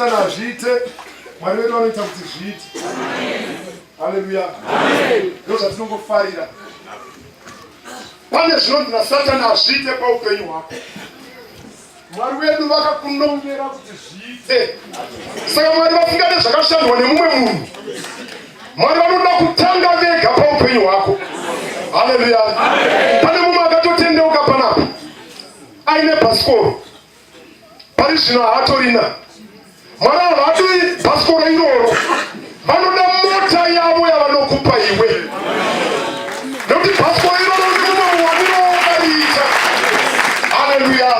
nasatani hazviite, Mwari vedu vanoita kuti zviite. Haleluya! Ndo zvatinongofarira. Pane zvinonzi nasatani hazviite paupenyu hwako. Mwari wedu vakakunongera kuti zviite. Saka Mwari vasingade zvakashandwa nemumwe munhu. Mwari vanoda kutanga vega paupenyu hwako. Haleluya. Pane mumwe akatotendeuka panapa aine bhasikoro, pari zvino haatorina. Mwari havadi bhasikoro iroro, vanoda mota yavo yavanokupa iwe, nekuti bhasikoro iroro ndimumwe muwaniro wakariita. Haleluya.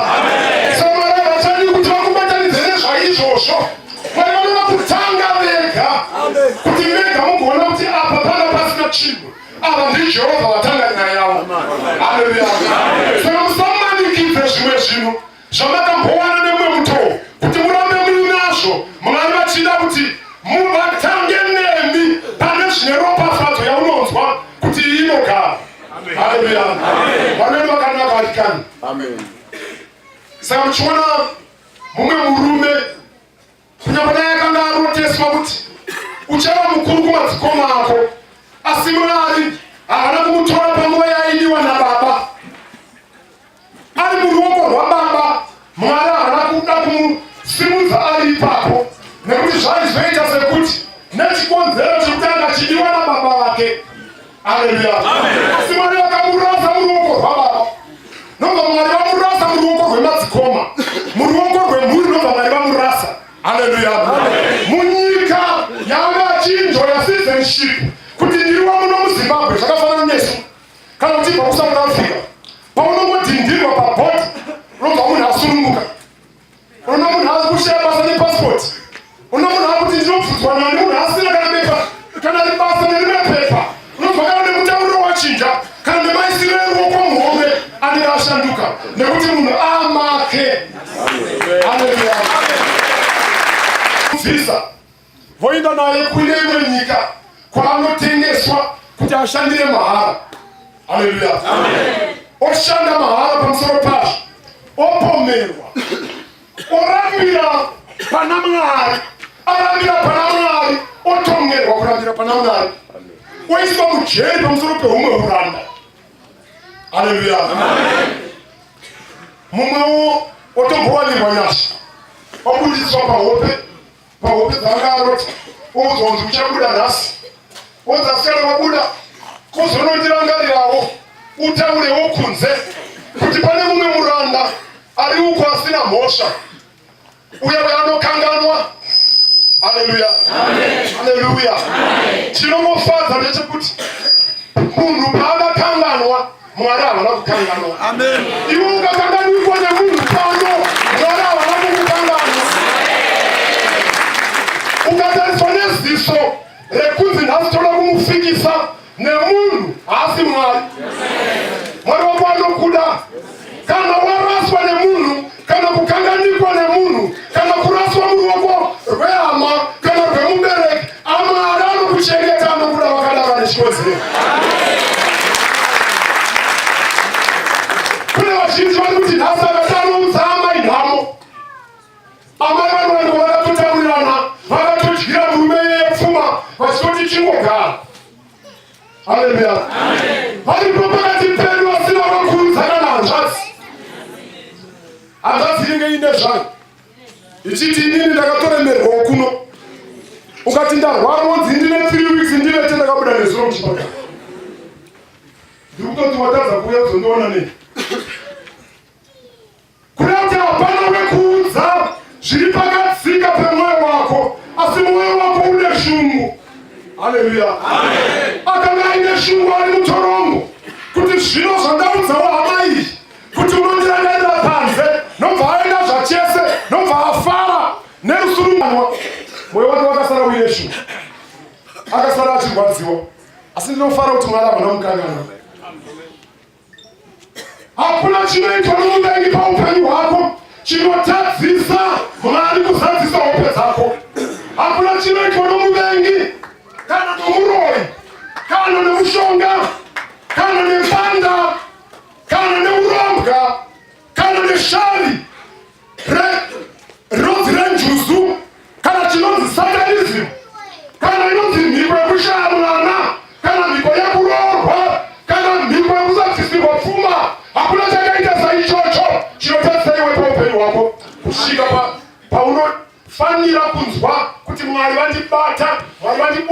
Saka Mwari havachadi kuti vakubatanidze nezvaizvozvo. Mwari vanoda kutanga vega, kuti mega mugoona kuti apa panga pasina chinhu, ava ndiJehovha vatanga nyaya yavo. Haleluya. Saka musamanikidze zvimwe zvinhu zvamakambowana nemumwe mutoo kuti murambe muinazvo, Mwari vachida kuti muvatange nemi pane zvine ropafadzo yaunonzwa kuti iyi inogara. Haleluya. Mwari vedu vakanaka vadikani. Saka muchiona mumwe murume kunyange dai akanga aroteswa kuti uchava mukuru kumadzikoma ako, asi Mwari haana kumutora panguva yaidiwa nababa. Ari muruoko rwababa, Mwari haana kuda kumusimudza ari ipapo, nekuti zvaizoita sekuti nechikonzero chekuti anga achidiwa nababa vake. Aleluya! Asi Mwari vakamurasa muruoko rwababa, nobva Mwari vamurasa muruoko rwemadzikoma, muruoko rwemhuri, nobva Mwari vamurasa. Haleluya! Munyika yanga achinjoya citizenship kuti ndiri wamuno muZimbabwe, zvakafanana nesu kana uchibva kuSouth Africa, paunongodhindirwa pabhodhi unobva munhu asununguka. Unoona munhu ari kushaya basa nepasipoti, unoona munhu akuti ndinobvunzwa nani, munhu asina kana bepa kana ribasa nerimwe pepa. Unobva kana nemutauriro wachinja, kana nemaisiro eruoko muhomwe anenge ashanduka, nekuti munhu amake. Haleluya! Bvisa voenda naye kune imwe nyika kwaanotengeswa kuti ashandire mahara. Haleluya! Oshanda mahara, pamusoro pazvo opomerwa, orambira pana Mwari, arambira pana Mwari, otongerwa kurambira pana Mwari, oiswa mujeri pamusoro pehumwe uranda. Haleluya! Mumwewo otombowanirwa nyasha, obudiswa pahope, pahope dzaanga arota, oudzwa kunzi uchabuda nhasi, onzi asikana wabuda, kuzonondirangarirawo utaurewo kunze kuti pane mumwe muranda ari uko asina mhosva, uya uya anokanganwa. Haleluya, haleluya! Chinongofadza ndechekuti munhu paakakanganwa, Mwari havana kukanganwa. Iwe ukakanganikwa nemunhu pano, Mwari havana kukukanganwa. Ukatariswa neziso rekunzi nhasi toda kumufikisa nemunhu, haasi Mwari. Mwari wako anokuda. Kana waraswa nemunhu, kana kukanganikwa nemunhu, kana kuraswa muruoko rwehama kana rwemubereki, aMwari anokuchengeta, anokuda wakadaro nechikonzero. Kune vazhinji vari kuti nhasi akati anoudza amai nhamo. Amai vanowanikwa vakatotaurirana, vakatodyira murume iyeye pfuma, vachitoti chingogara. Haleluya! Varipo pakati pedu vasina vanokuudza kana hanzvadzi. Hanzvadzi inenge ine zvayo ichiti inini ndakatoremerwawo kuno, ukati ndarwara wonzi ndine 3 weeks ndivete, ndakabuda nezuro muchipatara, ndiri kutoti watadza kuuya kuzondiona nei? Kuda kuti hapana wekuudza zviri pakatsika pemwoyo wako, asi mwoyo wako une shungu. Haleluya! Akanga aine shungu ari mutorongo kuti zvino zvandaudzawo hama iyi kuti unondirangarira panze, nobva aenda zvachese, nobva afara nerusununganwa. Mwoyo wake wakasara uine shungu, akasara achirwadziwa, asi ndinofara kuti Mwari havana mukanganwa. Hakuna chinoitwa nomuvengi paupenyu hwako chinotadzisa Mwari kuzadzisa hope dzako. Hakuna chinoitwa nomuvengi kana nomuroyi kana nomushonga kana nebanda kana neurombwa kana neshavi rinonzi renjuzu.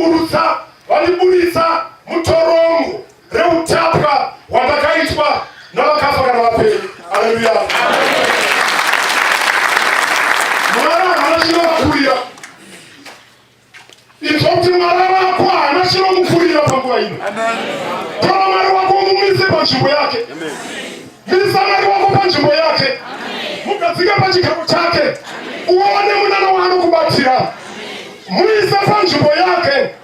Vandiburutsa, vandiburitsa mutorongo reutapwa hwandakaitwa navakafa kana vapenyu. Haleluya! Mwari haana chinovakurira. Inzwa kuti Mwari wako haana chinomukurira panguva ino. Tora Mwari wako umumise panzvimbo yake. Misa Mwari wako panzvimbo yake, mugadzike pachigaro chake, uone munana waanokubatira. Muise panzvimbo yake.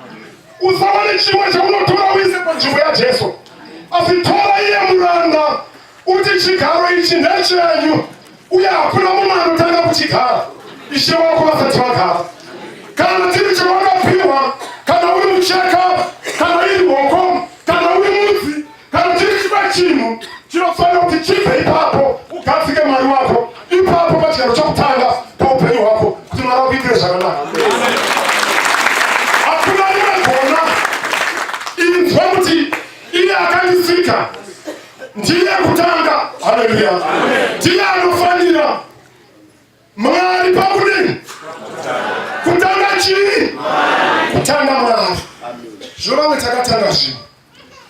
Usawane chimwe chaunotora uise panzvimbo yaJesu, asi tora iye muranda uti chigaro ichi ndechenyu uye hakuna mumwe anotanga kuchigara ishe wako vasati vagara. Kana chiri chawakapiwa, kana uri mucheka, kana iri hoko, kana uri mudzi, kana chiri chimwe chinhu chinofanira kuti chibve ipapo, ugadzike Mwari wako ipapo pachigaro chokutanga paupenyu hwako, kuti Mwari akuitire zvakanaka. Hakuna rimwe gona. Inzwa kuti iye akandisika ndiye kutanga. Haleluya! Ndiye anofanira Mwari pakudini? Kutanga chii? Kutanga Mwari. Zvino vamwe takatanga zvinhu,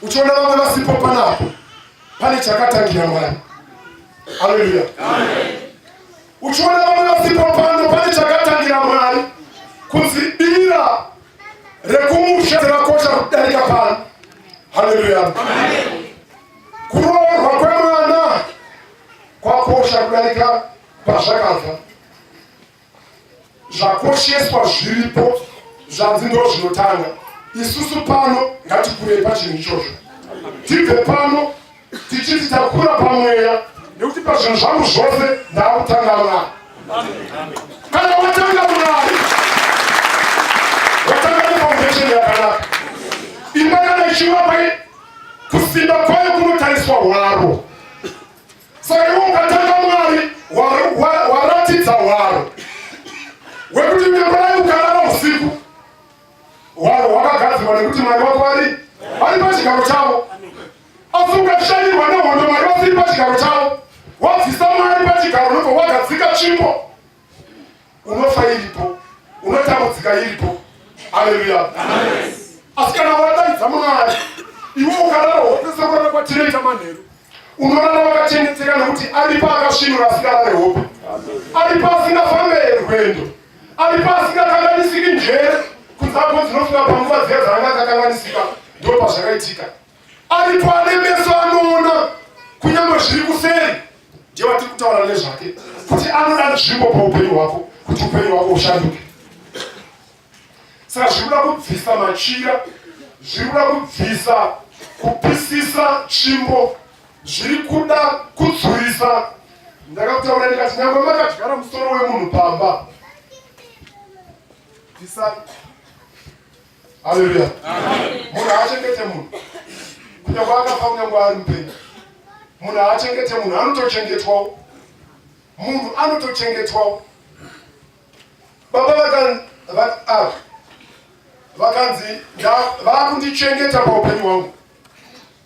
uchiona vamwe vasipo panapo, pane chakatangira Mwari. Haleluya! Uchiona vamwe vasipo pano, pane chakatangira Mwari, kunzi dira rekumusha rakosha kudarika pano. Haleluya! Kuroorwa kwemwana kwakosha kudarika pazvakabva. Zvakosheswa zviripo zvanzi ndo zvinotanga. Isusu pano ngatikurei pachinhu ichocho, tibve pano tichiti takura pamweya, nekuti pazvinhu zvangu zvose ndaakutanga Mwari. Kana watanga Mwari, watanga nefoundation yakanaka. Imba kana ichivakwa, kusimba kwayo kunotariswa hwaro. Saka iwe ukatanga Mwari, waratidza hwaro hwekuti nyambarai ukarara usiku, hwaro hwakagadzirwa nekuti Mwari wako ari vari pachigaro chavo. Asi ukashanyirwa nehondo, Mwari vasiri pachigaro chavo, wabvisa Mwari pachigaro, unobva wagadzika tsvimbo, unofa iripo, unotambudzika iripo. Haleluya! Asi kana wadaidza Mwari, iwe ukarara hope sekurara kwatinoita manheru, unorara wakachengeteka, nekuti aripo akasvinura asingarare hope, aripo asingafambe rwendo, aripo asingakanganisiki njere kudzako dzinofunga panguva dziya dzaanga akakanganisika, ndo pazvakaitika. Aripo ane meso anoona kunyange zviri kuseri, ndiye watiri kutaura nezvake kuti anoda nzvimbo paupenyu hwako kuti upenyu hwako hushanduke. Saka zviri kuda kubvisa machira, zviri kuda kubvisa kupisisa tsvimbo, zviri kuda kudzurisa. Ndakakutaura ndikati nyangwe makadyara musoro wemunhu pamba, bvisai. Haleluya! Munhu haachengete munhu, kunyange akafa, kunyange ari mupenyu. Munhu haachengete munhu, anotochengetwawo. Munhu anotochengetwawo. Baba vakanzi vakundichengeta paupenyu hwangu,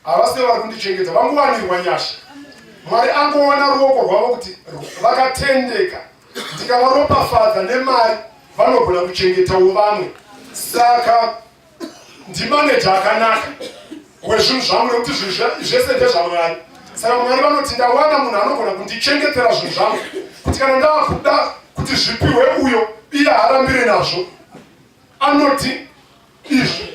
havasi vari kundichengeta, vangowanirwa nyasha. Mwari angoona ruoko rwavo kuti vakatendeka, ndikavaropafadza nemari vanogona kuchengetawo vamwe. Saka ndimaneja akanaka wezvinhu zvangu, nekuti zvinhu zvese ndezvaMwari. Saka Mwari vanoti ndawana munhu anogona kundichengetera zvinhu zvangu, kuti kana ndaakuda kuti zvipiwe uyo, iye haarambire nazvo, anoti izvi.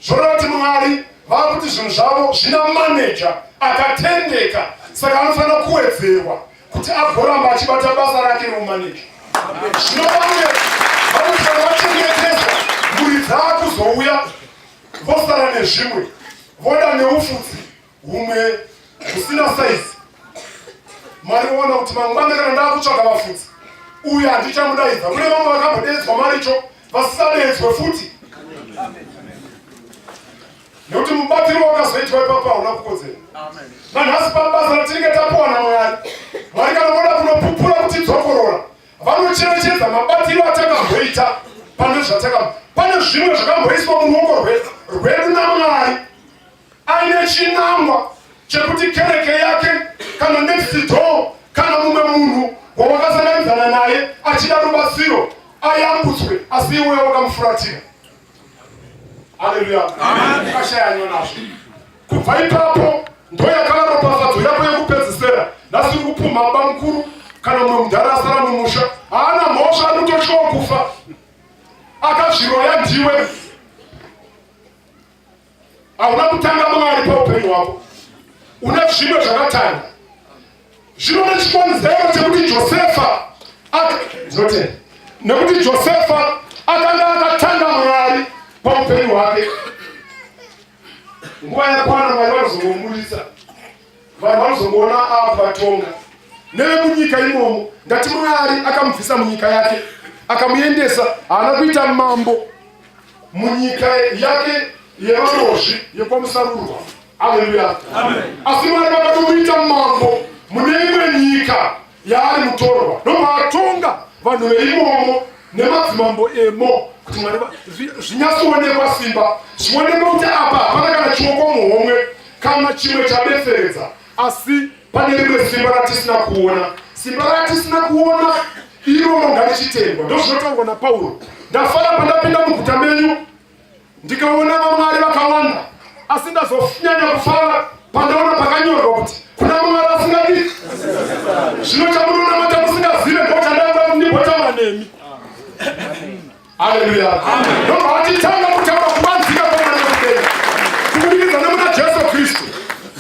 Zvoreva kuti Mwari vakuti zvinhu zvavo zvina maneja akatendeka, saka anofanira kuwedzerwa kuti agoramba achibata basa rake reumaneja. Zvino vamwe vanofanira vachengeteswa, mhuri dzaakuzouya vosara nezvimwe, voda neufudzi humwe husina saizi. Mwari voona kuti mangwana kana ndaakutsvaga vafudzi, uyu handichamudaidza. Kune vamwe vakambodeedzwa maricho vasisadeedzwe futi, nekuti mubatiro wakazoitwa ipapo hauna kukodzera. Nanhasi pabasa ratinenge tapuwa naMwari, Mwari kana voda kunopupura kuti dzokorora, vanocherechedza mabatiro atakamboita pane zvataka, pane zvimwe zvakamboiswa muruoko rwedu naMwari aine chinangwa chekuti kereke yake kana next door kana mumwe munhu wawakasanganidzana naye achida rubatsiro ayambutswe, asi iwe wakamufuratira. Haleluya. Ukashaya nazvo. Kubva ipapo ndoyakava ropafadzo yako yekupedzisira. Nhasi uri kupumha baba mukuru kana mumwe mudhara asara mumusha. Haana mhosva anototyawo kufa. Akazviroya ndiwe. Hauna kutanga Mwari paupenyu hwako. Une zvimwe zvakatanga. Zvino nechikonzero chekuti Josefa ndinotenda nekuti Josefa akanga akatanga Mwari paupenyu hwake. Nguva yakwana Mwari vanozongomuburitsa, vanhu vanozongoona akuvatonga nevemunyika imomo. Ndati Mwari akamubvisa munyika yake akamuendesa, haana kuita mambo munyika yake yevarozvi yekwamusarurwa. Haleluya. Asi Mwari vakatomuita mambo mune imwe nyika yaari mutorwa, ndobva atonga vanhu veimomo nemadzimambo emo kuti Mwari zvinyatsoonekwa simba, zvionekwe kuti apa hapana kana chioko muhomwe kana chimwe chabetseredza, asi pane rimwe simba ratisina kuona. Simba ratisina kuona iroro ngarichitendwa. Ndozvinotaurwa naPauro. Ndafara pandapinda muguta menyu ndikaona vamwari vakawanda asi ndazonyanya kufara pandaona pakanyorwa kuti kuna mwari asingadii zvino chamunonamata musingazive ndochandanga ndimbotaura nemi haleluya ndobva vachitanga kutaura kuvanzika kwamwari wekudenga kubudikidza nemuna jesu kristu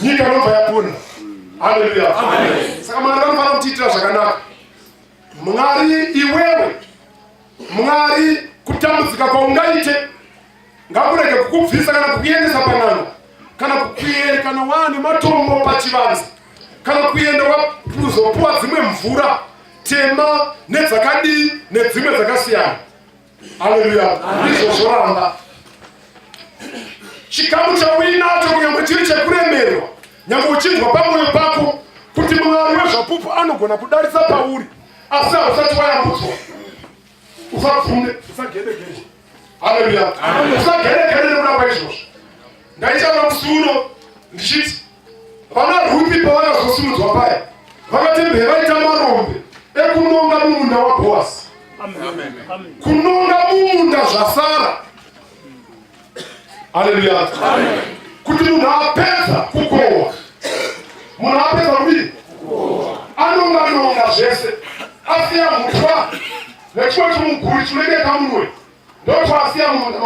nyika inobva yapona haleluya saka mwari vanofanira kutiitira zvakanaka mwari iwewe Mwari kutambudzika kwaungaite ngakurege kukubvisa kana kukuendesa pan'anga kana kukuyerekana waane matombo pachivanze kana kuenda kuzopuwa dzimwe mvura tema nedzakadii nedzimwe dzakasiyana. Haleluya! Ndizvo zvoramba chikamu chauinacho kunyange chiri chekuremerwa, nyange uchinzwa pamwoyo pako kuti Mwari wezvapupu anogona kudarisa pauri asi hausati wayambutswa usabvume usagedegede haleluya usagedegede nekuda kwaizvozvo ndaitaura musi uno ndichiti vana rupi pavakazosimudzwa paya vakatembee vaita marombe ekunonga mumunda wabhoasi kunonga mumunda zvasara Haleluya. Kuti munhu apedza kukohwa. Munhu apedza kudii? Anonga nonga zvese. Asiya mutwa nechimwe chimuguri chinenge kamunwe. Ndochoasiya mumunda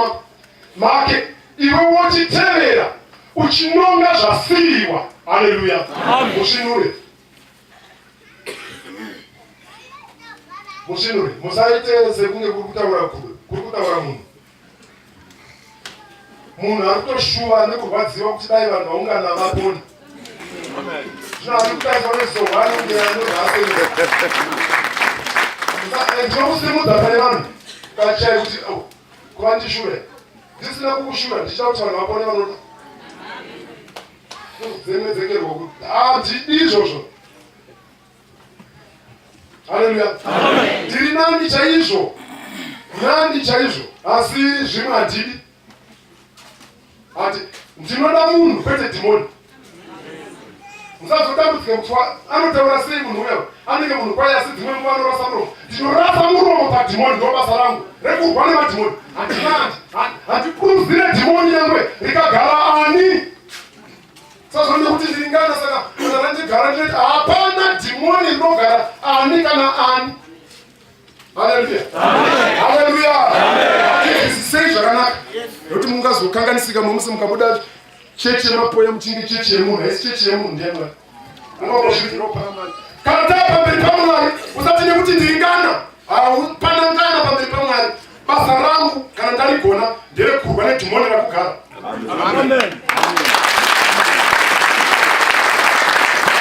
make. Iwe wochitevera uchinonga zvasiyiwa. Haleluya. Musvinure. Musvinure. Musaite sekunge kuri kutaura kuri kutaura munhu. Munhu ari kutoshuva nekurwadziwa kuti dai vanhu vaungana vapona. Zvino ari kutariswa nezohwani kunge anozvaasendinokusimudza pane vanhu kachai kuti oh, kuva ndishure ndisina kukushura ndichida kuti vanhu vapone vanoda kudzemedzekerwa kuti handidi izvozvo. Haleluya. Ndiri nani chaizvo, nani chaizvo, asi zvimwe handidi. Ati ndinoda munhu kwete dhimoni. Musazotambudzike kuti anotaura sei munhu uya, anenge munhu kwaye, asi dzimwe nguva anorasa muromo. Ndinorasa muromo padhimoni, ndo basa rangu rekurwa nemadhimoni. Handina, handipuruzire dhimoni nyangwe rikagara ani. Sazvo nekuti ndiringana saka kana randigara ndinoti hapana dhimoni rinogara ani kana ani. Haleluya. Haleluya. Sei zvakanaka. Nekuti mungazokanganisika musi mukabuda chechi yemapoya muchinge chechi yemunhu haisi chechi yemunhu ndiyamwari. Kana taa pamberi paMwari usati nekuti ndiringana hapana ngana pamberi paMwari. Basa rangu kana ndarigona nderekurwa nedhimoni rakugara. Amen.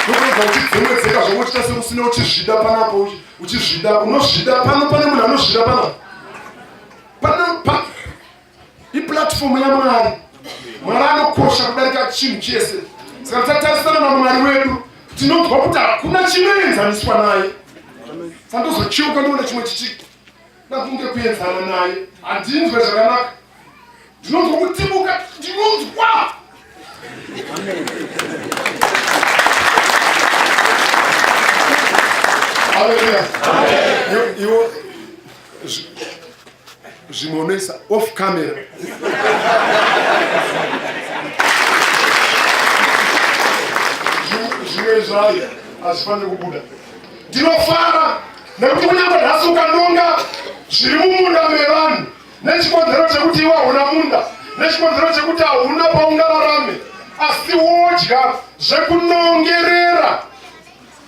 Ndokurega uchidzemedzeka zvako uchiita seusina uchizvida panapo uchizvida unozvida pano pane munhu anozvida panapo pano pa iplatform yaMwari. Mwari anokosha kudarika chinhu chese. Saka tatarisana naMwari wedu tinonzwa kuti hakuna chinoenzaniswa naye. Sandozocheuka ndoona chimwe chichi ndakunge kuenzana naye handinzwe zvakanaka ndinonzwa kutimuka ndinonzwa Haleluya. Iwo zvimwe unoisa off camera. Zvimwe zvayo hazvifaniri kubuda. Ndinofara nekuti kunyange nhasi ukanonga zviri mumunda mevanhu nechikonzero chekuti iwe hauna munda, nechikonzero chekuti hauna paungararame, asi wodya zvekunongerera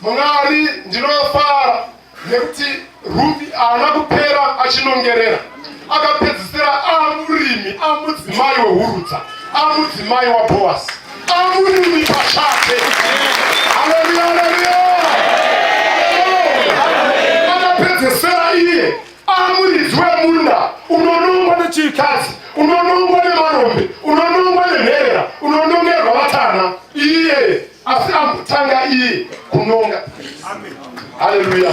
Mwari. Ndinofara nekuti Ruthi haana kupera achinongerera, akapedzisira amurimi, amudzimai wehurudza, amudzimai waBhoasi, amurimi pachake. Haleluya, haleluya! Akapedzesera iye amuridzi wemunda unonongwa nechirikadzi, unonongwa nemarombe, unonongwa nenherera, unonongerwa vatana, iye asi ambotanga iye kunonga. Haleluya!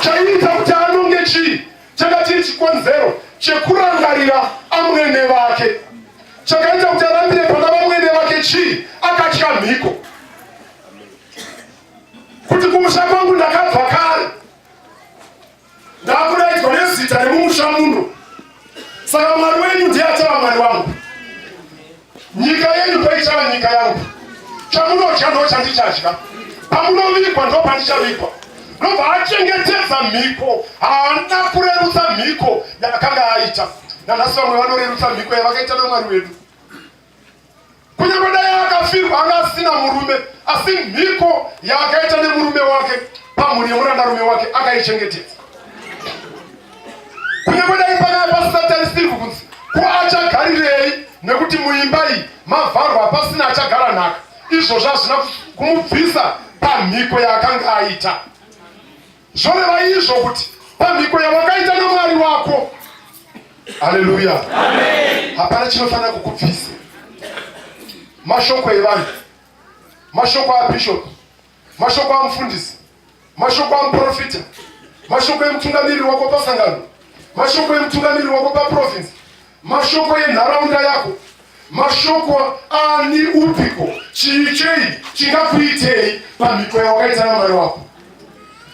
Chaiita kuti anonge chii? Changa chiri chikonzero chekurangarira amwene vake. Chakaita kuti arambire pana vamwene vake chii? Akatya mhiko kuti kumusha kwangu ndakabva kare, ndakudaidzwa nezita remumusha muno, saka Mwari wenyu ndiye achava Mwari wangu, nyika yenyu paichava nyika yangu, chamunodya ndo chandichadya, pamunovigwa ndo pandichavigwa. Ndobva achengetedza mhiko, haana kurerutsa mhiko yaakanga aita. Nanhasi vamwe vanorerutsa mhiko yavakaita naMwari wedu. Kunyange dai akafirwa anga asina murume, asi mhiko yaakaita nemurume wake pamhuri yemurandarume wake akaichengetedza. Kunyange dai pakanga pasina tarisirwi kunzi ko achagarirei, nekuti muimba iyi mavharwa pasina achagara nhaka, izvozvo hazvina kumubvisa pamhiko yaakanga aita. Zvoreva izvo kuti pamhiko yawakaita naMwari wako, haleluya, hapana chinofanira kukubvisa. Mashoko evanhu, mashoko abishop, mashoko amufundisi, mashoko amuprofita, mashoko emutungamiriri wako pasangano, mashoko emutungamiriri wako paprovince, mashoko enharaunda yako, mashoko ani upiko, chii chei chingakuitei pamhiko yawakaita naMwari wako?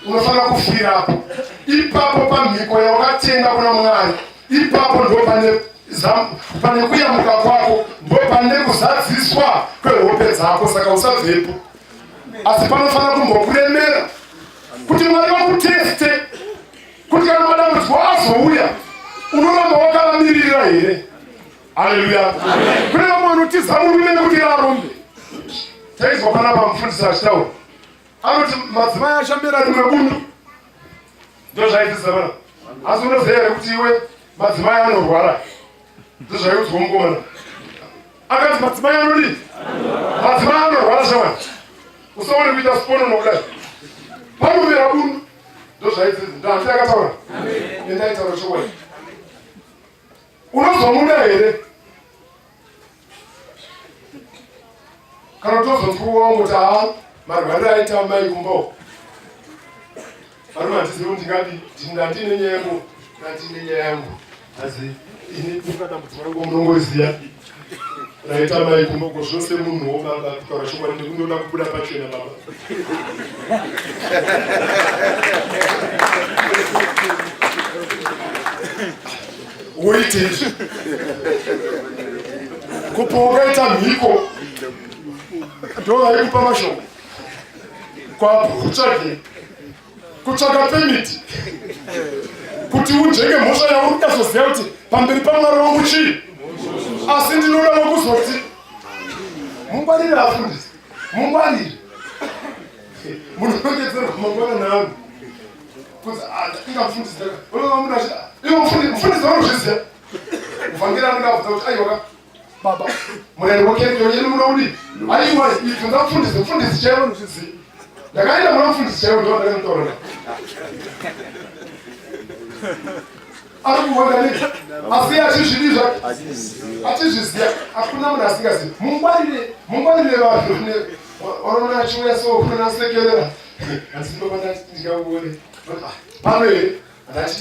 Unofanira kufirapo ipapo pamhiko yawakatenga kuna Mwari. Ipapo ndo pane pane kuyamuka kwako, ndo pane kuzadziswa kwehope dzako, saka usabvepo. Asi panofanira kumbokuremera kuti Mwari vakuteste kuti kana madambudziko azouya unoramba wakavamirira here? Haleluya! Kune vamwe vanotiza murume nekuti arombe. Taizwa panapa mufundisi achitaura, anoti madzimai achamera rimwe bundu. Ndozvaidzidzisa vana. Asi unoziva here kuti iwe madzimai anorwara? Ndozvaiudzwa mukomana. Akati madzimai anodii? Madzimai anorwara shamwari. Usaone kuita spono nokudai. Panomera bundu. Ndozvaidzidzisa. Ndandi akataura. Endaitaura chokwadi. Unozomuda here? Kana tozonzwa wangu kuti haa marwariro aita amai kumba uko. Varume handizivi kuti ndingadii, ndandine nyaya yangu, ndandine nyaya yangu. Asi ini kufunga dambudziko rangu munongoziva. Raita mai kumba uko zvose munhuwo baba kutaura chokwadi ndikundoda kubuda pachena baba. Woite izvi kupa wakaita mhiko ndovaikupa mashoko kwapo kutsvage kutsvaka pemiti kuti unzvenge mhosva yauri kudazoziva kuti pamberi pamwari wangu chii, asi ndinodawo kuzoti mungwarire afundisi, mungwarire munonongedzerwa mangwana naangu kunzi inga mufundisi ivo mufundisi vanozviziva muvhangeri anenge abvunza kuti aiwaka baba murayiro wekereke yenyu munoudii? Aiwa, ibvunza mufundisi, mufundisi chaivo vanozviziva. Ndakaenda kuna mufundisi chaivo ndo ndakanotaura naye. Ari kuwanda nei? Asi achizvidii zvake? Achizviziva. Hakuna munhu asingazivi. Mungwarire, mungwarire vanhu vanoona achiuya so kunonasekerera. Asi baba ndati ndikakuone. Pano here? Ndati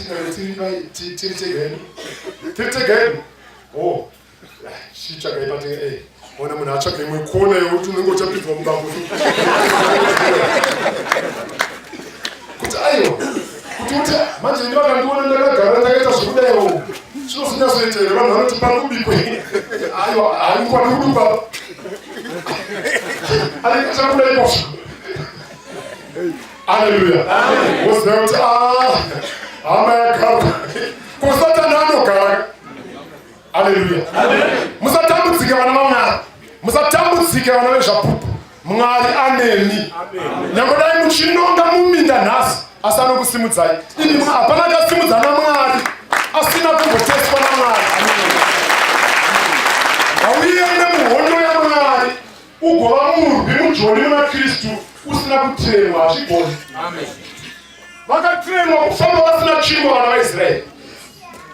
tiri tega hedu. Tiri tega hedu. Oh. Chitsvagai pate eh. Ona munhu atsvaga imwe kona yekuti unenge uchapinzwa mubako. Kuti aiwa. Kuti uti manje ini vakandiona ndakagara ndakaita zvekudaiwo. Zvinozonyatsoita here vanhu vanoti parikubikwe? Aiwa, haingwani kudukwa. Anenge achabuda iposvo. Haleluya. Woziva kuti ah, hama yagarwa. Ko Satani anogara. Haleluya. Musatambudzike vana vaMwari. Musatambudzike vana vezvapupu. Mwari anemi. Nyange dai muchinonga muminda nhasi asi anokusimudzai. Ini hapana akasimudza naMwari asina kumboteswa naMwari. Hauende muhondo yaMwari ugova murwi mujoni muna Kristu usina kutrainwa, hazvigoni. Vakatrainwa kufamba vasina chingwa vana vaIsraeri,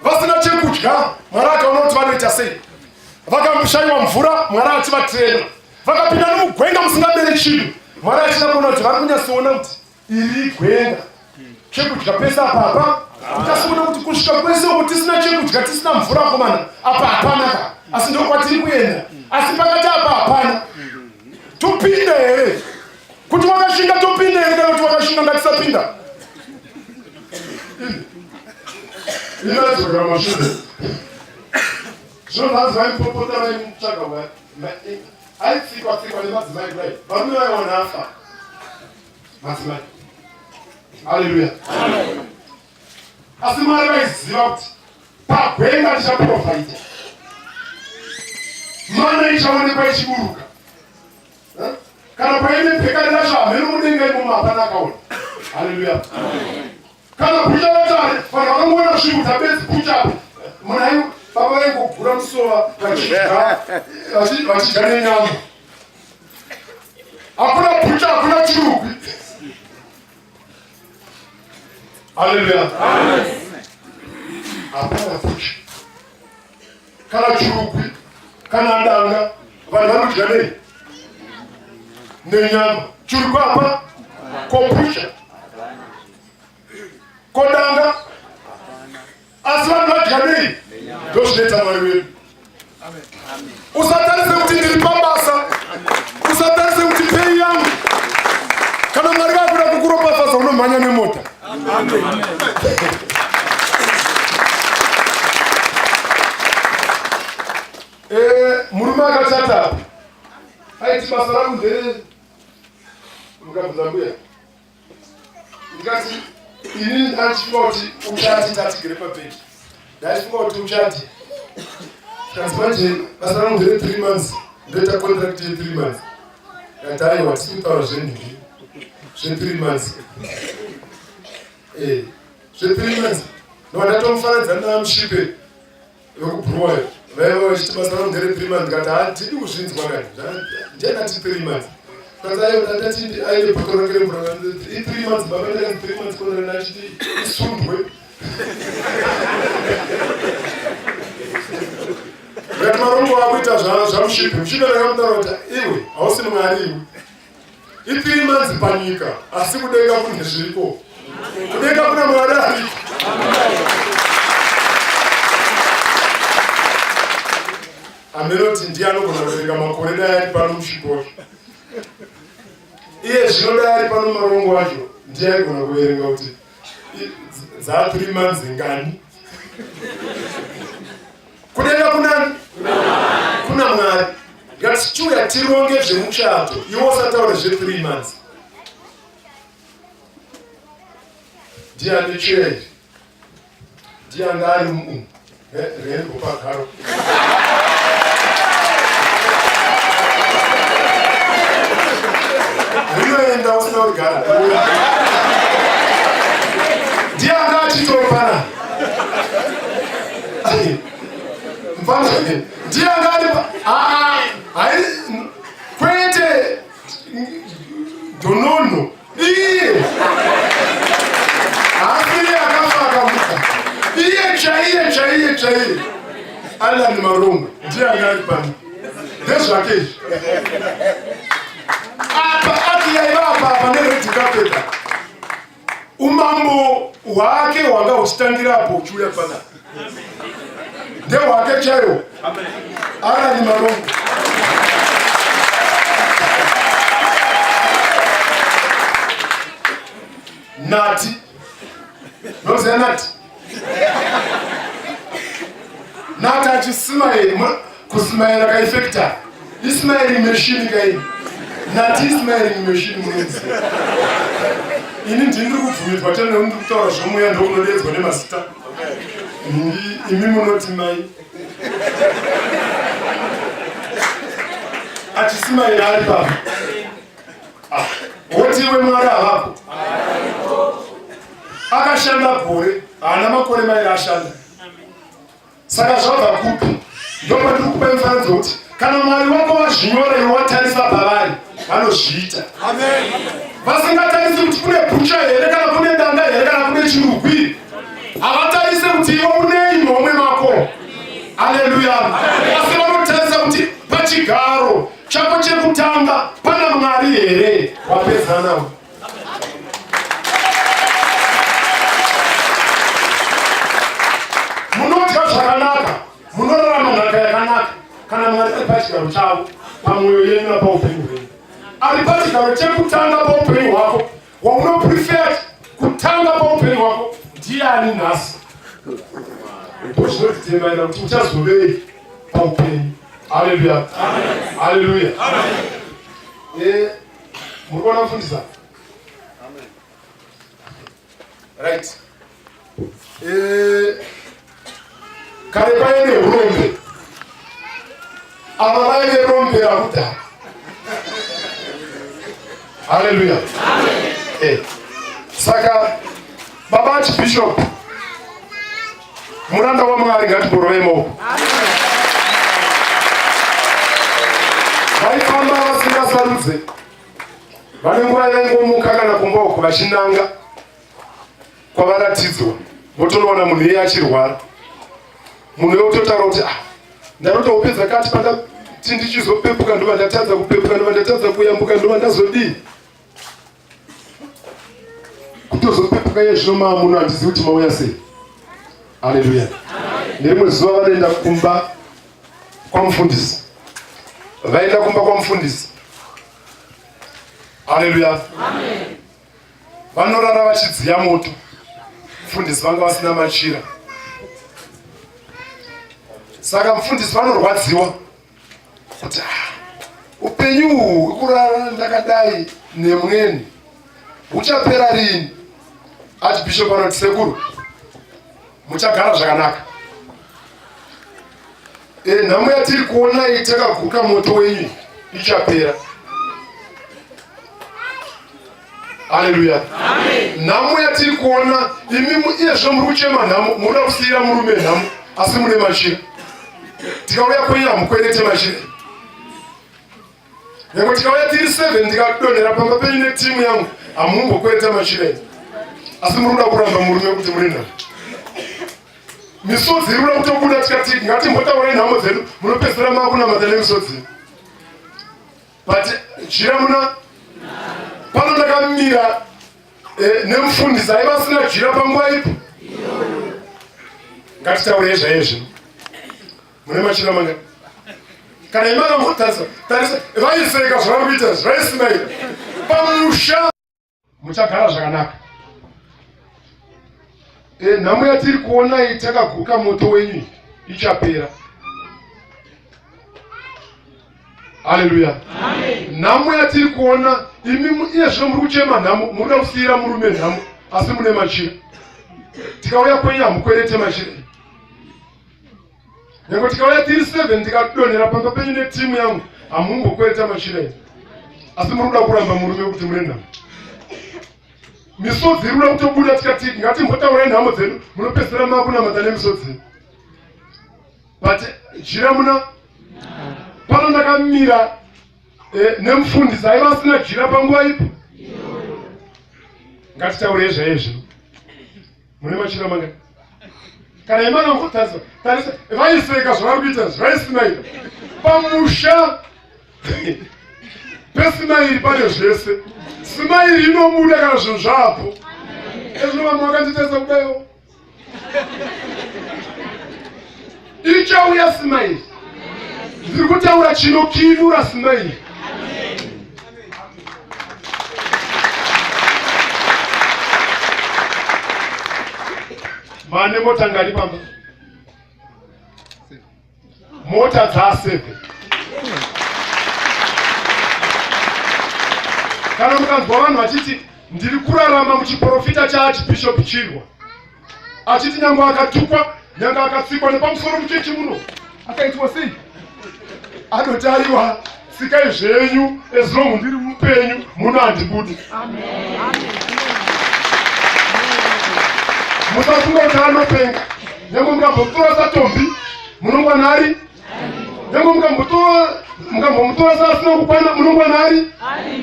vasina chekudya. Mwari akaona kuti vanoita sei. Vakamushaiwa mvura, Mwari achivatraina. Vakapinda nomugwenga musingabere chinhu, Mwari achida kuona kuti vari kunyatsoona kuti iri igwenga chekudya pese apa apa uchasiona kuti kusvika kwese uku tisina chekudya tisina mvura komana apa hapana ka asi ndokwatiri kuenda asi pakati apa hapana topinda here kuti wakashinga topinda here kana kuti wakashinga ngatisapinda inadzokera mashure zvino vanzi vaimupopota vaimutsvaga aitsikwa tsikwa nemadzimai kudai varume vaiwana afa madzimai haleluya asi Mwari vaiziva kuti pagwenga ndichaprofaita mana ichaonekwa ichiburuka kana paine pekari racho hameno mudenga imomo hapana akaona haleluya kana kucha vacho vanhu vakangoona zvibuta bedzi kucha munhu ai baba vaingogura musova vachidya vachidya nenyama hakuna bhucha hakuna chirugwi haleluya hapana bhucha kana chirugwi kana danga vanhu vanodya nei nenyama chirugwi apa kopucha kodanga asi vanhu vadya nei ndozvinoita Mwari wedu usatarise kuti ndiri pabasa usatarise kuti pay yangu kana Mwari vakuda kukuropafadza unomhanya nemota eh, murume akachata aiti basa rangu ndere mukabvunza mbuya ndikati inini ndachifunga kuti uchati tatigere pabhedi ndachifunga kuti uchati kanzi manje basa rangu ndere 3 months ndoita contract ye 3 months kati aiwa tisi kutaura zvenhingi zve 3 months eh, zve 3 months no ndatomufananidza namushipe vekubhuruwayo vaiva vachiti basa rangu ndere 3 months ndikati handidi kuzvinzwa kani ndiye ndati 3 months kanzi aiwa ndati aine bhotoro rake remvura i 3 months baba ndakati 3 months kona ndachiti isundwe ndikati marongo akuita zvamushipi mushipi ndakamutaura kuti iwe hausi Mwari iwe i 3 months panyika asi kudenga kune zviriko kudenga kuna Mwari ariko amenoti ndiye anogona kuverenga makore dai ari pano mushipi wacho iye zvino dai ari pano marongo acho ndiye aigona kuverenga kuti dzaa 3 months ngani kudenga kunani kuna Mwari ngatichiuya tironge zvemuchato iwe usataure zve 3 months ndiye ane chair ndiye anga ari umu rengo pagaro rinoenda usina kugara ndiye anga achitopana mfana ndiye anga ari hai kwete donono iye haasiri akafa akamuka iye chaiye chaiye chaiye Alan Marongo ndiye anga ari pano ndezvake izvi apa ati yaiva apa apa nered carpet umambo hwake hwanga huchitangira apo uchiuya panapa ndehwake chaiwo Alan Marongo nati noziva nati Nati achisimairi kusimaira kaifekta ismailing machine kai nati ismailing machine munonzi ini ndini ndiri kubvumidzwa tene ndiri kutaura zvomweya ndokunodeedzwa nemazita imi munoti mai achisimaira ari papa ah, woti iwe mwari havapo akashanda gore haana makore mairi ashanda Saka zvabva kupi? Ndopandiri kupa mufananidzo wekuti kana Mwari wako vazvinyora iwe watarisa pavari vanozviita. Vasingatarisi kuti kune bhucha here kana kune danda here kana kune chirugwi. Havatarise kuti iwe unei muhomwe mako. Haleluya. Asi vanotarisa kuti pachigaro chako chekutanga pana Mwari here wapedzana nawo. Munodya zvakanaka, munorarama nhaka yakanaka kana Mwari ari pachigaro chavo pamwoyo yenyu napaupenyu hwenyu. Ari pachigaro chekutanga paupenyu hwako waunoprefer kutanga paupenyu hwako ndiani nhasi? Ndozvinotitemaira kuti uchazovei paupenyu. Haleluya, haleluya. Eh, muri kuona mufundisa right eh, kare paine urombe ava vaive rombe rakudhara haleluya eh, saka baba archbishop Muranda waMwari ngatiborovei maoko. Vaifamba vasingasarudze, vane nguva yaingomuka kana kumba uko vachinanga kwavaratidzwa, votonowana munhu iye achirwara. Munhu iye ototaura kuti ah, ndanotopedza kati pandati ndichizopepuka ndova ndatadza kupepuka ndova ndatadza kuyambuka ndova ndazodii kutozopepuka iye zvino maa muno handizivi kuti mauya sei haleluya nerimwe zuva vanoenda kumba kwamufundisi vaenda kumba kwamufundisi haleluya vanorara vachidziya moto mufundisi vanga vasina machira saka mufundisi vanorwadziwa kuti ah, upenyu uhu hwekurara ndakadai nemweni huchapera rini archbishop anoti sekuru muchagara zvakanaka e, nhamo yatiri kuona iyi takaguka moto wenyu ichapera Haleluya. Nhamo yatiri kuona imi iye zvino muri kuchema nhamo, munoda kusiira murume nhamo asi mune machira. Tikauya kwenyu hamukwerete machira. Nyangwe tikauya tiri 7 tikadonhera pamba penyu netimu yangu hamumbokwereta machira enyu. Asi muri kuda kuramba murume kuti muri nhamo. Misodzi iri kuda kutobuda tikati ngatimbotaurai nhamo dzedu munopedzisira makunamata nemisodzi. But jira muna pano ndakamira eh, nemufundisi aiva asina jira panguva ipi? Ngatitaurei zvaizvi. Mune machira manga. Kana imana mutarisa, tarisa, vaiseka zvavari kuita, zvaisimaira. Pamusha muchagara zvakanaka. E, nhamo yatiri kuona iyi takaguka moto wenyu ichapera. Haleluya. Nhamo yatiri kuona imi iye zvino muri kuchema nhamo, muri kuda kusiira murume nhamo asi mune machira. Tikauya kwenyu hamukwerete machira. Nyangwe tikauya tiri 7 tikadonhera pamba penyu netimu yangu hamumbokwereta machira enyu. Asi muri kuda kuramba murume kuti mune nhamo. Misodzi iri kuda kutobuda tikati ngatimbotaurai nhamo dzedu munopedzisira makunamata nemisodzi. But jira muna pano ndakamira eh, nemufundisi aiva asina jira panguva ipi? Ngatitaurei zvaizvi. Mune machira manga kana imana ngotarisa tarisa vaiseka zvavari kuita zvaisimaira pamusha pesimairi pane zvese simairi inobuda kana zvinhu zvapo ezvino vamwe vakanditarisa kudaiwo ichauya simairi ndiri kutaura chinokinura simairi Mane mota ngani pamba? Mota dzaa 7. Kana mukanzwa vanhu vachiti ndiri kurarama muchiprofita chaArchbishop Chirwa, achiti nyange akatukwa, nyange akatsikwa nepamusoro muchechi muno, akaitwa sei, anoti aiwa, tsikai zvenyu, as long ndiri mupenyu muno handibudi. Musafunga kuti anopenga. Nyange mukambotora satombi munongwana ari, nyange mukambomutora saasina kukwana munongwana ari,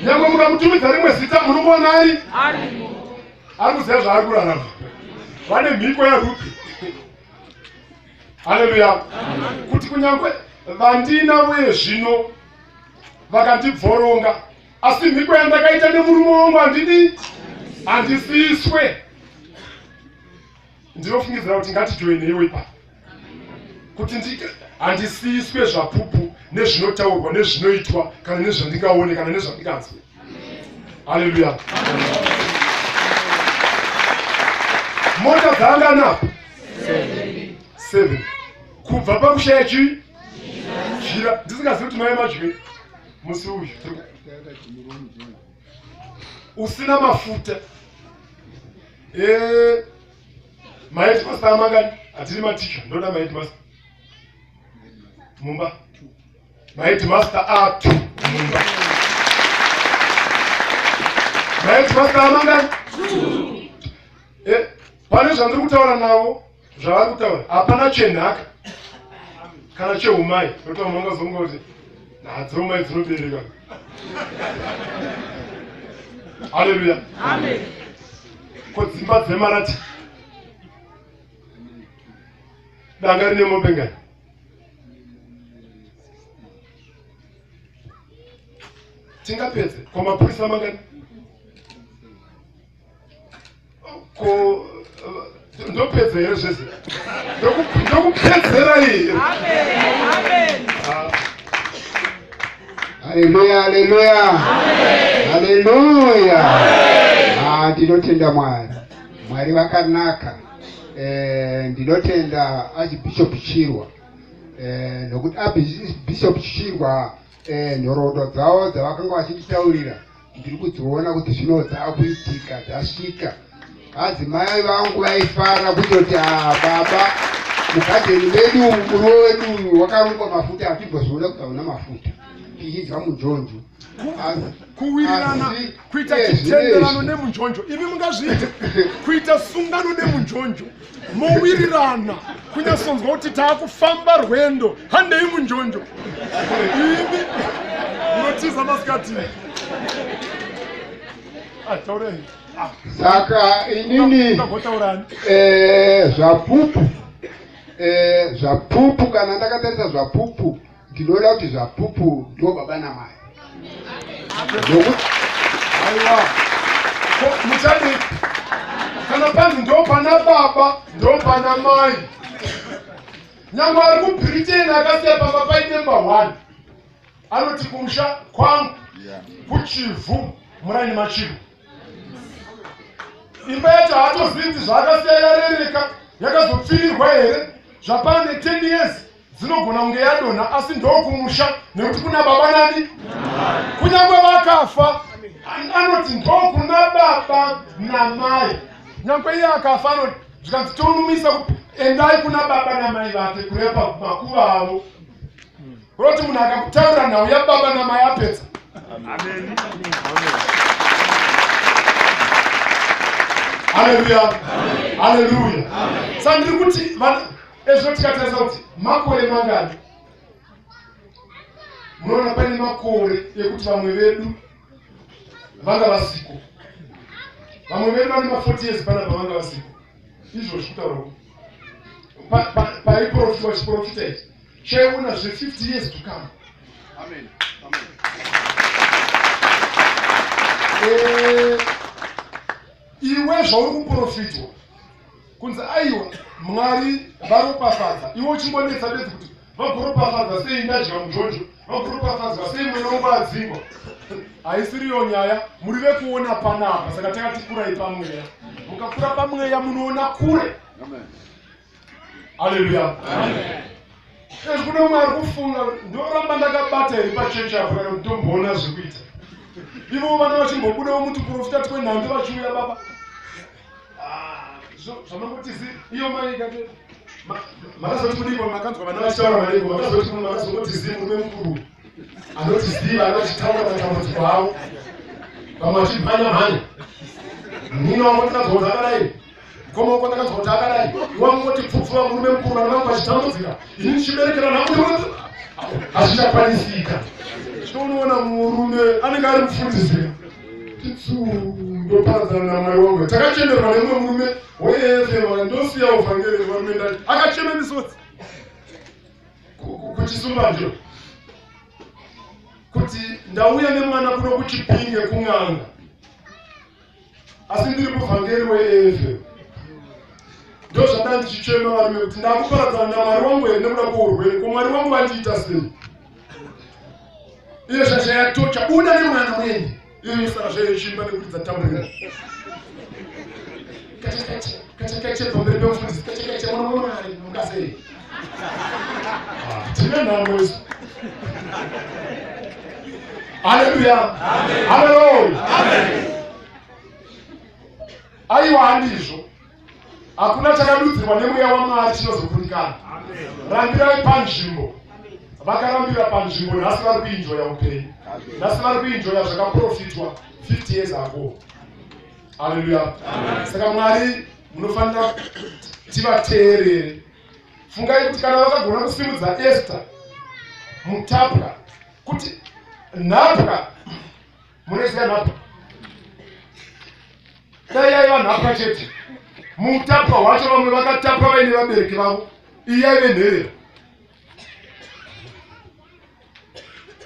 nyange mukamutumidza rimwe zita munongwana ari. Ari kuziva zvaari kurarama. Vane mhiko yaRupi. Haleluya. Kuti kunyange vandina uye zvino vakandibvoronga, asi mhiko yandakaita nemurume wangu handidi, handisiswe. Ndinofungidzira kuti ngatijoineiwo ipapo kuti handisiswe zvapupu nezvinotaurwa nezvinoitwa kana nezvandingaone kana nezvandinganzwe. Haleluya. Mota dzanga napo 7 kubva pakushaya chii jira, ndisingazivi kuti mai madye musi uyu usina mafuta. Maheadmaster amangani? Hatiri maticha, ndoda maheadmaster mumba. Maheadmaster a2 mumba. Maheadmaster amangani? Pane zvandiri kutaura navo, zvavari kutaura hapana chenhaka kana cheumai, nokuti vamwe vangazonga kuti dzeumai dzinobereka. Haleluya. Ko dzimba dzemarati, danga rine mombe ngani? Tingapedze. Ko mapurisa mangani? Ko ndopedza here zvese? Ndokupedzera here? Haleluya, haleluya, haleluya. Ndinotenda Mwari. Mwari vakanaka. Ndinotenda Archbishop Chirwa, nokuti Archbishop Chirwa, nhoroondo dzavo dzavakanga vachinditaurira ndiri kudziona kuti zvino dzakuitika, dzasvika. Hanzi mai vangu vaifara kutoti, baba, mugadheni medu muriwo wedu uyu wakarungwa mafuta, hatimbozviona kuti hauna mafuta, tichidya munjonjo. Kuwirirana, kuita chitenderano nemunjonjo. Imi mungazviite kuita sungano nemunjonjo, mowirirana kunyatsonzwa kuti taakufamba rwendo, handei munjonjo. Imi munotiza masikati. Taurei. Saka inini zvapupu, zvapupu, kana ndakatarisa zvapupu, ndinoda kuti zvapupu ndo baba namai. Aiwa, muchadi kana panzi ndo pana baba ndo pana mai, nyange ari kuBritain akasiya pamba paine mba 1, anoti kumusha kwangu kuChivhu muraini maChivhu. Imba yacho haatozivi kuti zvaakasiya yarereka, yakazopfirirwa here, zvapane 10 years dzinogona kunge yadonha, asi ndokumusha nekuti kuna baba nani. Kunyange vakafa anoti ndokuna baba namai. Nyange iye akafa anoti zvikanzi tonumisa endai kuna baba namai vake, kureva makuva avo. Kuroti munhu akakutaurira nhau yababa namai apedza. Haleluya, haleluya. Saka ndiri kuti ezvino tikatarisa kuti makore mangani, munoona paine makore ekuti vamwe vedu vanga vasiko, vamwe vedu vane ma40 years panapa vanga vasiko. Izvozvi kutaura paiprofitwa chiprofita ichi chaiona zve50 years to come. Amen. Amen. Iwe zvauri kuprofitwa kunzi aiwa Mwari varopafadza, iwe uchingonetsa bedzi kuti vagoropafadza sei ndadya mujojo, vagoropafadzwa sei mwana wangu adzingwa. Haisiriyo nyaya, muri vekuona panapa. Saka takati kurai pamweya, mukakura pamweya munoona kure. Haleluya. Ezvi kune umwe ari kufunga ndoramba ndakabata here pachechi apo kana kuti ndomboona zvekuita. Ivo vana vachimbobudawo mutuprofita twenhando vachiuya baba. Ah, zvamangoti zi iyo mai ikati makazoti kudiko makanzwa vana vachitaura madeko makazoti makazongoti zi murume mukuru anoti zi vana vachitaura matambudziko avo vamwe vachimhanya mhanya munina wangu ndakanzwa kuti akadai mukoma wako ndakanzwa kuti akadai iwangoti pfupfuva murume mukuru vana vangu vachitambudzika ini ndichiberekera nhamo hazvichakwanisika zvino unoona murume anenge ari mufundisi ndoparadzana namwari wangu takachemerwa nemumwe murume weefema ndosiya uvhangeri varume ndati akachema misodzi kuchisumba ndio kuti ndauya nemwana kuno kuchipinge kun'anga asi ndiri muvhangeri weefem ndozvandanga ndichichema varume kuti ndakuparadzana namwari wangu here nekuda kweurwere ko mwari wangu vandiita sei iyo shasha yatocha buda nemwana muende iyo yosara zvayo ichiimba nekuridza tamburira kachekache pamberi pemufundisi kachekache mwana wamwari mungasei ah, tine nhamo isu haleluya haleluya aiwa handizvo hakuna chakadudzirwa nemweya wamwari chinozokundikana rambirai panzvimbo vakarambira panzvimbo nhasi vari kuinjoya upenyu nhasi vari kuinjoya zvakaprofitwa 50 years ago haleluya saka mwari munofanira tivateerere fungai kuti kana vakagona kusimudza esta mutapwa kuti nhapwa munoziva nhapwa dai yaiva nhapwa chete mutapwa hwacho vamwe vakatapwa vaine vabereki vavo iyi yaive nherera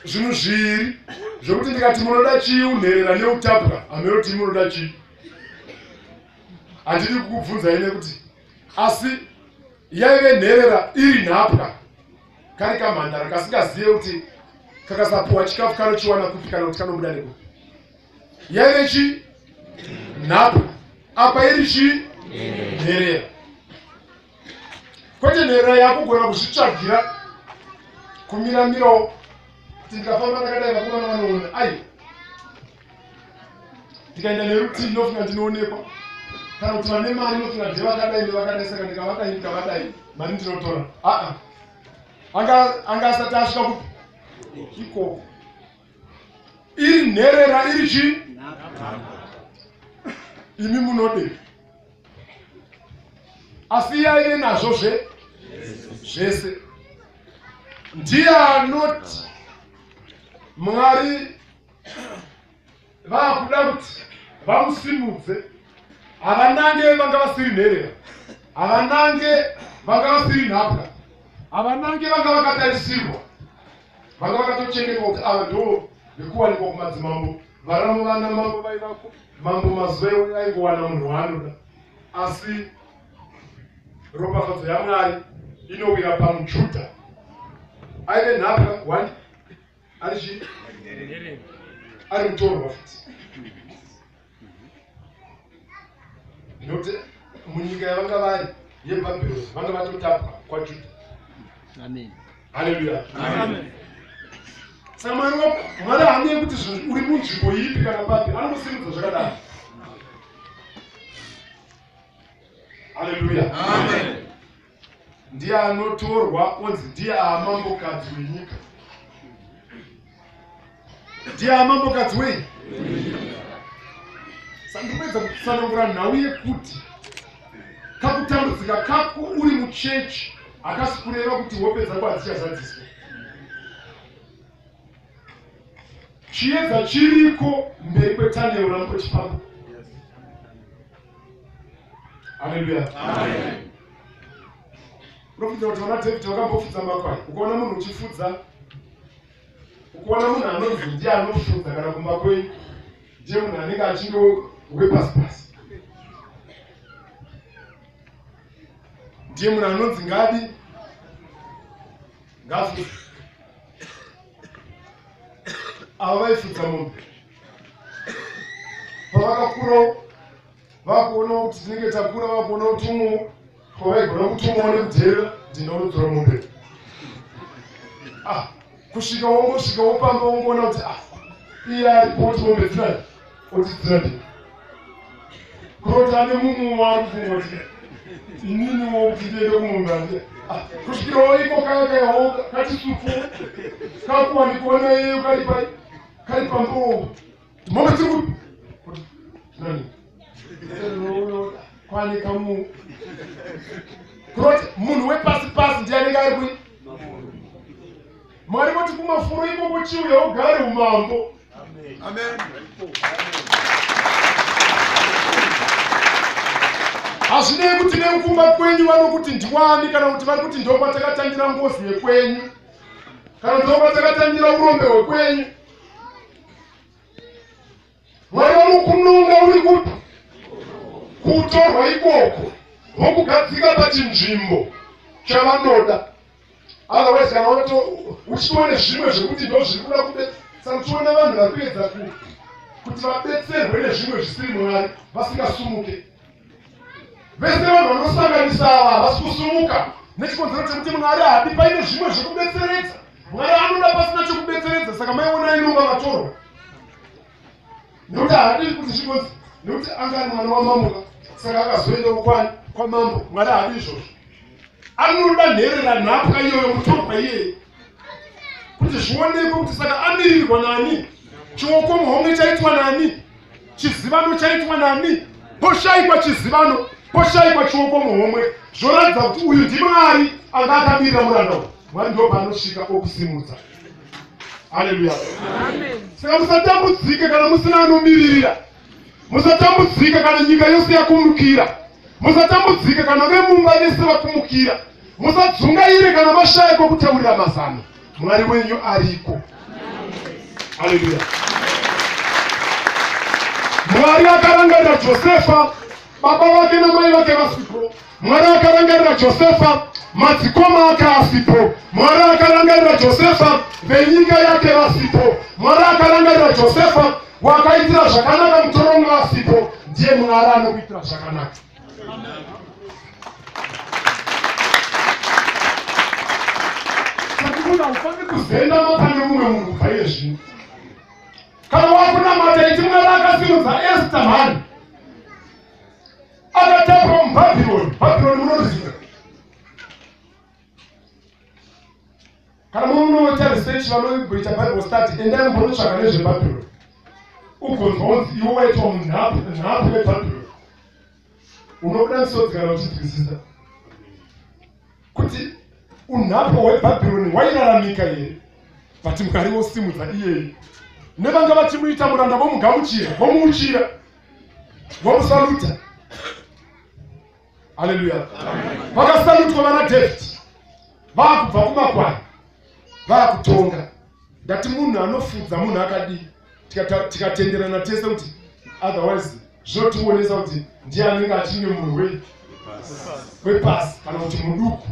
zvinhu zviri zvekuti ndikati munoda chii unherera neutapwa hameroti munoda chii handidi kukubvunzai nekuti asi yaive nherera iri nhapwa kari kamhandara kasingazive kuti kakasapuwa chikafu kanochiwana kupi kana kuti kanobuda nekupi yaive chi nhapwa apa iri chi nherera kwete nherera yakugona kuzvitsvagira kumira mirawo kuti ndikafamba ndakadai vakomana vanoona ai ndikaenda nerutivi ndinofunga ndinoonekwa kana kuti vane mari inofunga ndevakadai ndevakadai saka ndikavadai ndikavadai mari ndinotora aa anga asati asvika kupi ikoko iri nherera iri chii imi munodei asi iye aive nazvo zve zvese ndiye anoti mwari vakuda kuti vamusimudze havanange vanga vasiri nherera havanange vanga vasiri nhapwa havanange vanga vakatarisirwa vanga vakatochengetwa kuti ava ndo vekuwanikwa kumadzimambo varamo vana mambo vaivako mambo mazuva iwo aingowana munhu waanoda asi ropafadzo yamwari inowira pamujudha aive nhapwa one ari chii ari mutorwa futi nokuti munyika yavanga vari yebhabhironi vanga vatotapwa kwajudha haleluya saka mwari mwari haanei kuti uri munzvimbo ipi kana papi anokusimudza zvakadaro haleluya ndiye anotorwa onzi ndiye amambokadzi wenyika ndiye amambokadzi wei sandikuedza kutsanangura nhau yekuti kakutambudzika kako uri muchechi hakasi kureva kuti hope dzako hadzichazadziswa chiedza chiriko mberi kwetanero ramukochifamba haleluya unofudza kuti vana david vakambofudza makwai ukaona munhu uchifudza ukuona munhu anonzi ndiye anofudza kana kumba kwenyu ndiye munhu anenge achinge wepasi pasi ndiye munhu anonzi ngadi ngafudza ava vaifudza mombe pavakakurawo vakuonawo kuti tinenge takura vakuonawo tumwewo kwavaigona kutumwawo nekudherera ndinonodzora mombe. Ah, kusvika wongosvika wopamba wongoona kuti ah, iye aripo kuti mombe dzinayo oti dzinadi kuroti ane mumwe waari kufunga kuti ininiwo kuti ndiende kumombe andi ah, kusvikirawo iko kaya kayawo kati sufu kakuwanikwa naiyeyo kari pai kari pambowo mombe dziri kupi nani kwane kamu kuroti munhu wepasi pasi ndiye anenge ari kui Mwari voti kumafuro ikoko chiuya ugare umambo. Amen. Hazvinei kuti nekumba kwenyu vanokuti ndiwani kana kuti vari kuti ndokwatakatangira ngozi yekwenyu kana ndokwatakatangira urombe hwekwenyu. Mwari vanokunonga uri kupi? Kutorwa ikoko vokugadzika pachinzvimbo chavanoda. Otherwise kana unoto uchitoona zvimwe zvekuti ndo zviri kuda kubetsa uchiona vanhu vari kuedza ku kuti vabetserwe nezvimwe zvisiri Mwari vasingasumuke. Vese vanhu vanosanganisa ava havasi kusumuka nechikonzero chekuti Mwari haadi paine zvimwe zvekubetseredza. Mwari anoda pasina chekubetseredza saka maiona inonga vatorwa. Nekuti haadi kuti zvigonzi nekuti anga ari mwana wamambo saka akazoenda kwani kwamambo. Mwari haadi izvozvo. Anoda nherera nhapwa iyoyo mutorwa iyeye kuti zvionekwe kuti saka amirirwa nani, chioko muhomwe chaitwa nani, chizivano chaitwa nani, poshaikwa chizivano, poshaikwa chioko muhomwe, zvoratidza kuti uyu ndiMwari anga akamirira muranda uyu. Mwari ndo paanosvika okusimudza. Haleluya! Saka musatambudzike kana musina anomiririra. Musatambudzika kana nyika yose yakumukira. Musatambudzika kana vemumba vese vakumukira. Musadzungaire kana mashaya kwekutaurira mazano. Mwari wenyu ariko. Haleluya. Mwari akarangarira Josefa, baba vake namai vake vasipo. Mwari akarangarira Josefa, madzikoma ake asipo. Mwari akarangarira Josefa, venyika yake vasipo. Mwari akarangarira Josefa, wakaitira zvakanaka mutorongo asipo. Ndiye Mwari anokuitira zvakanaka. Saka haufaniri kuzendama pane mumwe munhu kubva iye zvino. Kana wakunamata iti Mwari akasimudza Esta mhani akatapwa muBhabhironi. Bhabhironi munoriziva. Kana munoita research vanoita Bible study, endai mumbonotsvaka nezveBhabhironi. Ugonzwa kunzi iwe waitwa munhapu yeBhabhironi. Unobuda misodzi kana uchinzwisisa kuti unhapwa hweBhabhironi hwairaramika here, but Mwari wosimudza iyeyi nevanga vachimuita muranda vomugamuchira vomuuchira vomusaluta. Haleluya! Vakasalutwa vana David vaakubva kumakwai vaakutonga. Ndati munhu anofudza munhu akadii, tikatenderana tese kuti otherwise zvinotionesa kuti ndiye anenge achinge munhu wepasi kana kuti muduku.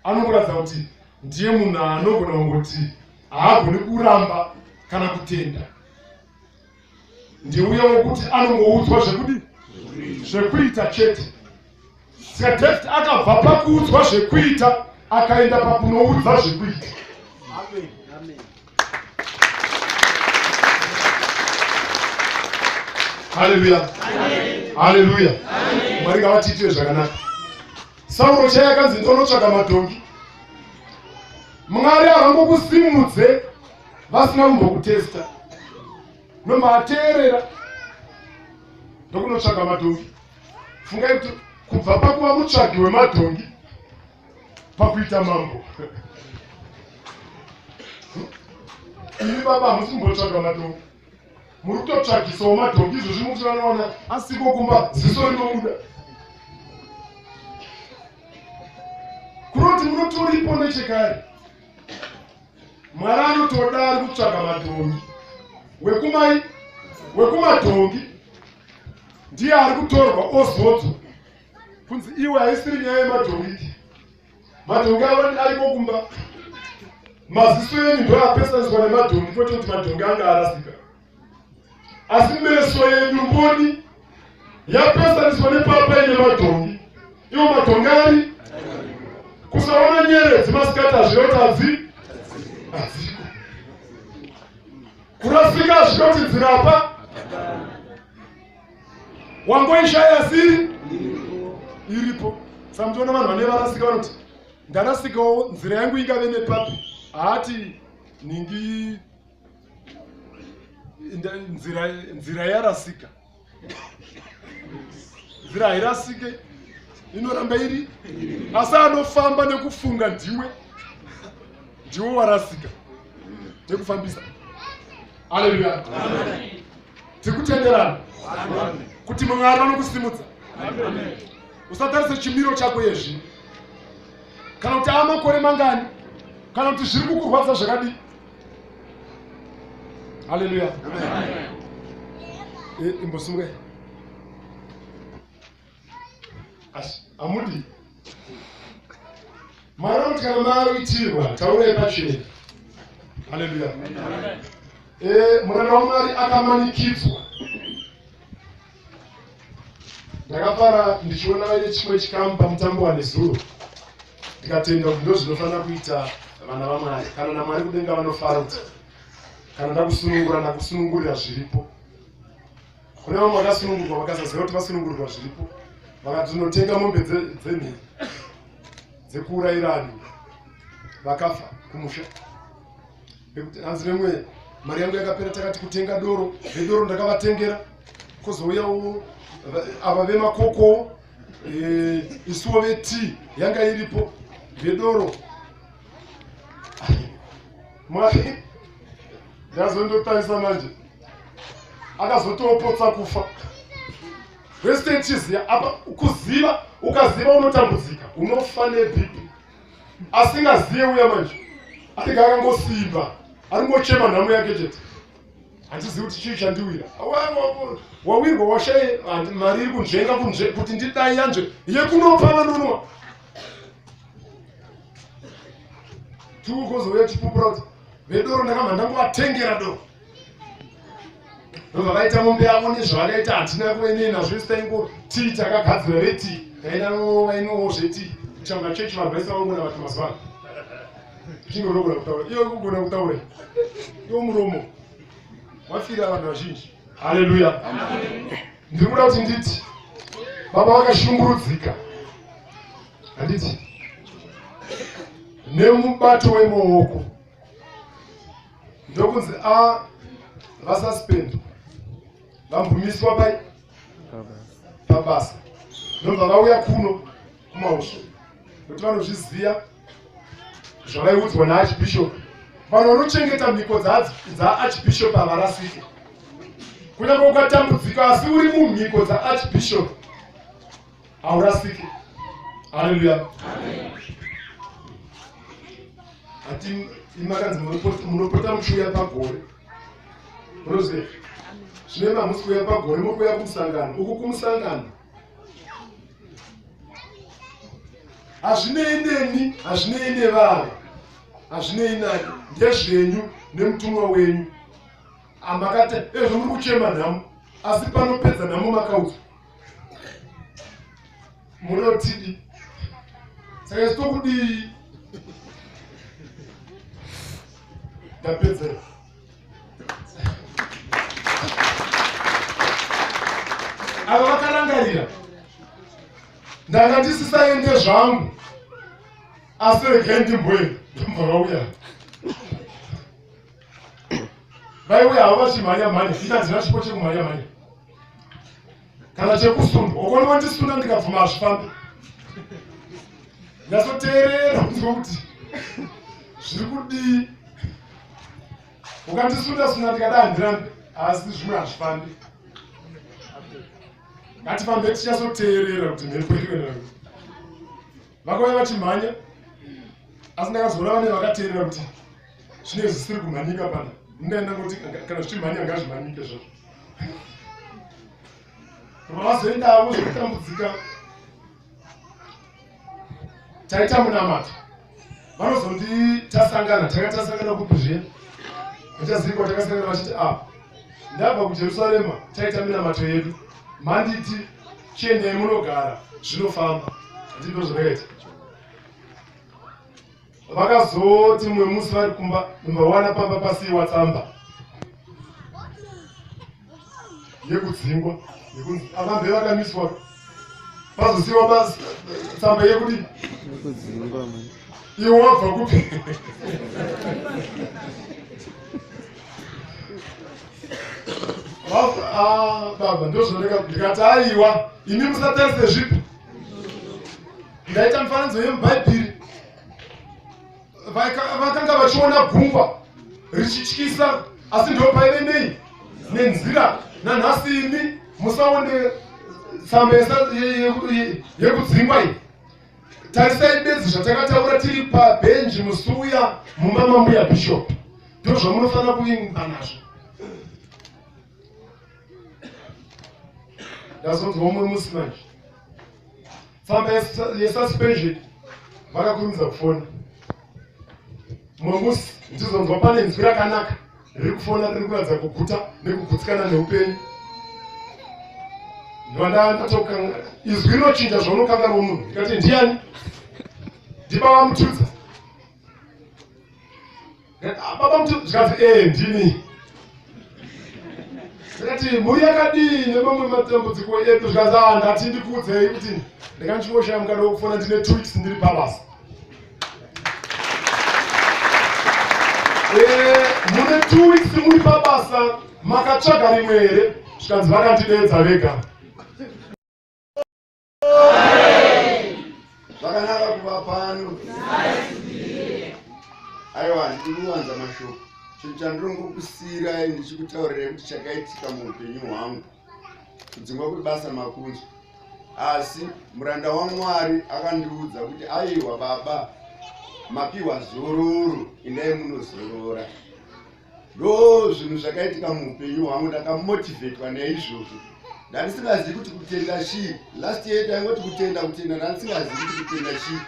Anongoratidza kuti ndiye munhu anogona kungoti haagoni kuramba kana kutenda. Ndiuye wokuti anongoudzwa zvekudi zvekuita chete. Saka David akabva pakuudzwa zvekuita akaenda pakunoudza zvekuita. Amen. Amen. Haleluya. Haleluya. Mwari ngavatiitire zvakanaka. Sauro chaiye akanzi ndonotsvaga madhongi. Mwari havangokusimudze vasina kumbokutesta. Nombateerera ndokunotsvaga madhongi. Fungai kuti kubva pakuva mutsvagi wemadhongi pakuita mambo. Imi baba hamusi kumbotsvaga madhongi, muri kutotsvagisawo madhongi. Izvozvi mukuti vanoona asiko kumba, ziso rinobuda kunoti munotoripo nechekare. Mwari anotoda ari kutsvaga madhongi wekumai wekumadhongi ndiye ari kutorwa ozodzwa kunzi iwe haisiri nyaya yemadhongi, madhongi ava ariko kumba, maziso enyu ndo apesaniswa nemadhongi, kwete kuti madhongi anga arasika, asi meso yenyu mboni yapesaniswa nepapa ine madhongi, iwo madhongi ari kusaona nyeredzi masikati hazviroti hadzi. Hadziko. Kurasika zvinoti nzira apa wangoishaya siri iripo. Saka muchiona vanhu vane varasika vanoti ndarasikawo, nzira yangu ingave nepapi? Haati nhingi nzira yarasika. Nzira hairasike, inoramba iri, asi anofamba nekufunga ndiwe warasika nekufambisa. Aleluya! Tiri kutenderana kuti Mwari vanokusimudza. Usatarise chimiro chako yezvino, kana kuti amakore mangani, kana kuti zviri kukurwadza zvakadii. Haleluya! Imbosimukai. Asi hamudi Mwari vanoti kana maitirwa, taurai pachena. Haleluya! Muranda waMwari akamanikidzwa. Ndakafara ndichiona vaine chimwe chikamu pamutambo wanezuro, ndikatenda kuti ndo zvinofanira kuita vana vaMwari. Kana naMwari kudenga vanofara kuti kana ndakusunungura, ndakusunungurira zviripo. Kune vamwe vakasunungurwa vakasaziva kuti vasunungurwa zviripo, vakati tinotenga mombe dzenhii dzekuurayirani, vakafa kumusha. Nekuti hanzi nemwe mari yangu yakapera, takati kutenga doro, vedoro ndakavatengera, kozouyawo ava vemakoko, isuwo vetii yanga iripo, vedoro. Mwari ndazondotarisa manje, akazotopotsa kufa. Wesitechiziya apa kuziva, ukaziva unotambudzika, unofa neBP. Asingaziye uya manje anenge akangosimba, aringochema nhamo yake chete. Handizivi kuti chii chandiwira. Wawirwa washaye mari iri kunzvenga kunzve kuti ndidai yanzve yekunopa vanonwa tukozouya chipupura kuti vedoro ndakabva ndangovatengera doro, ndobva vaita mombe yavo nezvavakaita. Hatina kuve nazvo isu, taingo tii takagadzira vetii, taida vainowo zvetii kuchanga chechi. Vanhu vaisa vangona vati mazuva ano chinge unogona kutaura, iwe kugona kutaura iwo muromo wafira vanhu vazhinji. Haleluya! Ndiri kuda kuti nditi baba vakashungurudzika, handiti, nemubato wemaoko, ndokunzi a vasuspend, vambomiswa pai pabasa, ndobva vauya kuno kumauswa nokuti vanozviziva zvavaiudzwa naarchbishop. Vanhu vanochengeta mhiko dzaarchbishop havarasike. Kunyange ukatambudzika, asi uri mumhiko dzaarchbishop, haurasike. Haleluya! Hati imakanzi munopota muchiuya pagore, munoziva zvine mamusi kuuya pagore, muri kuuya kumusangano uku. Kumusangano hazvinei neni, hazvinei nevanhu, hazvinei nani, ndezvenyu nemutumwa wenyu. Amakati ezvo muri kuchema nhamo, asi panopedza nhamo makaudzwa, munotidi. Saka isu tokudii? Ndapedzera. Ava vakarangarira, ndanga ndisisaende zvangu, asi regai ndimboenda. Ndobva vauya, vaiuya havo vachimhanya mhanya. Ina handina chipo chekumhanya mhanya kana chekusundwa. Ukona wandisunda ndikabvuma, hazvifambi. Nyatsoteerera kunzwa kuti zviri kudii. Ukandisunda sunda ndikada, handirambi, asi zvimwe hazvifambi. Ngatifambe tichazoteerera kuti mhepo iri kuenda. Vakauya vachimhanya, asi ndakazoona vane vakateerera kuti zvine zvisiri kumhanyika pana. Ndaenda ngoti kana zvichimhanya ngazvimhanyike zvazvo. Vazoendavo zvekutambudzika, taita munamato, vanozondi tasangana, takatasangana kupi zviya, achazivi kwatakasangana, vachiti a ndabva kuJerusarema, taita minamato yedu, manditi chiendai munogara, zvinofamba. Handii, ndo zvakaita. Vakazoti mumwe musi vari kumba vawana pamba pasiiwa tsamba yekudzingwa yekunzi avambe vakamiswa pazosiiwa tsamba yekudii iwe wabva kupi? Baba ndozvinooneka ndikati aiwa imi musatarise zvipi ndaita mifananidzo yemubhaibheri vakanga vachiona gungwa richityisa asi ndo paive nei nenzira nanhasi imi musaone tsamba yekudzingwa iyi tarisai bedzi zvatakataura tiri pabhenji musi uya mumba mambuya bishop ndo zvamunofanira kuvimba nazvo ndazonzwa umwe musi manje tsamba yesuspension vakakurumidza kufona mumwe musi ndizonzwa pane nzwi rakanaka riri kufona riri kuratidza kuguta nekugutsikana neupenyu ndandatokanganwa izwi rinochinja zvaunokanganwa munhu ndikati ndiyani ndibaba mutudza ah, baba mutudza zvikanzi ee ndini ndikati mhuri yakadii nemamwe matambudziko edu zvikanzi ah, ndati ndikuudzei kuti ndakandichingoshaya mukana wekufona ndine two weeks ndiri pabasa Eh, mune two weeks muri pabasa makatsvaga rimwe here zvikanzi vakandideedza vega zvakanaka kuva pano aiwa handidi kuwanza mashoko chinhu chandinongokusiyirai ndichikutaurirai kuti chakaitika muupenyu hwangu kudzingwa kwebasa makunzwa Asi muranda waMwari akandiudza kuti aiwa baba mapiwa zororo indai munozorora. Ndo zvinhu zvakaitika muupenyu hwangu ndakamotivetwa naizvozvo. Ndandisingazivi kuti kutenda chii. Last year taingoti kutenda kutenda ndandisingazivi kuti kutenda chii.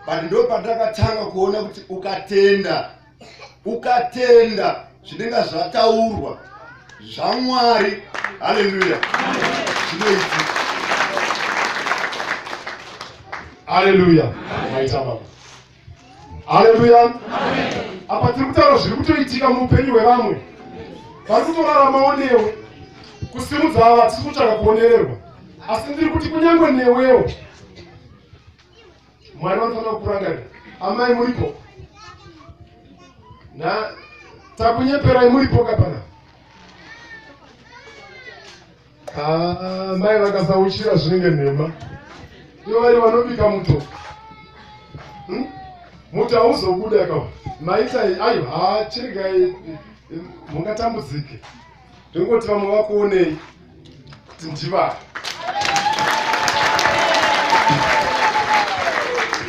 But ndo pandakatanga kuona kuti ukatenda ukatenda zvinenge zvataurwa zvamwari haleluya zvinoitika haleluya maita baba haleluya apa tiri kutaura zviri kutoitika muupenyu hwevamwe vari kutoraramawo newe kusimudza ava tisi kutsvaka kuonererwa asi ndiri kuti kunyange newewo Mwari vanofanira kukurangarira. Amai muripo? Na takunyeperai muripo kapana? Ah, mai vakasauchira zvinenge nhema. Ivo vari vanobika muto. Hmm? Muto hauzobuda ka. Maita aiwa, ha chiregai mungatambudzike. Ndingoti vamwe vakuonei kuti ndivari.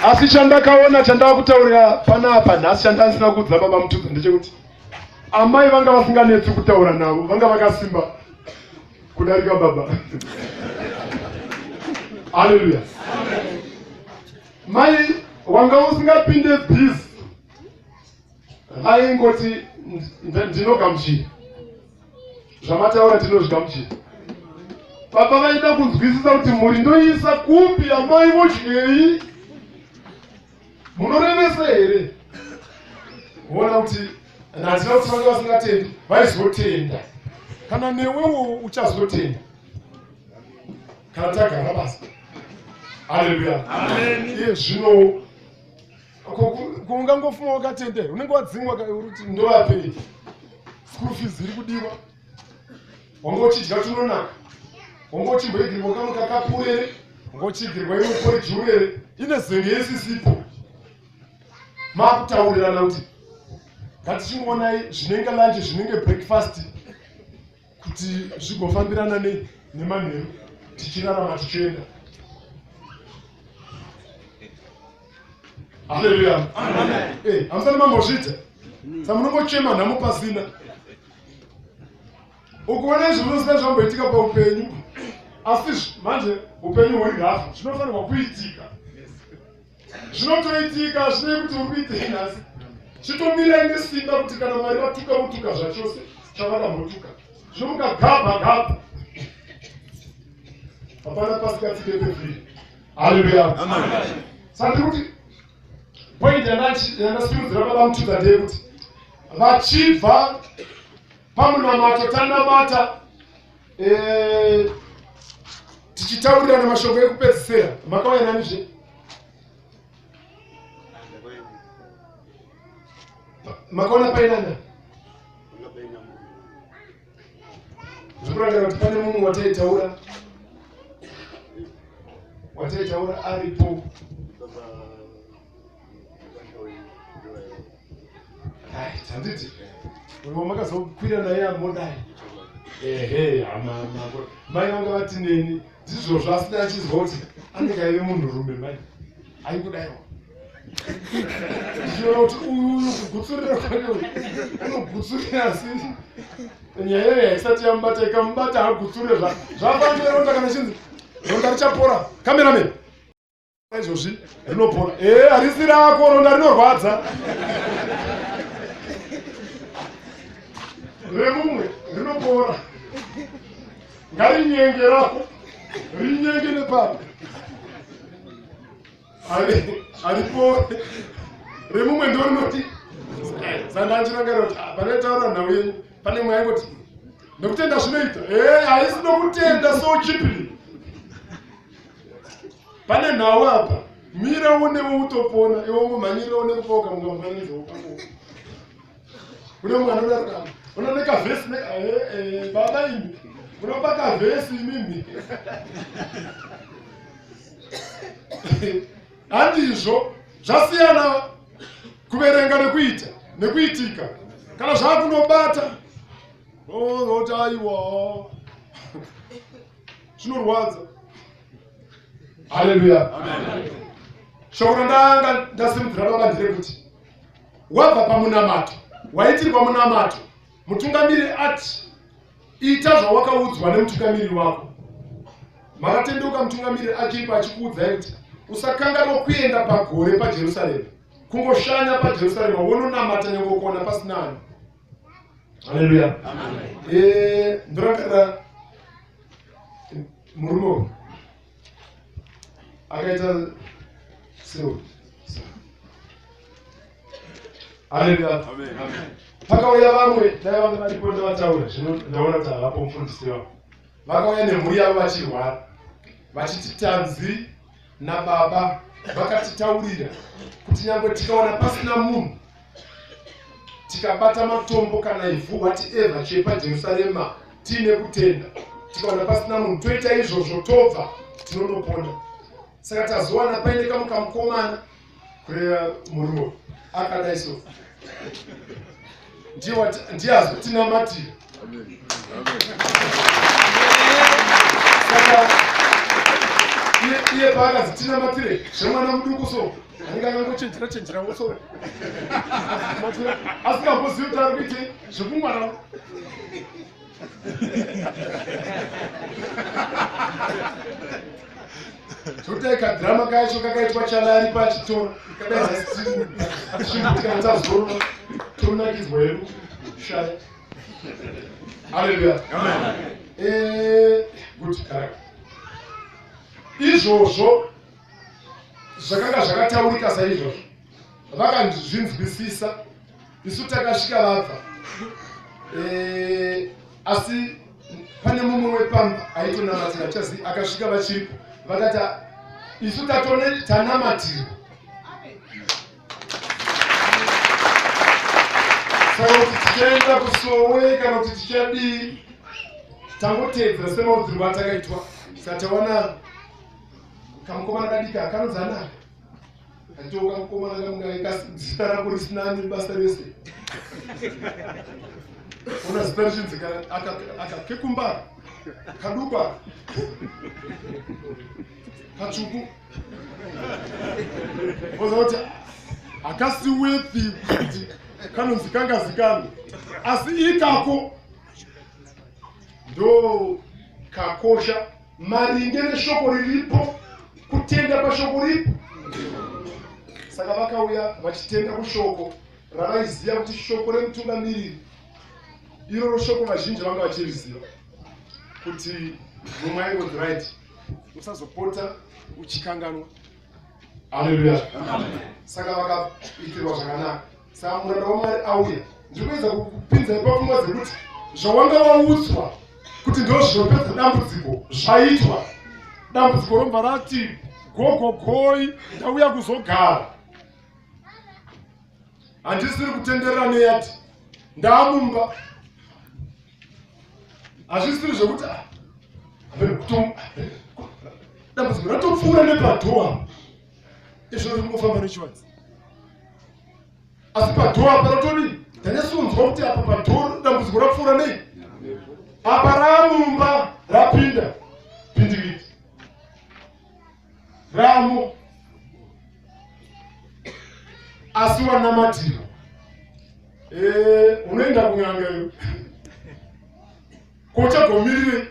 Asi chandakaona chandakutaurira panapa nhasi chandasina kuudza baba Mutudza ndechekuti amai vanga vasinganetsi kutaura navo, vanga vakasimba kudarika baba. Haleluya. Mai wanga usingapinde busy vaingoti ndinogamuchira zvamataura ndinozvigamuchira baba vaida kunzwisisa kuti mhuri ndoiisa kupi amai vodyei munorevesa here voona kuti handina kuti vanga vasingatendi vaizotenda kana newewo uchazotenda kana tagara basa haleluya iye zvino Ungangofuma wakatenda here? Unenge wadzingwa kuti ndovapei? School fees iri kudiwa. Wanga uchidya tunonaka. Wanga uchimboigirwa kamwe kakapurere. Wanga uchigirwa imwe porridge urere. Ine zenge yesisipo. Makutaurirana kuti ngatichingoonai zvinenge lunch zvinenge breakfast kuti zvigofambirana nei nemanheru tichirarama tichienda. Haleluya. Eh, hamusati mambozviita. Sa munongochema nhamo pasina. Ukuona izvi zvinosina zvamboitika paupenyu. Asi manje upenyu huri rafu zvinofanirwa kuitika. Zvinotoitika zvinei kuti uri kuitei nhasi. Chitomirai nesimba kuti kana Mwari vatuka votuka zvachose chavakambotuka. Zvinomuka gabha gabha. Hapana pasikatsike pefree. Haleluya. Saka ndiri kuti Point yandasimudzira baba Mutudza ndeyekuti vachibva pamunamato tanamata tichitaurirana mashoko ekupedzisira, makauya nanizve? Makaona painana? Zvikurangarira kuti pane mumwe wataitaura aripo. Right, handiti uyo makazokwira naye amodai? Ehe, hama mai vanga vati neni ndizvozvo, asina achizwa kuti anenge aive munhurume. Mai aikudaiwa, ndichiona kuti uyu kugutsurira kwake unogutsurira, asi nyaya iyoyo haisati yamubata. Ikamubata hagutsurire. Zvafanira ronda kana chinzi ronda richapora. Cameraman, izvozvi rinopora. E, harisi rako ronda rinorwadza, remumwe rinopora. Ngarinyenge rako, rinyenge nepapo, haripore. Remumwe ndo rinoti sandanchirangarira kuti panoitaura nhau yenyu pane mwe aingoti nokutenda zvinoita. E, haisi nokutenda so cheaply. Pane nhau apa, mira uonewo utopona. Iwe ungomhanyirira une kupoka mungamufananidzo wopako une mwana udarika unoneka vhesi. Baba imi unopa kavhesi imimi, handizvo? Zvasiyana kuverenga nekuita nekuitika. Kana zvakunobata oti aiwa, zvinorwadza. Haleluya. Shoko randanga ndasimudzira baba nderekuti wabva pamunamato, waitirwa munamato, mutungamiri ati ita zvawakaudzwa nemutungamiri wako. Makatendeuka mutungamiri achiripo achikuudzai kuti usakanganwa kuenda pagore paJerusarema, kungoshanya paJerusarema wononamata nyange ukuona pasina ani. Haleluya. Ndorangarira murume uyu akaita seu. Haleluya. Pakauya vamwe, dai vanga varipo ndavataura zvino. Ndaona kuti havapo. Mufundisi vavo vakauya nemhuri yavo vachirwara, vachiti tanzi nababa vakatitaurira kuti nyange tikaona pasina munhu, tikabata matombo kana ivhu, whatever chepaJerusarema, tiine kutenda, tikaona pasina munhu toita izvozvo, tobva tinonopona. Saka tazowana paine kamwe kamukomana, kureva murume akadai so, ndiye azotinamatira. Saka iye paakazi tinamatire zvemwana muduku so, anenge akangochenjera chenjerawo so, asingambozivi kuti ari kuitei zvekumwana. Zvokuti kadhirama kacho kakaitwa chalari pachitora kadaizvimbutikana, tazorora tonakidzwa hedu shaya. Haleluya. Good character. Izvozvo zvakanga zvakataurika saizvozvo, vakazvinzwisisa. Isu takasvika vabva. Asi pane mumwe wepamba aitonamatira chazi akasvika vachiripo, vakati isu tatone tanamatirwa. Saka kuti tichaenda kusowe kana kuti tichadii, tangoteedzera semaudzirwo atakaitwa. Saka tawana kamukomana kadiki kanonzi anaka atoo kamukomana kamungai, zita rako risinani basa rese. Ona zita richinzi aka kekumbara kaduku aka katsvuku, oza kuti hakasi wethi kuti kanonzi kangazikanwe, asi ikako ndo kakosha maringe neshoko riripo, kutenda pashoko ripo. Saka vakauya vachitenda kushoko ravaiziva kuti shoko remutungamiriri iroro. Shoko vazhinji vanga vachiriziva kuti mumwe aingonzi right, usazopota uchikanganwa. Haleluya. Saka vakaitirwa zvakanaka. Saka muranda waMwari auya, ndiri kuedza kukupinzai papfungwa dzekuti zvawanga waudzwa kuti ndo zvinopedza dambudziko zvaitwa. Dambudziko robva rati gogogoi, ndauya kuzogara. Handisiri kutenderera neyati ndaamumba. Hazvisiri zvekuti ah, dambudziko ratopfuura nepadhoa izvo ringofamba nechivanzi asi padhoa paratodii ndanyatsounzwa kuti apa padhoa dambudziko rapfuura nei apa ramumba rapinda pindikiti ramo asi wanamatira eh, unoenda kun'anga iyo kochagomirire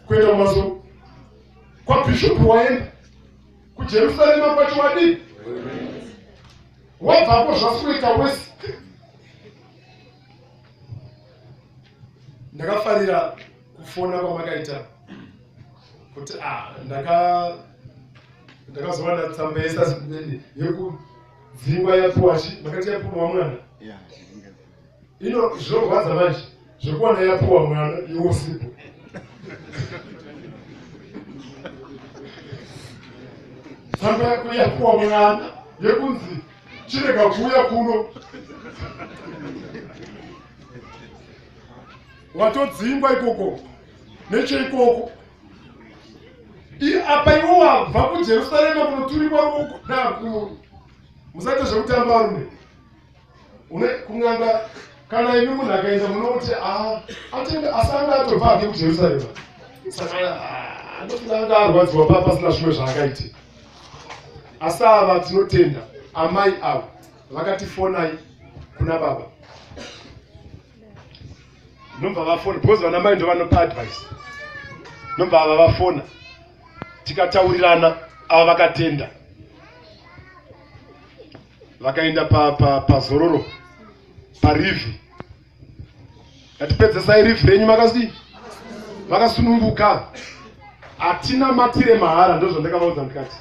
kuenda kumasoro kwabhishopu waenda kujerusarema kwacho wadii wabvapo zvasikuita wese ndakafarira kufona kwamakaita kuti ah, ndaka ndakazowana tsamba yesasipende yekudzingwa yapuwa chi makati yapuwa mwana ino zvinorwadza manje zvekuwana yapuwa mwana iwe usipo tsamba yako yapuwa mwana yekunzi chirega kuuya kuno watodzingwa ikoko necheikoko apa iwo wabva kujerusarema kunoturikwa ruoko nakuru musaite zvekutamba varume une kun'anga kana imi munhu akaenda munoti ah, atende asi anga atobva hake kujerusarema saka ah, anofunga anga arwadziwa pa pasina zvimwe zvaakaite asi ava tinotenda amai ava vakatifonai kuna baba nobva vafona because vana mai ndovanopa advice nobva ava vafona tikataurirana ava vakatenda vakaenda pazororo pa, pa parivhi ngatipedzesai rivhi renyu makasii vakasununguka hatina matire mahara ndozvandakavaudza ndikati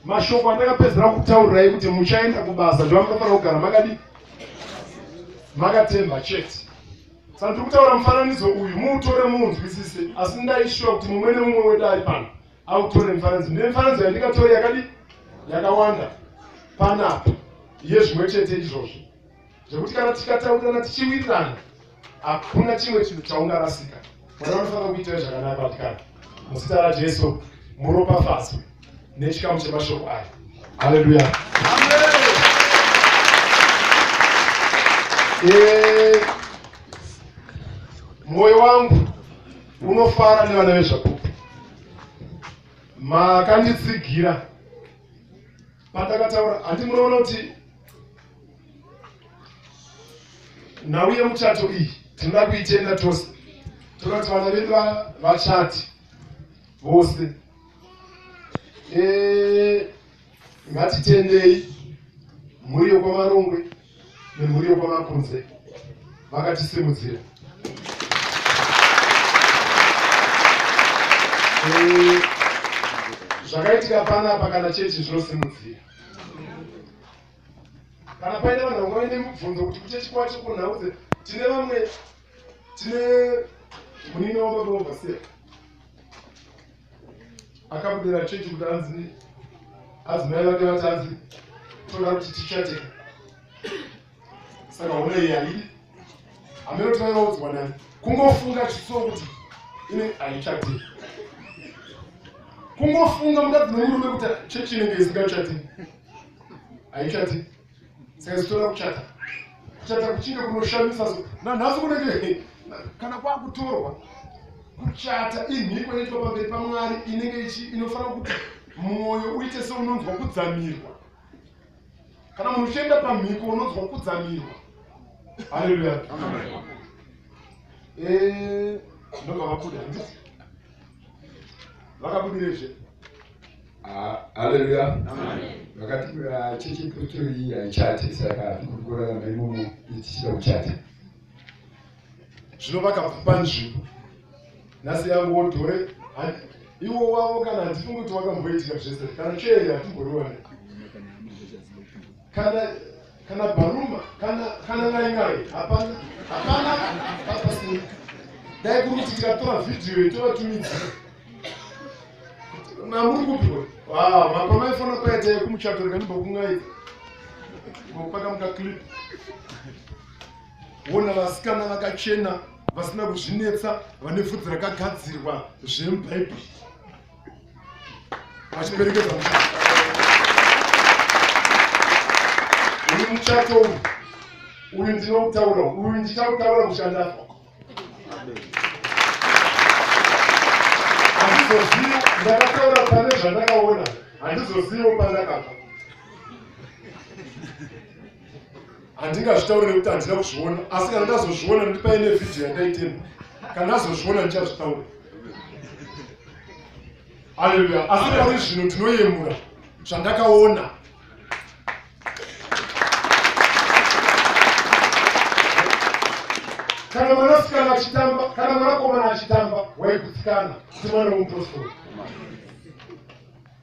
mashoko andakapedzera kutaurirai kuti muchaenda kubasa ndovamunofanira kugara makadii makatemba chete saka ndiri kutaura mufananidzo uyu muutore muunzwisise asi ndaishuwa kuti mumwe nemumwe wedu ari pano autore mufananidzo ndine mifananidzo yandingatore yakadii yakawanda panapa yezvimwe chete izvozvo zvekuti kana tikataurirana tichiwirirana hakuna chimwe chinhu chaungarasika mwari vanofanira kuitira zvakanaka vadikani muzita rajesu muropafadzwe nechikamu chemashoko aya haleluya eh, mwoyo wangu unofara nevana vezvapupu makanditsigira pandakataura handi munoona kuti nhau yemuchato iyi tinoda kuitenda tose toda kuti vana vedu vachati vose e, ngatitendei mhuri yokwamarongwe nemhuri yokwamakunze vakatisimudzira e, zvakaitika panapa kana chechi zvinosimudzira kana paine vanhu vanga vaine mubvunzo kuti kuchechi kwacho kunhaudze tine vamwe tine munini wababa wovhasiya akabudira chechi kuti anzi adzimai vake vati anzi toda kuti tichateka saka hona iyi haidi hameno kuti vaivaudzwa nani kungofunga chiso kuti ine haichati kungofunga mukadzi nemurume kuti chechi inenge isingachati haichati saka zitoda kuchata kuchata kuchinge kunoshamisa so nanhasi kunenge kana kwakutorwa kuchata imhiko inoitwa pamberi pamwari inenge inofanira kuti mwoyo uite seunonzwa kudzamirwa kana munhu uchienda pamhiko unonzwa kudzamirwa haleluya eh, ndobva vabuda handiti vakabudirezve ah, haleluya vakati ah, chechi postori iyi haichati saka tikuri imomo tichida kuchata zvino vakabva panzvimbo nhasi yangu wodhore iwo wavo kana handifungi kuti wakamboitika zvese kana chee hatimboriwane Kana kana bharuma kana kana ngai ngai hapana hapana pasina. Dai kuri kuti tikatora vhidhiyo tovatumidza. Mamuri kupi? Wow, mapamaifona paita yekumuchato rega ndimbokungaidza. Ngopaka muka clip. Wona vasikana vakachena vasina kuzvinetsa vane vhudzi rakagadzirwa zvemubhaibheri vachiperekedza muchato. Uyu muchato uyu uyu ndinoutaura uyu ndichautaura kusvika ndafa. Handizozivi ndakataura pane zvandakaona, handizoziviwo pandakabva. Handingazvitauri nekuti handina kuzviona, asi kana ndazozviona nekuti paine vhidhiyo yandaitemba, kana ndazozviona ndichazvitaura. Haleluya! Asi pari zvino ndinoyemura zvandakaona. Kana mwanasikana achitamba, kana mwanakomana achitamba, waigutsikana kuti mwana wemupostori.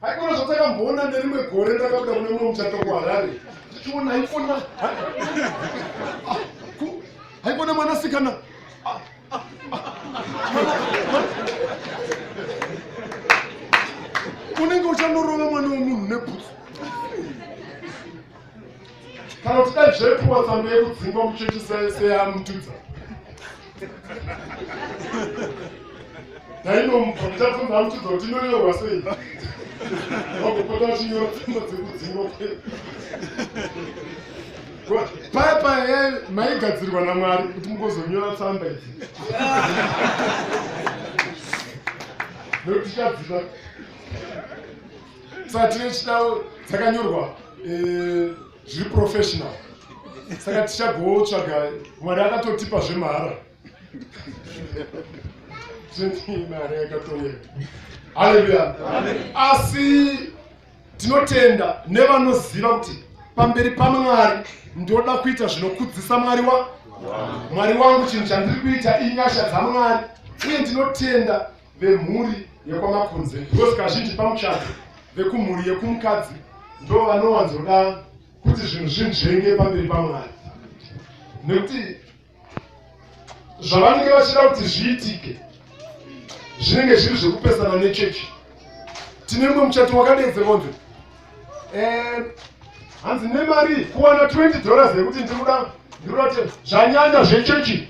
Haikona zvatakamboona nerimwe gore ndakabuda kune mumwe muchato kuHarare ndichiona haikona haikona mwanasikana unenge uchanorova mwana wemunhu nebhutsu kana kuti dai zvaipuwa tsamba yekudzingwa muchechi seyamutudza ndainomubva ndichabvunza amutudza kuti inonyorwa sei vagopota vachinyora tsamba dzekudzingwa paya paya maigadzirwa namwari kuti mugozonyora tsamba idzi nekuti tichadzida saka tine chidao dzakanyorwa eh, zviri professional saka tichagotsvaga mwari akatotipa zvemahara mari yakatouya haleluya asi tinotenda nevanoziva kuti pamberi pamwari ndoda kuita zvinokudzisa mwari wa mwari wangu chinhu chandiri kuita inyasha dzamwari uye ndinotenda vemhuri yekwamakunze because kazhinji pamuchato vekumhuri yekumukadzi ndo vanowanzoda kuti zvinhu zvinzvenge pamberi pamwari nekuti zvavanenge vachida kuti zviitike zvinenge zviri zvekupesana nechechi tine mumwe muchato wakadeedzerwa kunzi eh, hanzi nemari kuwana 20 dollars yekuti ndiri kuda ndiri kuda kuti zvanyanya zvechechi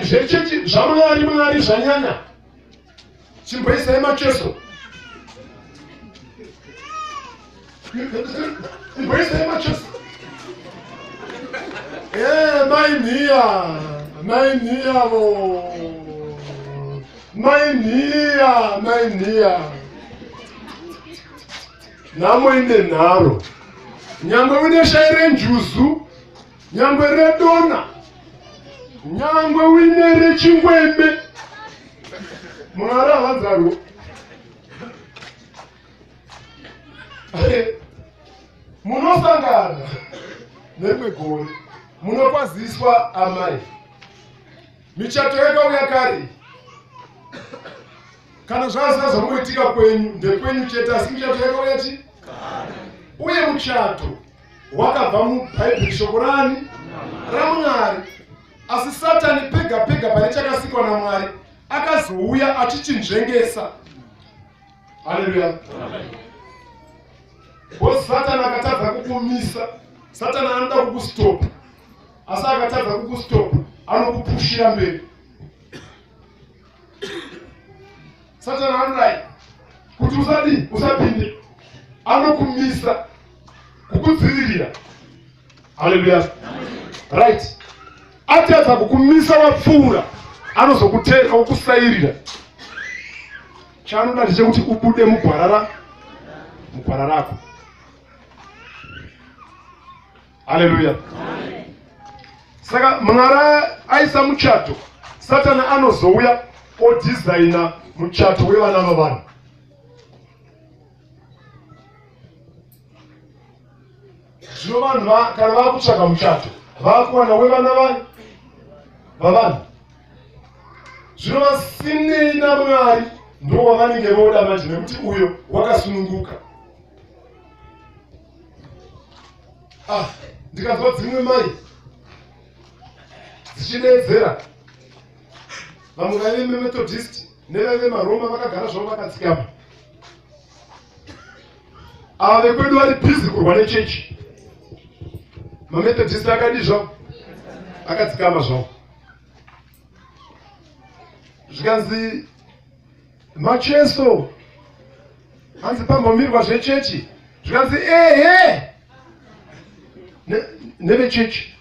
zvechechi zvamwari mwari zvanyanya chimboisai macheso imboisai macheso eh, mai nhiya mai nhiya vo mai nhiya mai nhiya nhamo ine nharo nyangwe une shai renjuzu nyangwe redona nyangwe uine rechingwembe mwari havanzarwo munosangana nerimwe gore munokwaziswa amai michato yakauya kare kana zvasina zvamboitika kwenyu ndekwenyu chete asi michato yakauya chi uye muchato wakabva mubhaibheri shoko rani ramwari asi satani pega pega pane chakasikwa namwari akazouya achichinzvengesa haleluya bcause satani akatadza kukumisa satani anoda kukustopa asi akatadza kukustopa anokupushira mberi Satani anodai kuti usadii usapinde, anokumisa kukudzivirira. Haleluya! Right, atadza kukumisa wapfuura, anozokuteka okusairira. Chaanoda ndechekuti ubude mugwara mugwara rako. Haleluya! Saka Mwari aisa muchato, Satani anozouya odhizaina muchato wevana vavanhu. Zvino vanhu kana vakutsvaga muchato vakuwana wevana vavanhu. Zvino vasinei naMwari ndo wavanenge voda manje nekuti uyo wakasununguka. Ah, ndikanzwa dzimwe mai dzichideedzera vamwe vaive memethodist nevaive maroma vakagara zvavo vakatsikama. Ava vekwedu vari busy kurwa nechechi. Mamethodist akadii zvavo? Akadzikama zvavo. Zvikanzi Macheso hanzi pambomirwa zvechechi zvikanzi ehe nevechechi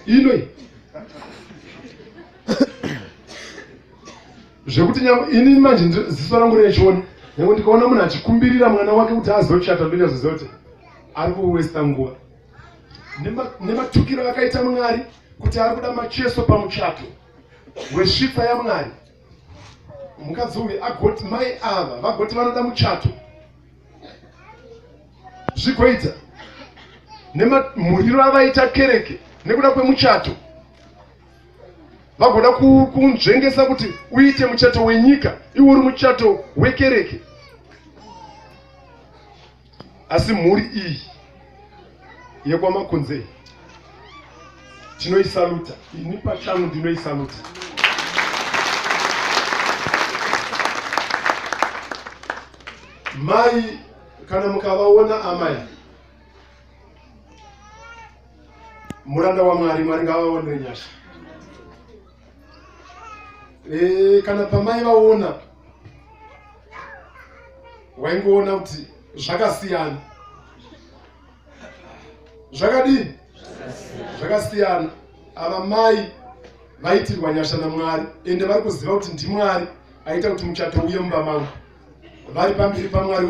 inoi zvekuti ini manje ziso rangu rechiona nyange ndikaona munhu achikumbirira mwana wake kuti azochata ndonyazoziva kuti ari kuwesta nguva nematukiro akaita mwari kuti ari kuda macheso pamuchato wesvitsa yamwari mukadzi uyu agoti mai ava vagoti vanoda muchato zvigoita nemamhuriro avaita kereke nekuda kwemuchato vagoda kunzvengesa kuti uite muchato wenyika iwe uri muchato wekereke asi mhuri iyi yekwamakunze iyi tinoisaluta ini pachangu ndinoisaluta mai kana mukavaona amai muranda wamwari mwari ngavaonere nyasha e, kana pamai vaona waingoona kuti zvakasiyana zvakadini zvakasiyana ava mai vaitirwa nyasha namwari ende vari kuziva kuti ndimwari aita kuti muchato uye mumba mangu vari pamberi pamwari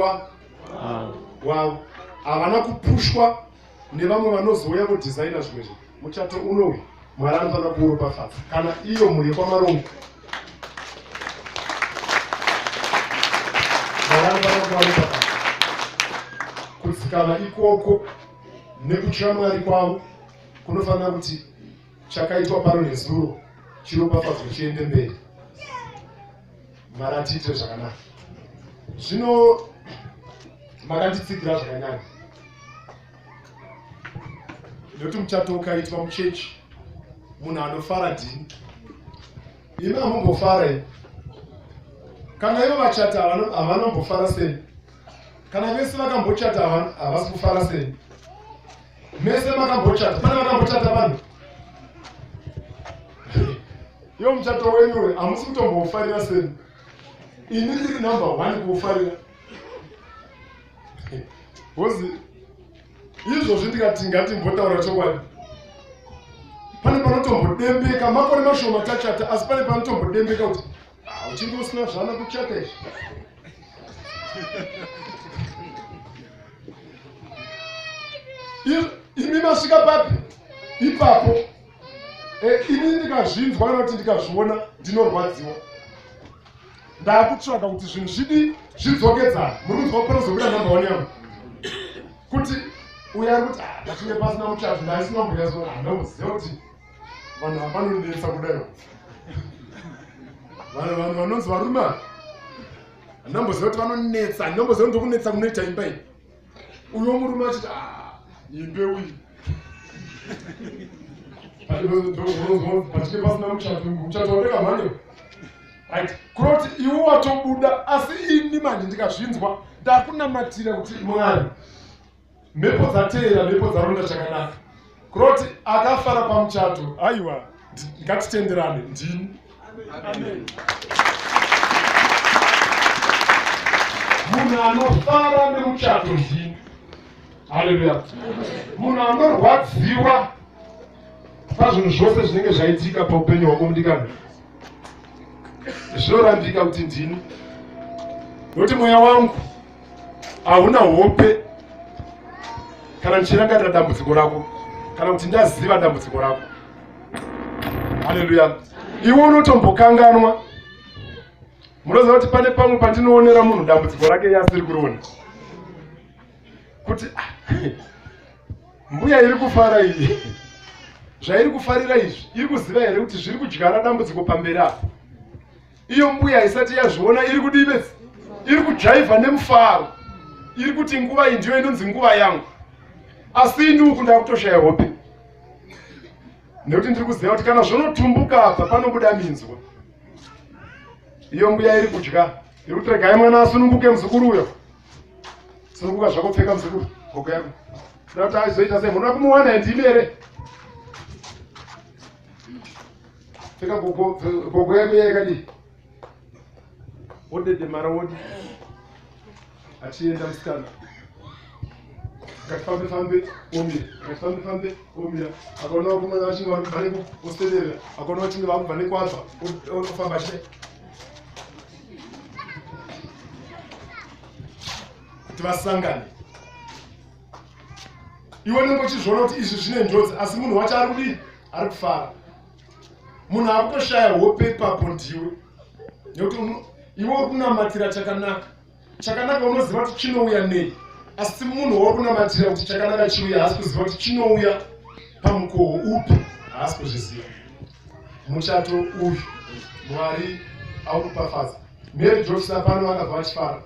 wavo havana kupushwa nevamwe vanozouya vodhizaina zvimwe zvinhu muchato unowi mwari anofanira kuuropafadza kana iyo mhuri yekwamarongo mwari anofanira kuvaropafadza kudzikama ikoko nekutya mwari kwavo kunofanira kuti chakaitwa pano nezuro chiropafadzwe chiende mberi Mwari atiitire zvakanaka. Zvino makanditsigira zvakanyanya nekuti muchato ukaitwa muchechi munhu anofara ndini imi hamumbofara imi kana ivo vachata havanombofara seni kana vese vakambochata havasi kufara seni mese makambochata pane vakambochata vanhu Yo muchato wenyu uyu hamusi kutomboufarira seni. Ini ndiri number one kuufarira. Because izvozvi ndikati ngatimbotaura chokwadi. Pane panotombodembeka makore mashoma tachata asi pane panotombodembeka kuti ah, uchinge usina zvana kuchata izvi. Imi masvika papi? Ipapo. Eh, ini ndikazvinzwa kana kuti ndikazviona ndinorwadziwa ndakutsvaka kuti zvinhu zvidi zvidzokedzana muri kunzwa panozobuda number one yangu kuti uyo ari kuti ah, ndachinge pasina muchato ndaisina mbuyazo handakuziva kuti vanhu hapanonetsa kudai vanhu vanhu vanonzi varume handamboziva kuti vanonetsa handamboziva kuti ndokunetsa kunoita imba iyi uyo murume achiti ah, imbe uyu pachinge pasina muchato muchato wandeka mhani right kuroti iwe watobuda asi ini manje ndikazvinzwa ndakunamatira kuti mwari mhepo dzateera mhepo dzaronda chakanaka kuroti akafara pamuchato aiwa ngatitenderane ndini munhu anofara nemuchato ndini haleluya munhu anorwadziwa pazvinhu zvose zvinenge zvaitika paupenyu hwako mudikani zvinorambika kuti ndini nokuti mweya wangu hauna hope kana ndichirangarira dambudziko rako kana kuti ndaziva dambudziko rako haleluya iwe unotombokanganwa munoziva kuti pane pamwe pandinoonera munhu dambudziko rake iye asiri kuriona kuti ah, mbuya iri kufara iyi zvairi kufarira izvi iri kuziva here kuti zviri kudyara dambudziko pamberi apo iyo mbuya isati yazviona iri kudii bedzi iri kujaivha nemufaro iri kuti nguva iyi ndiyo inonzi nguva yangu Asi ini uku ndakutoshaya hope nekuti ndiri kuziva kuti kana zvonotumbuka apa panobuda minzwa. Iyo mbuya iri kudya iri kuti regai mwana asununguke muzukuru uyo. Sununguka zvako pfeka muzukuru gogo yako. Kuda kuti aizoita sei munoda kumuwana ndimi here? Pfeka gogo gogo yako iya yakadii? Wodedemara wodi achienda musikana akati fambe fambe omira akati fambe fambe omira akaona vakomana vachinge vari kubva neko osederera akaona vachinge vakubva nekwabva ofamba achidai kuti vasangane iwe unenge uchizviona kuti izvi zvine njodzi asi munhu wacho ari kudii ari kufara munhu akutoshaya hope ipapo ndiwe nekuti iwe uri kunamatira chakanaka chakanaka unoziva kuti chinouya nei asi munhu wauri kunamatira kuti chakanaka chiuya haasi kuziva kuti chinouya pamukoho upi haasi kuzviziva muchato uyu mwari aukupafadza mary jofisa pano vakabva vachifara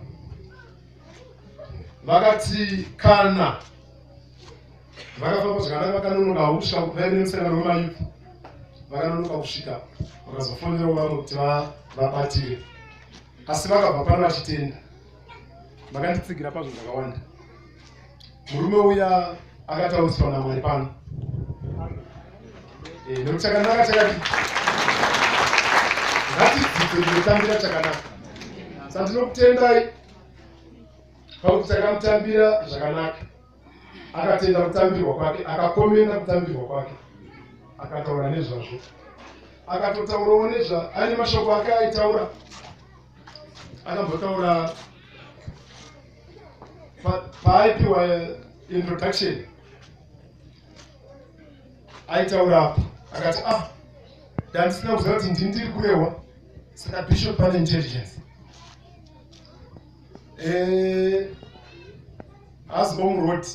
vakati kana vakafamba zvakanaka vakanonoka havo kusvika vaive nemusangano wemayouth vakanonoka kusvika vakazofonerawo vamwe kuti vabatire asi vakabva pano vachitenda vakanditsigira pazvo zvakawanda murume uya akatauriswa namwari pano eh, nekuti chakanaka chakati ngatidzidze kunotambira chakanaka sandinokutendai pakuti takamutambira zvakanaka akatenda kutambirwa kwake akakomenda kutambirwa kwake akataura nezvazvo akatotaurawo nezva aine mashoko ake aitaura akambotaura paaipiwa introduction aitaura apo akati ah ndandisina kuziva kuti ndini ndiri kurehwa saka bishop pane intelligence eh, Asbom Road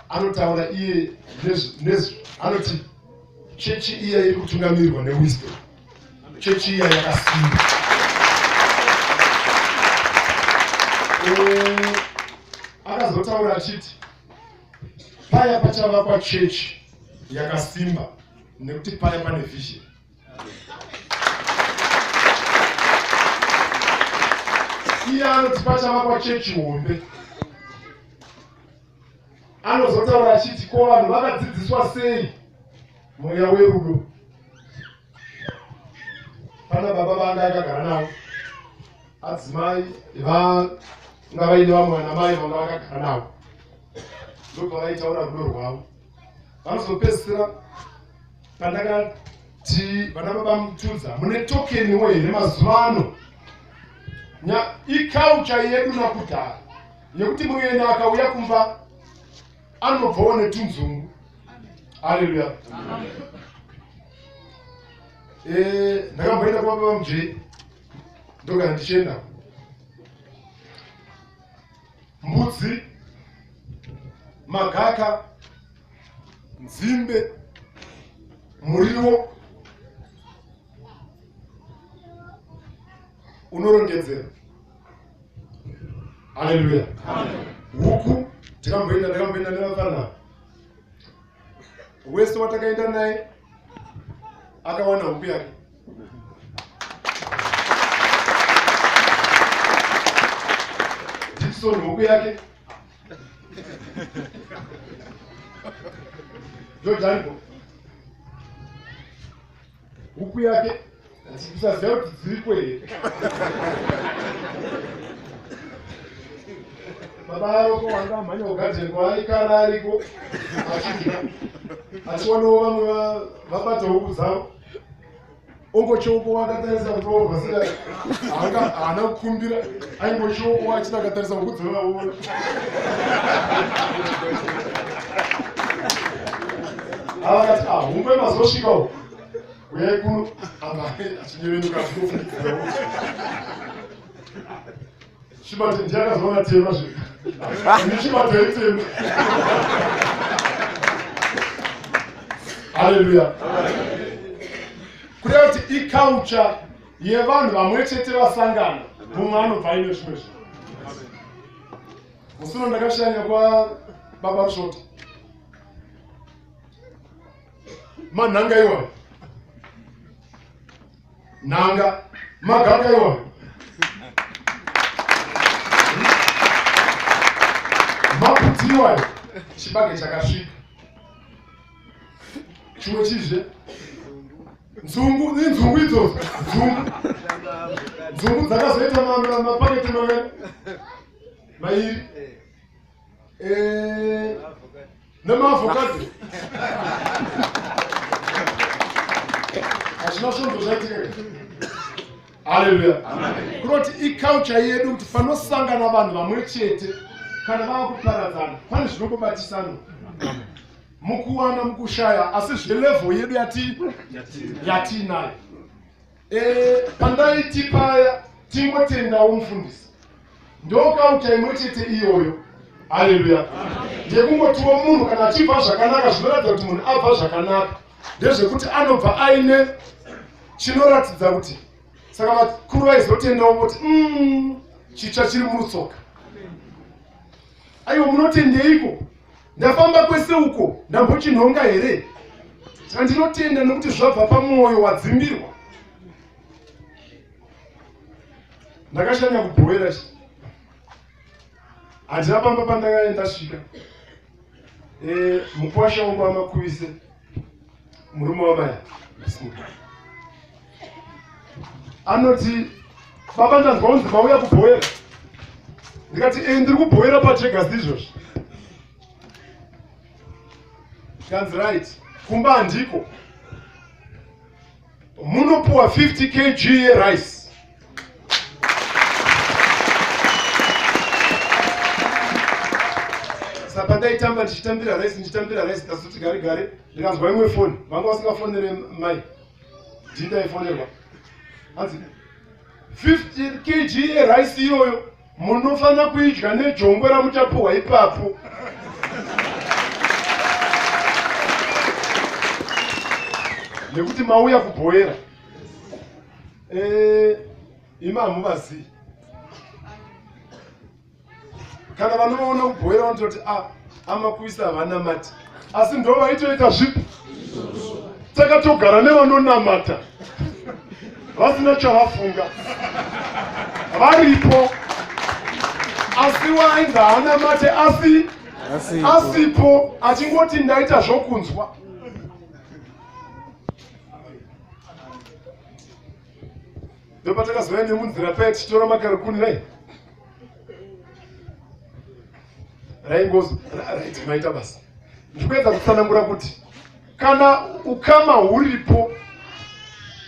anotaura iye nezvo anoti chechi iya iri kutungamirirwa newisdom chechi iya yakasimba eh, akazotaura achiti paya pachavakwa chechi yakasimba nekuti paya pane vision iye anoti pachavakwa chechi hombe anozotaura achiti ko vanhu vakadzidziswa sei mweya werudo pana baba vanga akagara navo adzimai vanga vaine vamwe vana mai vanga vakagara navo ndobva vaitaura rudo rwavo vanozopedzisira pandakati vana baba mutudza mune tokeniwo here mazuva ano iculture yedu nakudhara yekuti muyeni akauya kumba anobvawo netunzungu aleluya eh, ndakamboenda kwababa mujei ndogara ndichienda mbudzi magaka nzimbe muriwo unorongedzera haleluya huku tikamboenda ndakamboenda nevafana wese watakaenda naye akawana huku yake Dixon huku yake George aripo huku yake kusaziva kuti dziriko here baba aroko wanga amhanya kugadheni kwaaikara ariko achidya achiwanawo vamwe vabata huku dzavo ongochoko wakatarisa kuroorwa saka haana kukumbira aingochoko achida akatarisa huku dzevaona avakati ahumbe ah, mazosvika uku uyai kuno amba achinyevenuka achitofungidzira chibate ndiye akazoona tema zve chibate itema haleluya kureva kuti iculture yevanhu vamwe chete vasangana mumwe anobva aine zvimwe zvinhu musi uno ndakashanya kwa Baba Rusvota, manhanga iwayo, nhanga magaka iwayo, maputi iwayo, chibage chakasvika. Chimwe chizve nzungu, inzungu idzodzo, nzungu nzungu dzakazoita mapaketi mangani? Mairi. Nemaavocado. Hazvina svondo zvaitika. Haleluya. Kunoti iculture yedu kuti panosangana vanhu vamwe chete kana vava kuparadzana pane zvinongobatisana mukuwana mukushaya, asi zvelevel yedu yatiinayo. Pandaiti paya tingotendawo mufundisi, ndokaucha imwe chete iyoyo. Haleluya. Ndekungotiwo munhu kana achibva zvakanaka, zvinoratidza kuti munhu abva zvakanaka ndezvekuti anobva aine chinoratidza kuti. Saka vakuru vaizotendawo voti chitsva chiri murutsoka. Aiwa, munotendeiko? Ndafamba kwese uko ndambochinhonga here? Saka ndinotenda nekuti zvabva pamwoyo wadzimbirwa. Ndakashanya kubhowera chi handina pamba pandakaenda ndasvika. Mukwasha wangu amakuvise murume wamai anoti, baba, ndanzwa kunzi mauya kubhowera. Ndikati, e, ndiri kubhowera pachegas izvozvi. Kanzi, right, kumba handiko, munopuwa 50 kg yerice. Saka ndaitamba ndichitambira rice, ndichitambira rice, ndazoti gare gare ndikanzwa imwe foni. Vanga vasingafonere mai, ndindaifonerwa. Hanzi 50 kg yerice iyoyo munofanira kuidya nejongwe ramuchapuhwa ipapo, nekuti mauya kubhoera. Imi hamuvazivi. Kana vanovaona kubhoera vanototi a amakuisa havanamati, asi ndo vaitoita zvipi. Takatogara nevanonamata vasina chavafunga varipo, asi wainzi haanamate asi asipo, achingoti ndaita zvokunzwa. Ndopatakazouya nemunzira paya tichitora makarikuni rai raingozo. Right, maita basa. Ndikuedza kutsanangura kuti kana ukama huripo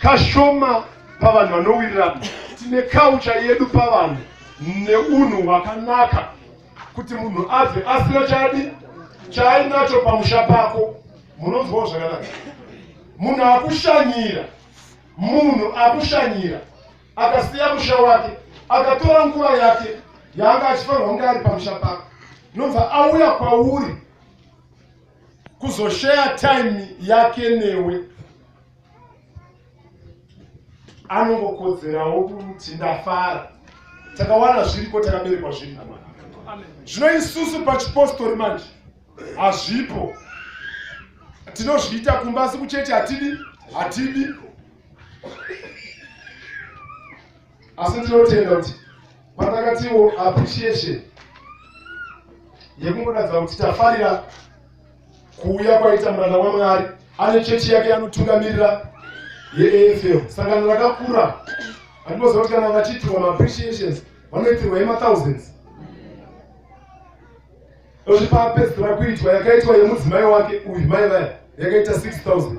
kashoma pavanhu vanowirirana, tine kaucha yedu pavanhu neunhu hwakanaka kuti munhu abve asina chadi chaainacho pamusha pako, munonzwawo zvakanaka. Munhu akushanyira, munhu akushanyira akasiya musha wake, akatora nguva yake yaanga achifanirwa kunge ari pamusha pako, nobva auya kwauri kuzosheya time yake newe, anongokodzerawo kuti ndafara. Takawana zviriko, takaberekwa zviriko. Zvino isusu pachipostori manje hazvipo. Tinozviita kumba, asi kuchechi hatidi, hatidi. Asi ndinotenda kuti patakatiwo appreciation yekungoratidza kuti tafarira kuuya kwaita muranda waMwari. Ane chechi yake yanotungamirira yeAFL, sangano rakakura. Handinoziva kuti kana vachiitirwa maappreciations vanoitirwa emathousands. Ozvipapedzisira kuitwa yakaitwa yemudzimai wake uyu, mai vaya, yakaita 6000.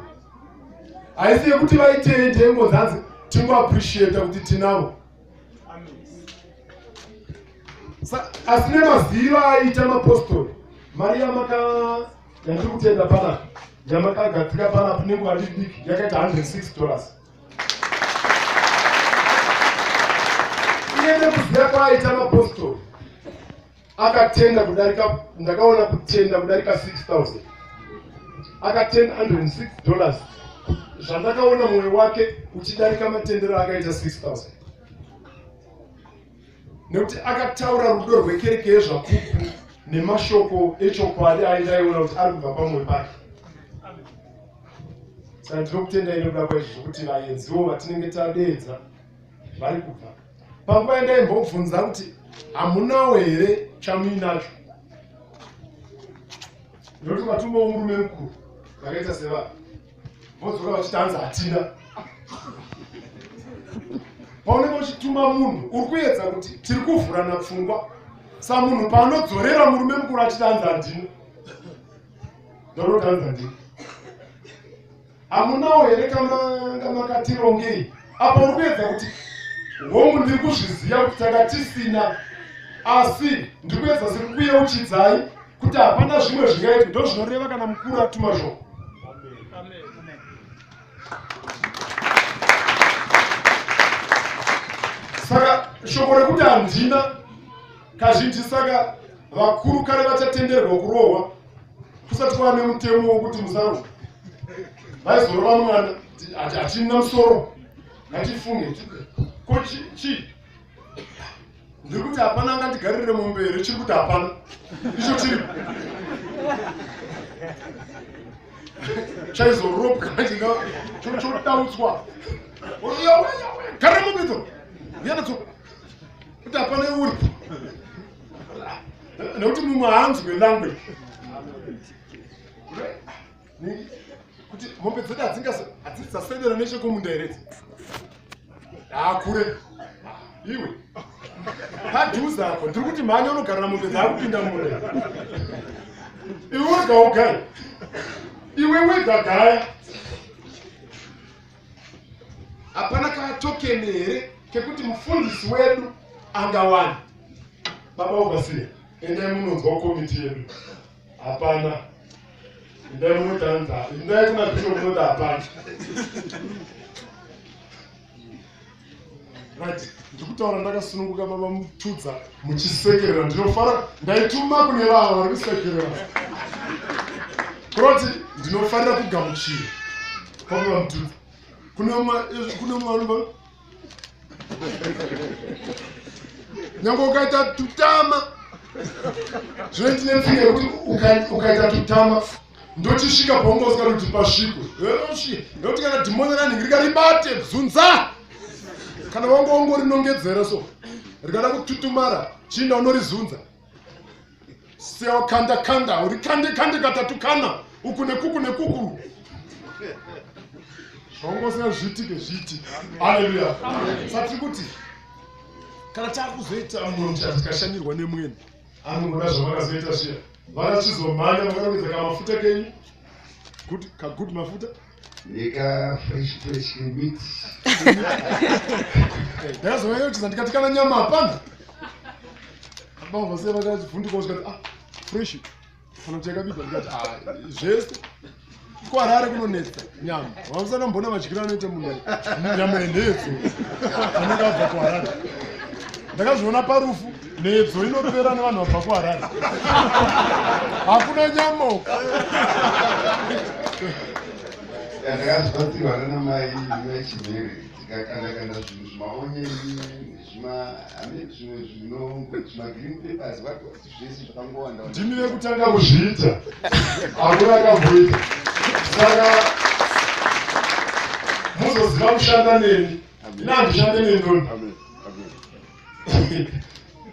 Haisi yekuti vaitei, ndeyengonzanzi tingoappreciata kuti tinavo. Asi nemaziva aita mapostori, mari yamaka yandiri kutenda panapa, yamakagadzika panapa nenguva diki diki, yakaita $106. Iye nekuziva kwaaita mapostori akatenda kudarika, ndakaona kutenda kudarika 6000, akatenda $106. Zvandakaona mwoyo wake uchidarika matendero akaita 6000, nekuti akataura rudo rwekereke yezvapupu. Nemashoko echokwadi aindaiona kuti ari kubva pamwoyo pake. Saka ndinokutendai nekuda kwaizvozvo kuti vaenziwo vatinenge tadeedza vari kubva. Panguva yandaimbobvunza kuti hamunawo here chamuinacho, nekuti vatumawo murume mukuru vakaita sevanhu vodzoka vachiti hanzi hatina. Paunenge uchituma munhu uri kuedza kuti tiri kuvhurana pfungwa, samunhu paanodzorera murume mukuru achiti hanzi handina, ndoroti hanzi handina. Hamunawo here kamanga makatirongei apo? Uri kuedza kuti hongu, ndiri kuzviziva kuti tanga tisina, asi ndiri kuedza siri kuyeuchidzai kuti hapana zvimwe zvingaitwa. Ndo zvinoreva kana mukuru atuma shoko. Saka shoko rekuti handina kazhinji, saka vakuru kare vachatenderwa kurohwa kusati kwava nemutemo wokuti musarwa, vaizorova mwana hachina musoro. Ngatifunge ko chii ndiri kuti hapana angandigarire mombe here? Chiri kuti hapana, icho chiri chaizorobwa chodautswa, garira mombe idzo, uya nadzo, kuti hapana uri, nekuti mumwe haanzwe language kuti mombe dzedu hadzisasendera nechekumunda here idzi? Hakure iwe, padhuze apo. Ndiri kuti mhanya unogarira mombe dzaakupinda munda, iwe wega ugaye, iwe wega gaya. Hapana katokeni here kekuti mufundisi wedu angawana? Baba overseer, endai munonzwa komiti yedu. Hapana. Endai munotanza, endai kuna bishop munoti hapana. Right, ndikutaura ndakasununguka baba Mutudza, muchisekerera ndinofara. Ndaituma kune vava vari kusekerera kuroti ndinofarira kugamuchira kwababa Mutudza. Kune umwe anobva nyange ukaita tutama, zvino ndine pfunga yekuti ukaita tutama ndochisvika paunga usingadi kuti pasvikwe, nekuti kana dhimoni ranhingi rikaribate zunza, kana wanga wangorinongedzera so, rikada kututumara, chiinda unorizunza sewakanda kanda, uri kande kande katatu kana uku nekuku nekuku, zvaungosinga zviitike zviitike. Aleluya. Satiri kuti kana takuzoita munhu tikashanyirwa nemweni anongoda zvamakazoita zviya, vakachizomhanya makarongedza kamafuta kenyu, good kagood mafuta. Neka fresh fresh meat. Ndakazovayeuchidza ndikati kana nyama hapana. Baba vose vakavhunduka zvikati, ah, fresh kana kuti yakabikwa? Ndikati, ah, zvese kuHarare kunonetsa nyama. Vamusana mbona madyiro anoita munhu nyama yenhedzo anenge abva kuHarare. Ndakazviona parufu, nhedzo inopera nevanhu vabva kuHarare, hakuna nyama uko. Ndakazobatsirwa nana mai vechimhere, tikakanda kanda zvinhu, zvimaonyeni nezvima ame zvimwe zvino zvimagreen papers, what, zvese zvakangowanda. Ndimi vekutanga kuzviita, hakuna akamboita. Saka muzoziva kushanda neni. Ina handishande nendoni. Amen. Amen.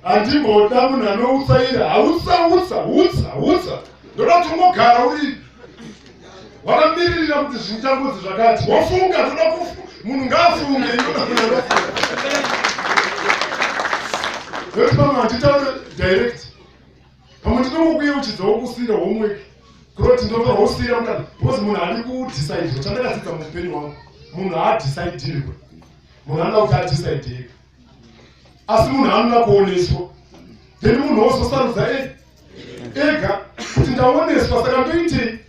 Handimboda munhu anoutsaira, hautsa utsa utsa utsa. Ndoda kuti ungogara uri wakamiririra kuti zvinchangodzi zvakati, wofunga. Toda kufu munhu ngaafunge. Inoda munhu anofunga, nekuti pamwe handitaure direct, pamwe ndinongokuyeuchidzawo kusiyira homework, kuroti ndinofanira wosiyira mukati, because munhu haadi kudecidirwa. Chandakadzidza muupenyu hwangu, munhu haadecidirwe, munhu anoda kuti adecide ega, asi munhu anoda kuoneswa, then munhu wozosarudza ega kuti ndaoneswa, saka ndoitei?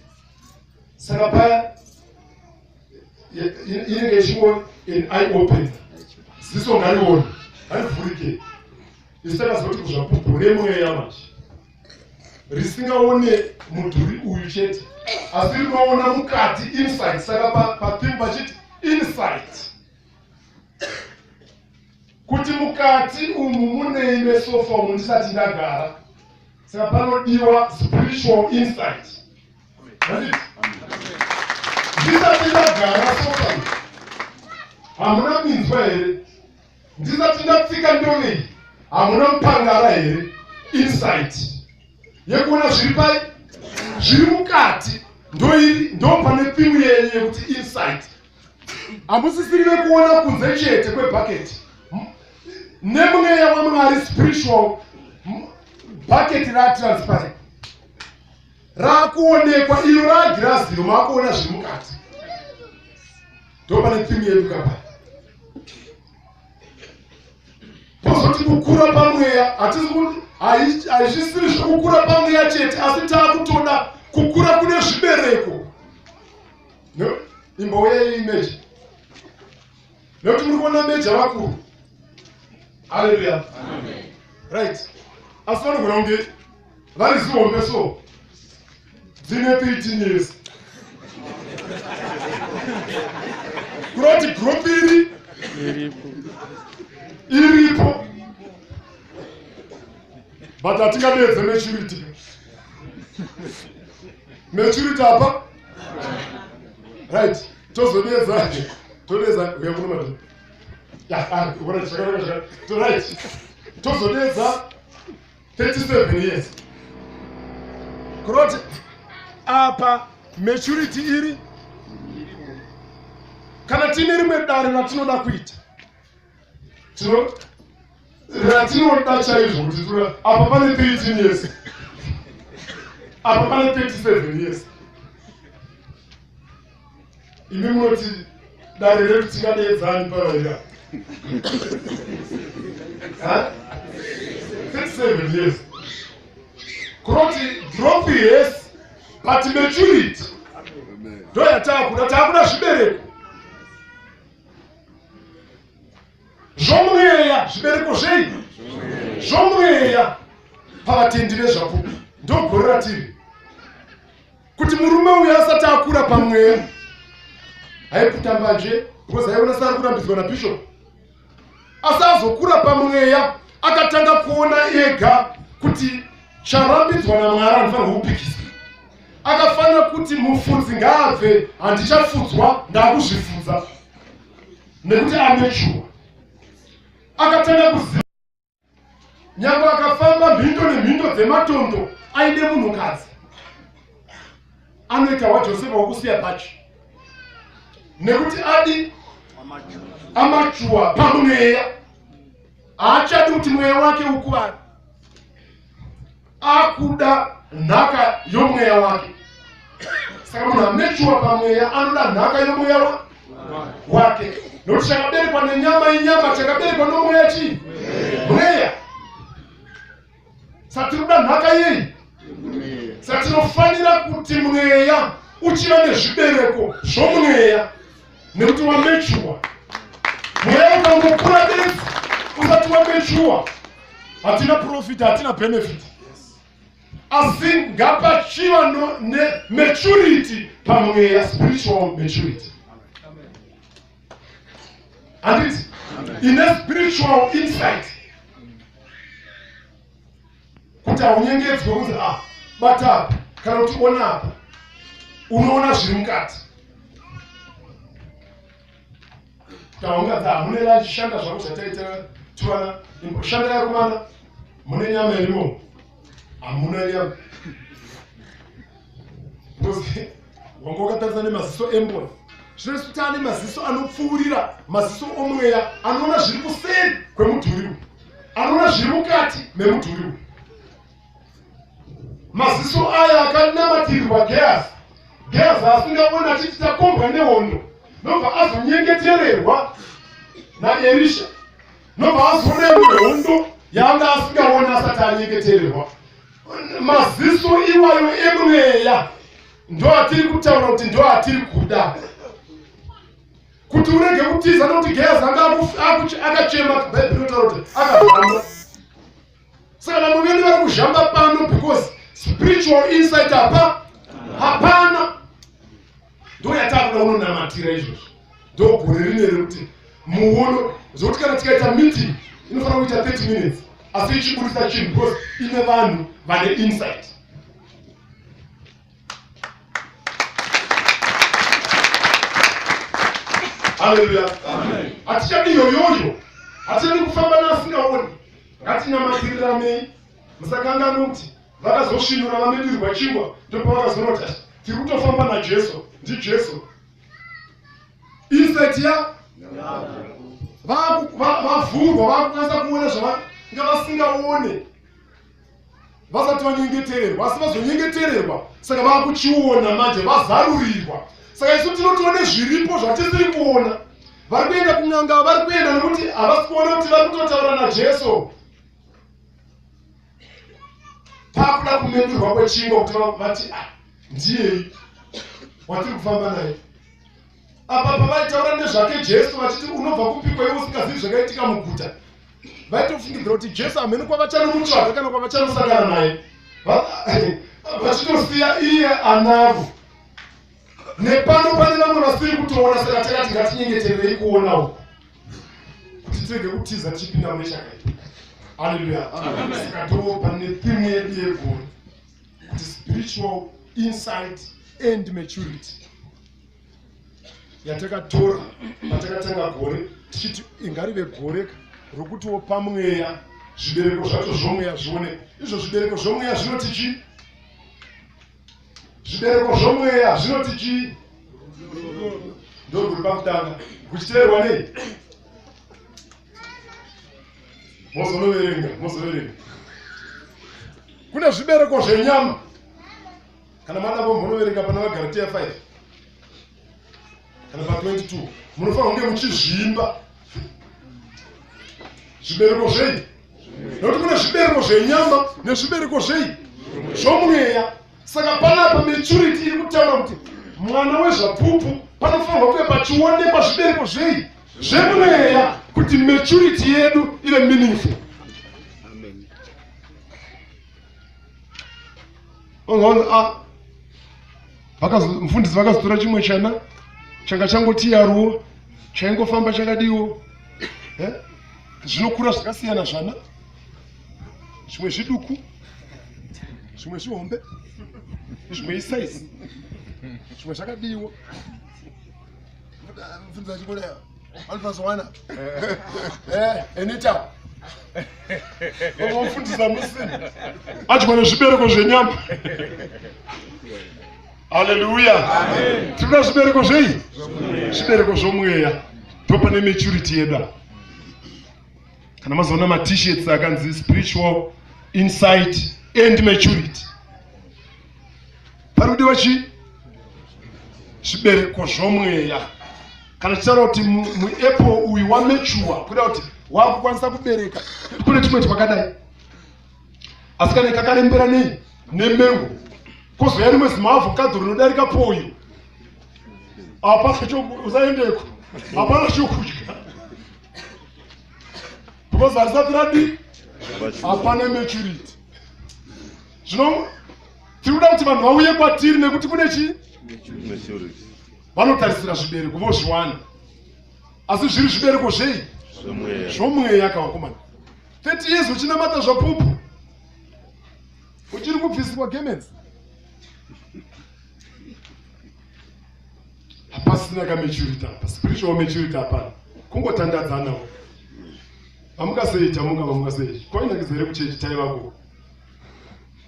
Saka paya inenge ichingo an eye open, ziso ngarione, ngarivhurike. Isu takazoti kuzvapupu remweya manje risingaone mudhuri uyu chete, asi rinoona mukati, inside. Saka patheme pachiti insight, kuti mukati umu munei mesofa umu ndisati ndagara. Saka panodiwa spiritual insight. Handiti? Ndisati ndagara sofa iyi, hamuna minzwa here? Ndisati ndatsika ndove iyi, hamuna mupangara here? Insight yekuona zviri pai zviri mukati ndoiri ndo pane thimu yenyu yekuti insight. Hamusisiri vekuona kunze chete kwebhaketi. Nemweya waMwari spiritual bhaketi ratransparent rakuonekwa iro ragirazi iro makuona zviri mukati. Ndo pane thimu yedu kapa. Pozoti kukura pamweya haizvisiri zvekukura pamweya chete, asi taakutoda kukura kune zvibereko. No, imbouya imeji nekuti muri kuona meja vakuru. Haleluya. Right, asi vanogona kunge vari zihombe so dzine 13 years kuroti growth iri iripo, but hatingadeedze maturity. Maturity apa, right, tozodeedza todeedza uya kuno madini. Right, tozodeedza 37 years kuroti apa maturity iri. Kana tiine rimwe dare ratinoda kuita, ratinoda chaizvo kuti apa pane 13 years, apa pane 37 years, imi munoti dare redu tingadeedzani pavaira 37 years kuroti growth, yes, but maturity ndo yataakuda. Taakuda zvibereko zvomweya. Zvibereko zvei? Zvomweya pavatendi vezvapupu. Ndogore ratiri kuti murume uyu asati akura pamweya haiputa mbanje, because aiona sari kurambidzwa nabishop. Asi azokura pamweya, akatanga kuona ega kuti charambidzwa naMwari anofanirwa kupikisa. Akafanira kuti mufudzi ngaabve, handichafudzwa, ndakuzvifudza, nekuti amechuwa. Akatanga kuziva nyange akafamba mhindo nemhindo dzematondo, aide munhukadzi anoita waJosefa wokusiya bhachi, nekuti adi amachuwa pamweya. Haachadi kuti mweya wake ukuvare, akuda nhaka yomweya wake. Saka munhu amechuwa pamweya anoda nhaka yomweya wake, nokuti chakaberekwa nenyama inyama, chakaberekwa nomweya chii? Mweya. Saka tinoda nhaka yei? Saka tinofanira kuti mweya uchiva nezvibereko zvomweya, nekuti wamechuwa. Mweya ukangokura bedzi usati wamechuwa, hatina profit, hatina benefit. Asi ngapachiva nematurity pamweya, spiritual maturity, handiti? Ine spiritual insight kuti haunyengedzwe kunzi ah, bata apa, kana kuti ona apa, unoona zviri mukati. Taungadza hamune lachishanda zvako zvataita tuvana, shandai akomana, mune nyama irimo? Hamuna nyama, because wanga wakatarisa nemaziso emboni. Zvino isu taane maziso anopfuurira maziso omweya, anoona zviri kuseri kwemudhuri, anoona zviri mukati memudhuri. Maziso aya akanamatirirwa Gehazi. Gehazi asingaoni achiti takombwa nehondo, nobva azonyengetererwa naErisha, nobva azoona imwe hondo yaanga asingaoni asati anyengetererwa. Maziso iwayo emweya ndo atiri kutaura kuti ndo atiri kuda kuti urege kutiza, nokuti Gehazi anga akachema. Bhaibheri rinotaura kuti akazhamba. Saka vamwe vedu vari kuzhamba pano because spiritual insight apa hapana. Ndo yatakuda unonamatira izvozvo. Ndo gore rine rekuti muono zvokuti kana tikaita meeting inofanira kuita 30 minutes. Asi ichiburitsa chinhu because ine vanhu vane insight. Haleluya. Hatichadi yoyoyo, hatichadi kufamba neasingaoni. Ngatinamatiranei. Musakanganwe kuti vakazosvinura vamedurwa chingwa, ndopavakazonoti tiri kutofamba naJesu, ndiJesu. Insight ya vavhurwa, vakukwanisa kuona zvavanga vasingaone vasati vanyengetererwa, asi vazonyengetererwa, saka vakuchiona manje, vazarurirwa. Saka isu tinotoone zviripo zvatisiri kuona. Vari kuenda kun'anga, vari kuenda nekuti havasi kuona kuti vari kutotaura naJesu. Pakuda kumedurwa kwechingwa kuti vati ah, ndiyei watiri kufamba naye apa. Pavaitaura nezvake Jesu vachiti unobva kupiko iwe usingazivi zvakaitika muguta, vaitofungidzira kuti Jesu hamene kwavachanomutsvaga kana kwavachanosangana naye, vachitosiya iye anavo. Nepano pane vamwe vasiri kutoona. Saka takati ngatinyengetererei kuona uku kuti tirege kutiza tichipinda mune chakaipa. Haleluya. Saka ndo pane theme yedu yegore kuti spiritual insight and maturity, yatakatora patakatanga gore tichiti ingarive gore rokutiwo pamweya zvibereko zvacho zvomweya zvionekwe. Izvo zvibereko zvomweya zvinoti chii? Zvibereko zvomweya zvinoti chii? Ndorwuri pakutanga, kuchiteerwa nei? Mozonoverenga, mozoverenga. Kune zvibereko zvenyama. Kana madavo munoverenga pana vaGaratiya 5 kana pa 22, munofanira kunge muchizvimba zvibereko zvei, nekuti kune zvibereko zvenyama nezvibereko zvei zvomweya. Saka panapa maturity iri kutaura kuti mwana wezvapupu panofanirwa kuve pachionekwa zvibereko zvei zvemweya kuti maturity yedu ive meaningful. Mufundisi vakazotora chimwe chana changa changoti yaruwo, chaingofamba chakadiwo. Zvinokura zvakasiyana zvana, zvimwe zviduku, zvimwe zvihombe, zvimwe isaizi, zvimwe zvakadiwo. Mufundisi achikurewa 1 plus 1 enita vamufundisa musina adya nezvibereko zvenyama. Haleluya. Tinoda zvibereko zvei? Zvibereko zvomweya. Ndopane maturity yedu. Kana mazoona maT-shirts akanzi spiritual insight and maturity, pari kudiwa chii? Zvibereko zvomweya. Kana tichitaura kuti muapple uyu wamature, kuda kuti wakukwanisa kubereka, kune tumwe twakadai, asi kana kakarembera nei nemengo, kozouya rimwe zimaavocado rinodarika poyo, hapana, usaendeko, hapana chokudya because harisati radi, hapana maturity. Zvino tiri kuda kuti vanhu vauye kwatiri nekuti kune chii? Vanotarisira zvibereko vozviwana, asi zviri zvibereko zvei? Zvomweya. Kavakomana, 30 years uchinamata zvapupu, uchiri kubvisirwa garments, hapasina kamaturity apa, spiritual maturity hapana, kungotandadzanawo. Vamuka sei? Tamuka. Vamuka sei? Kwainakidza here kuchechi? Taivako.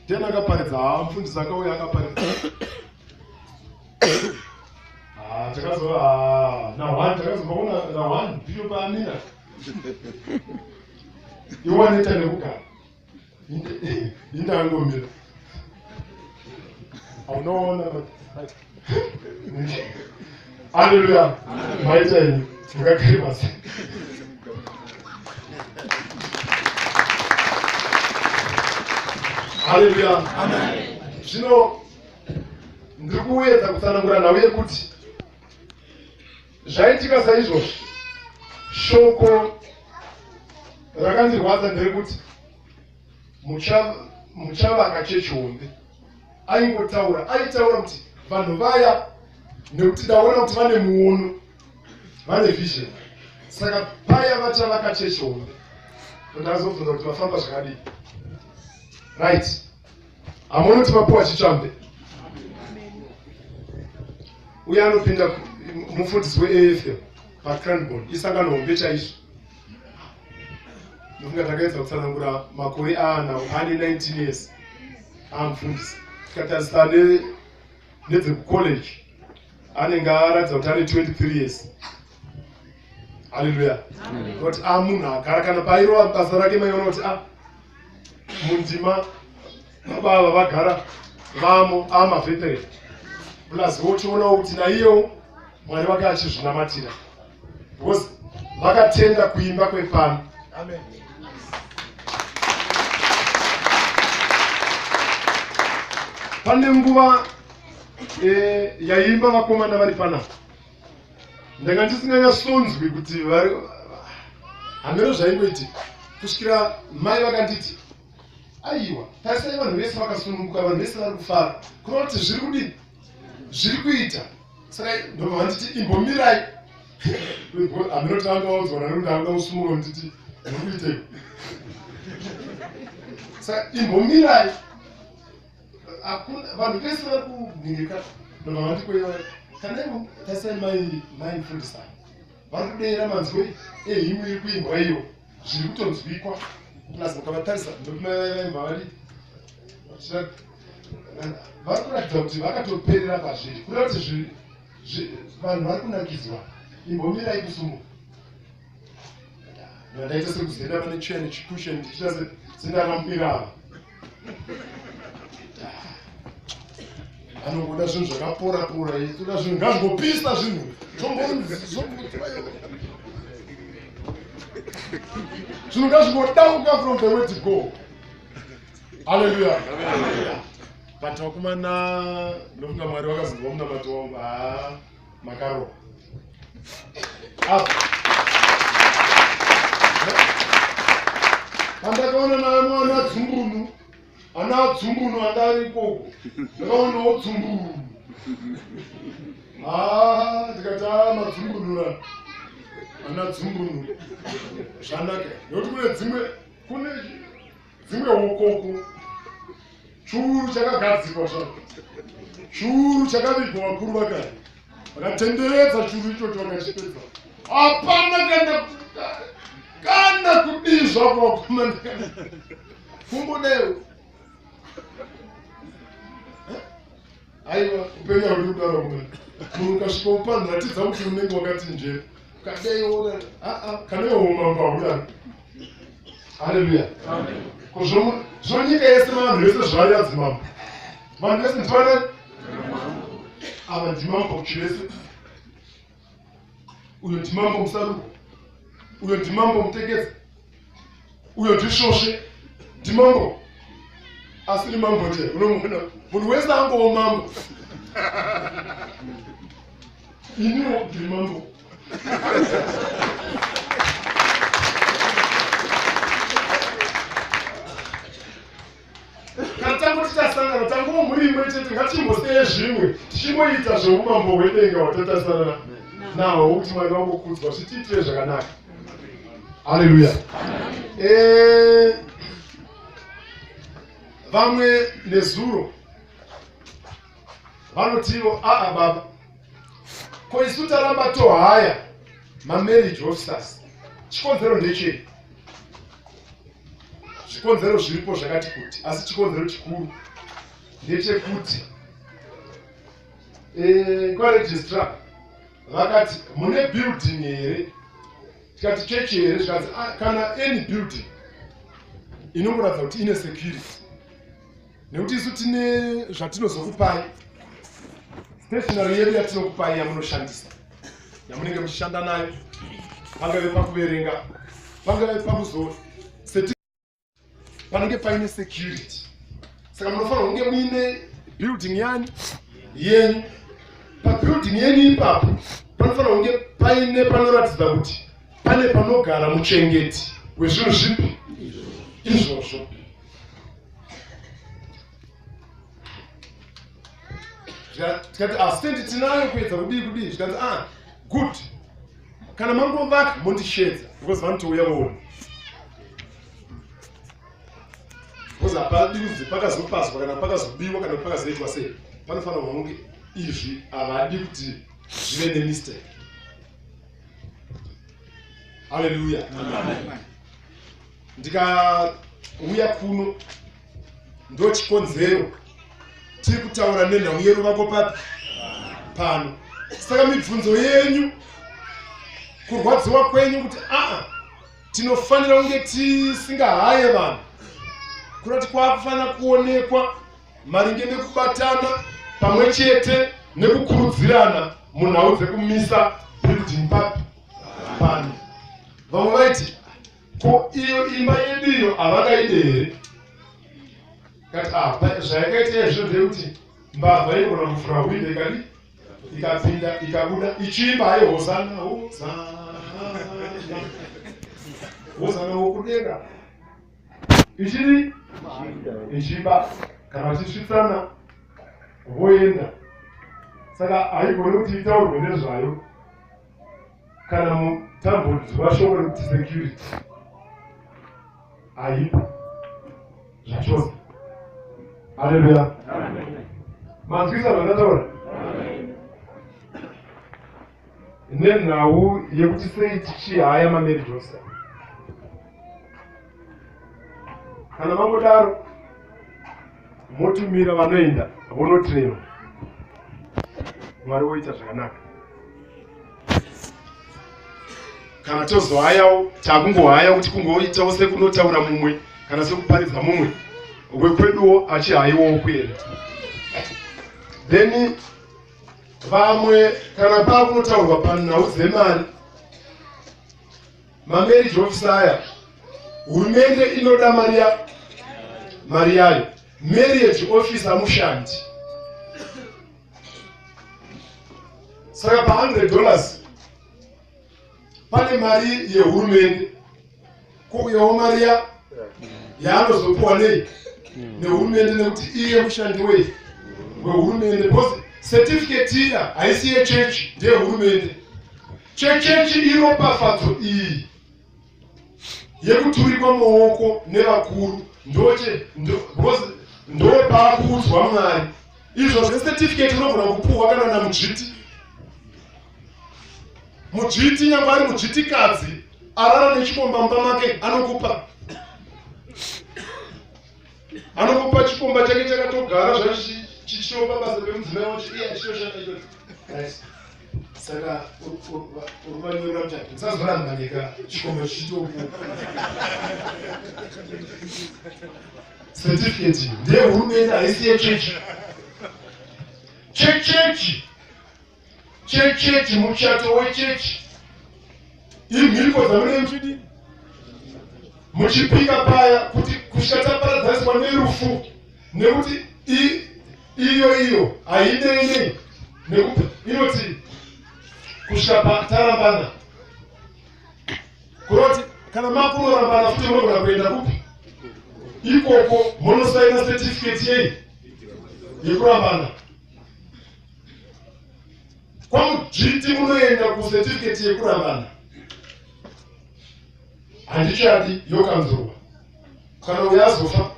Ndiani akaparidza? Haa, mufundisi akauya akaparidza. Takazo na one, takazobva kuna na one ndiyo paamina iwaneta nekugara indangomira aunoona. Haleluya. Maita ini mukagare pasi. Haleluya. Zvino ndiri kuedza kutsanangura nhau yekuti zvaitika saizvozvi. Shoko rakandirwadza nderekuti muchavaka chechi hombe. Aingotaura, aitaura kuti vanhu vaya, nekuti ndaona kuti vane muono, vane vision, saka paya vachavaka chechi hombe. Ndazobvunza kuti vafamba zvakadii. Right. Hamuoni kuti mapuwa chitsvambe? Uye anopinda mufundisi weAFM paCranborne, isangano hombe chaizvo. Ndofunga takaedza kutsanangura makore aanawo, ane 19 years amufundisi. Tikatarisa nedzekucollege anenge aratidza kuti ane 23 years. Haleluya. Kuti a munhu agara kana pairova basa rake maiona kuti a mundima baba ava vagara vamo amaveteran plus wochionawo kuti naiyewo Mwari vake achizvinamatira because vakatenda kuimba kwepano. Amen. Pane nguva e, yaiimba vakomana vari panapa ndanga ndisinganyatsonzwi kuti vari hameno zvaingoitika kusvikira mai vakanditi aiwa tarisai vanhu vese vakasununguka vanhu vese vari kufara kureva kuti zviri kudini zviri kuita saka ndobva vanditi imbomirai hameno kuti vanga vaudzwa nani kuti anga usumuka nditi ndikuitei saka imbomirai hakuna vanhu vese vari kunhingirika ndobva vandikoiva kana ivo tarisai mai mai mfundisai vari kudeera manzwi ehimu iri kuimbwa iyo zviri kutonzwikwa plus mukavatarisa ndokuti mai vaivaimba vari vari kuratidza kuti vakatoperera pazviri kureva kuti vanhu vari kunakidzwa imbomirai kusumuka ndaita sekuzenda pane chair nechikushen ndichiita sendakamukwira ava anongoda zvinhu zvakapora pora toda zvinhu ngazvingopisa zvinhu zvinhu ngazvingodauka from the way to go haleluya but vakomana ndofunga mwari vakazonzwa munamato wangu haa makarova apa pandakaona naamwana dzumbunu ana dzumbunu anga ari ikoko ndakaonawo dzumbunu haa ndikati a madzumbunura ana dzumbunu zvanaka nekuti kune dzimwe kune dzimwe hokoko churu chakagadzikwa zva churu chakavigwa vakuru vakare vakatenderedza churu ichocho vakachipedza hapana kana kana kudii zvako vakomana kumbodewo aiwa upenyu haudi kudaro kumana munhu ukasvika upanhu ratidza kuti unenge wakati njere kadeiwo aa kana iwe umambo haudaro haleluya ko zvonyika yese vanhu vese zvavari adzimambo vanhu vese ndivana ava ndimambo kuchivese uyo ndimambo musaruko uyo ndimambo mutekedza uyo ndisvosve ndimambo asiri mambo nje unomuona munhu wese angowo mambo iniwo ndiri mambo Kana tangoti tasangana tangowo mhuri imwe chete ngatimboseye zvimwe tichimboita zveumambo hwedenga hwatatarisana nahwo kuti Mwari vangokudzwa zvitiitire zvakanaka. Haleluya. Eh, vamwe nezuro vanotivo aa baba ko isu taramba tohaya mamarriage officers chikonzero ndechei zvikonzero zviripo zvakati kuti asi chikonzero chikuru ndechekuti eh, kwaregistrar vakati mune building here tikati chechi here zvikanzi ah, kana any building inongoratidza kuti ine security nekuti isu tine zvatinozokupai stationary yedu yatinokupai yamunoshandisa yamunenge muchishanda nayo pangave pakuverenga pangave pakuzo panenge paine security saka munofanira kunge muine building yani yenyu pabuilding yenyu ipapo panofanira kunge paine panoratidza kuti pane panogara muchengeti wezvinhu zvipi izvozvo tikati ah, stendi tinayo kuedza kudii kudii zvikanzi ah good kana mangovaka mondishedza because vanotouya voona Because hapadi kunzi pakazopazwa kana pakazobiwa kana pakazoitwa sei, panofanirwa kunge izvi havadi kuti zvive nemistake. Haleluya. Ndikauya kuno ndochikonzero tiri kutaura nenhau yeruvako papi pano. Saka mibvunzo yenyu, kurwadziwa kwenyu kuti aa tinofanira kunge tisingahaye vanhu, kurati kwakufanira kuonekwa maringe nekubatana pamwe chete nekukurudzirana munhau dzekumisa building papi pano. Vamwe vaiti ko iyo imba yedu iyo havangaide here? Kati ah, zvayakaita izvo ndeyekuti mbavha inogona kuvhura hwindo ikadi ikapinda ikabuda ichiimba hayo hosana hosana hosana wokudenga ichiri ichiba kana vachisvitsana voenda. Saka haigoni kuti itaurwe nezvayo kana mutambodzwa shoko rekuti security haipo zvachose. Haleluya. Manzwisa zvandataura nenhau yekuti sei tichihaya mamarriage officer. Kana mangodaro motumira vanoenda vonotrainwa, Mwari woita zvakanaka. Kana tozohayawo takungohaya kuti kungoitawo sekunotaura mumwe kana sekuparidza mumwe wekweduwo achihayiwawo kuenda. Then vamwe kana pakunotaurwa panhau dzemari, mamarriage officer aya, hurumende inoda mari ya mari yayo. Marriage officer mushandi, saka pa100 dollars pane mari yehurumende, kouyawo mari ya yaanozopiwa nei nehurumende, nekuti iye mushandi wei wehurumende, because certificate iya haisi yechechi, ndeyehurumende. Chechechi iropafadzo iyi yekuturikwa maoko nevakuru, ndoche because ndopaakuudzwa Mwari. Izvo zvecertificate unogona kupuhwa kana namudzviti. Mudzviti, nyangwe ari mudzvitikadzi arara nechikomba mumba make, anokupa anokupa chikomba chake chakatogara zvachichitopa basa pemudzimai wacho, iye achitoshanda ichocho. Saka uri vanyorera muchato, usazoramba nyika chikomba chichitoku. Certificate ndeyehurumende, haisi yechechi. Chechechi, chechechi, muchato wechechi imhiko dzamunenge muchidii muchipika paya kuti kusvika taparadzaniswa nerufu, nekuti iyo iyo hainei nei nekuti inoti kusvika tarambana. Kuroti kana makunorambana futi munogona kuenda kupi ikoko munosaina certificate yei yekurambana. Kwamudzviti munoenda kucertificate yekurambana, handichadi, yokanzurwa. Kana uyo azofa,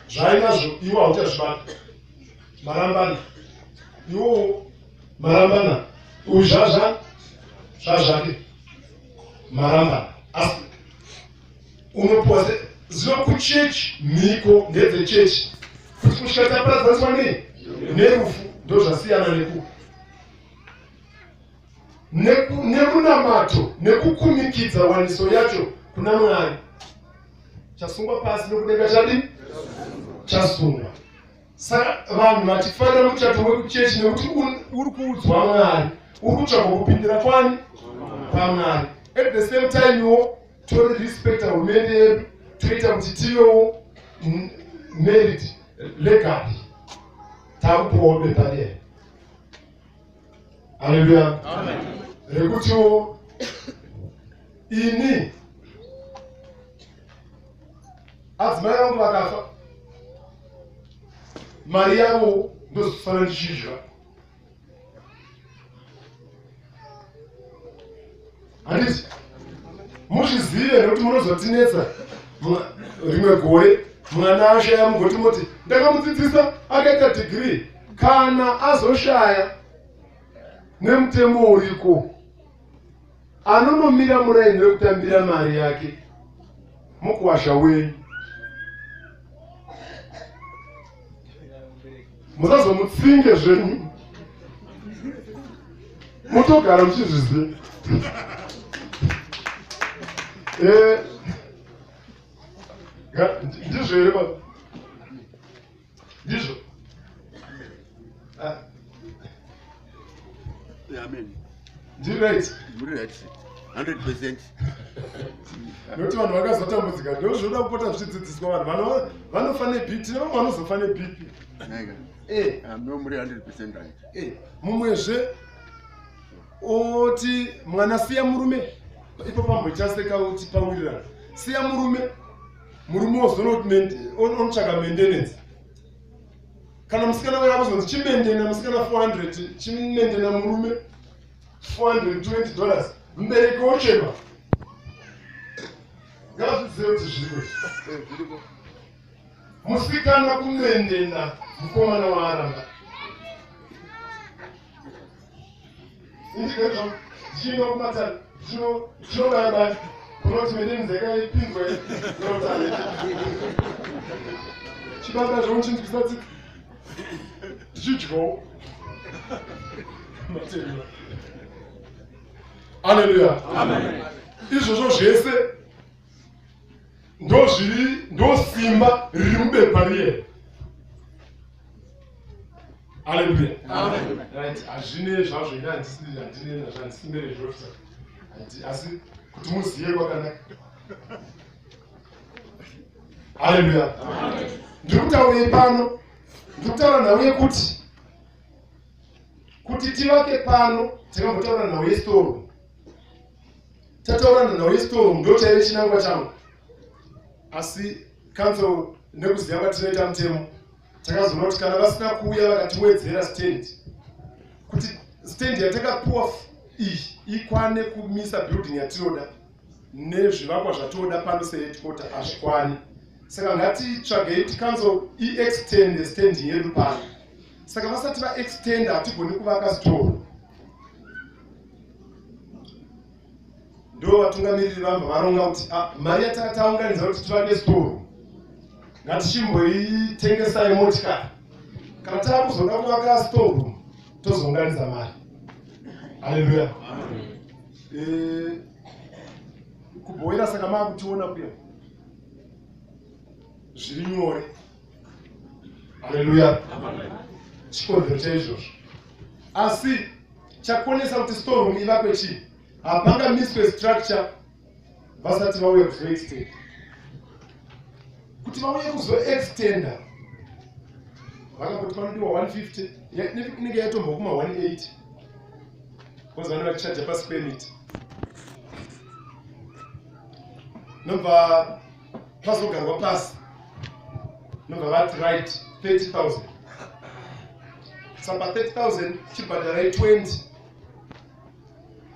zvaainazvo iwo hauchazvibata, marambana. Iwowo marambana, uyu zvazva zvazvake, marambana. Asi unopuwa zino kuchechi, mhiko ndedzechechi kuti kusvika taparadzaniswa nei nerufu. Ndozvasiyana neku nemunamato nekukumikidza waniso yacho kuna Mwari. Chasungwa pasi nokudenga chadi chasungwa. Saka vanhu vachifarira muchato wekuchechi nekuti uri kuudzwa Mwari, uri kutsvagwa kupindira kwani paMwari. At the same time wo tori respecta hurumende yedu, toita kuti tivewo married legally, takupuwawo bepa riya, haleluya, rekutiwo ini adzimai vangu vakafa, mari yavo ndozofanira ndichidya. Handiti muzvizive nekuti munozotinetsa rimwe gore. Mwana ashaya mugoti moti ndakamudzidzisa akaita degree. Kana azoshaya nemutemo uriko, anonomira muraini rekutambira mari yake mukuwasha wenyu. Musazomutsinge zvenyu, mutogara muchizviziva. Ndizvo here baba? Ndizvo. Amen. Ndiri right. Muri right. 100%. Nokuti vanhu vakazotambudzika, ndo zvinoda kupota zvichidzidziswa vanhu. Vanofa neBP, tine vamwe vanozofa neBP. No, muri 100% right. Mumwezve oti mwana siya murume, ipo pambochaseka kuti pawirirana, siya murume, murume ozonotsvaga maintenance. Kana musikana uyo akuzonzi chimendena musikana 400, chimendena murume $420, mubereki wochema. Ngavazvizive kuti zviriko. Musikana kumendena mukomana waaramba. Indigezvo zvino kumatare zvinobaya baya kunoti mendenzi yakaipinzwa inotare chibaba zvouchinzwisa tsitsi tichidyawo matenda. Aleluya. Izvozvo zvese ndozviri, ndosimba riri mubepa riye. Aleluya. Right, hazvine zvazvo, ine handine nazvo, handisi marriage officer, asi kuti muzive kwakanaka. Aleluya. Ndiri kutaurei pano? Ndiri kutaura nhau yekuti kuti tivake pano, takambotaura nhau yestoreroom. Tataurana nhau yestoreroom, ndo chaive chinangwa changu, asi council nekuziva kwatinoita mutemo, takazoona kuti kana vasina kuuya vakatiwedzera stand, kuti stand yatakapuwa iyi ikwane kumisa building yatinoda nezvivakwa zvatoda pano seheadquarter, hazvikwani. Saka ngatitsvagei kuti council iextend stand yedu pano. Saka vasati vaextenda, hatigoni kuvaka store. Ndo vatungamiriri vamba varonga kuti mari yatataunganidza kuti tivake store, ngatichimboitengesai motikari. Kana taakuzoda kuvaka store, tozounganidza mari. Haleluya. Kubhowera saka maakutiona kuya zviri nyore. Haleluya. Chikonzero chaizvozvo, asi chakonesa kuti storeroom ivakwe chii? Hapangamiswe structure vasati vauya kuzoextenda. Kuti vauye kuzoextenda, vakangoti panodiwa 150, inenge yatombokuma 180, because vanenge vachichaja pasquare meter. Nobva pazogarwa pasi, nobva vati right, 30,000. Saka 30,000 chibhadharai 20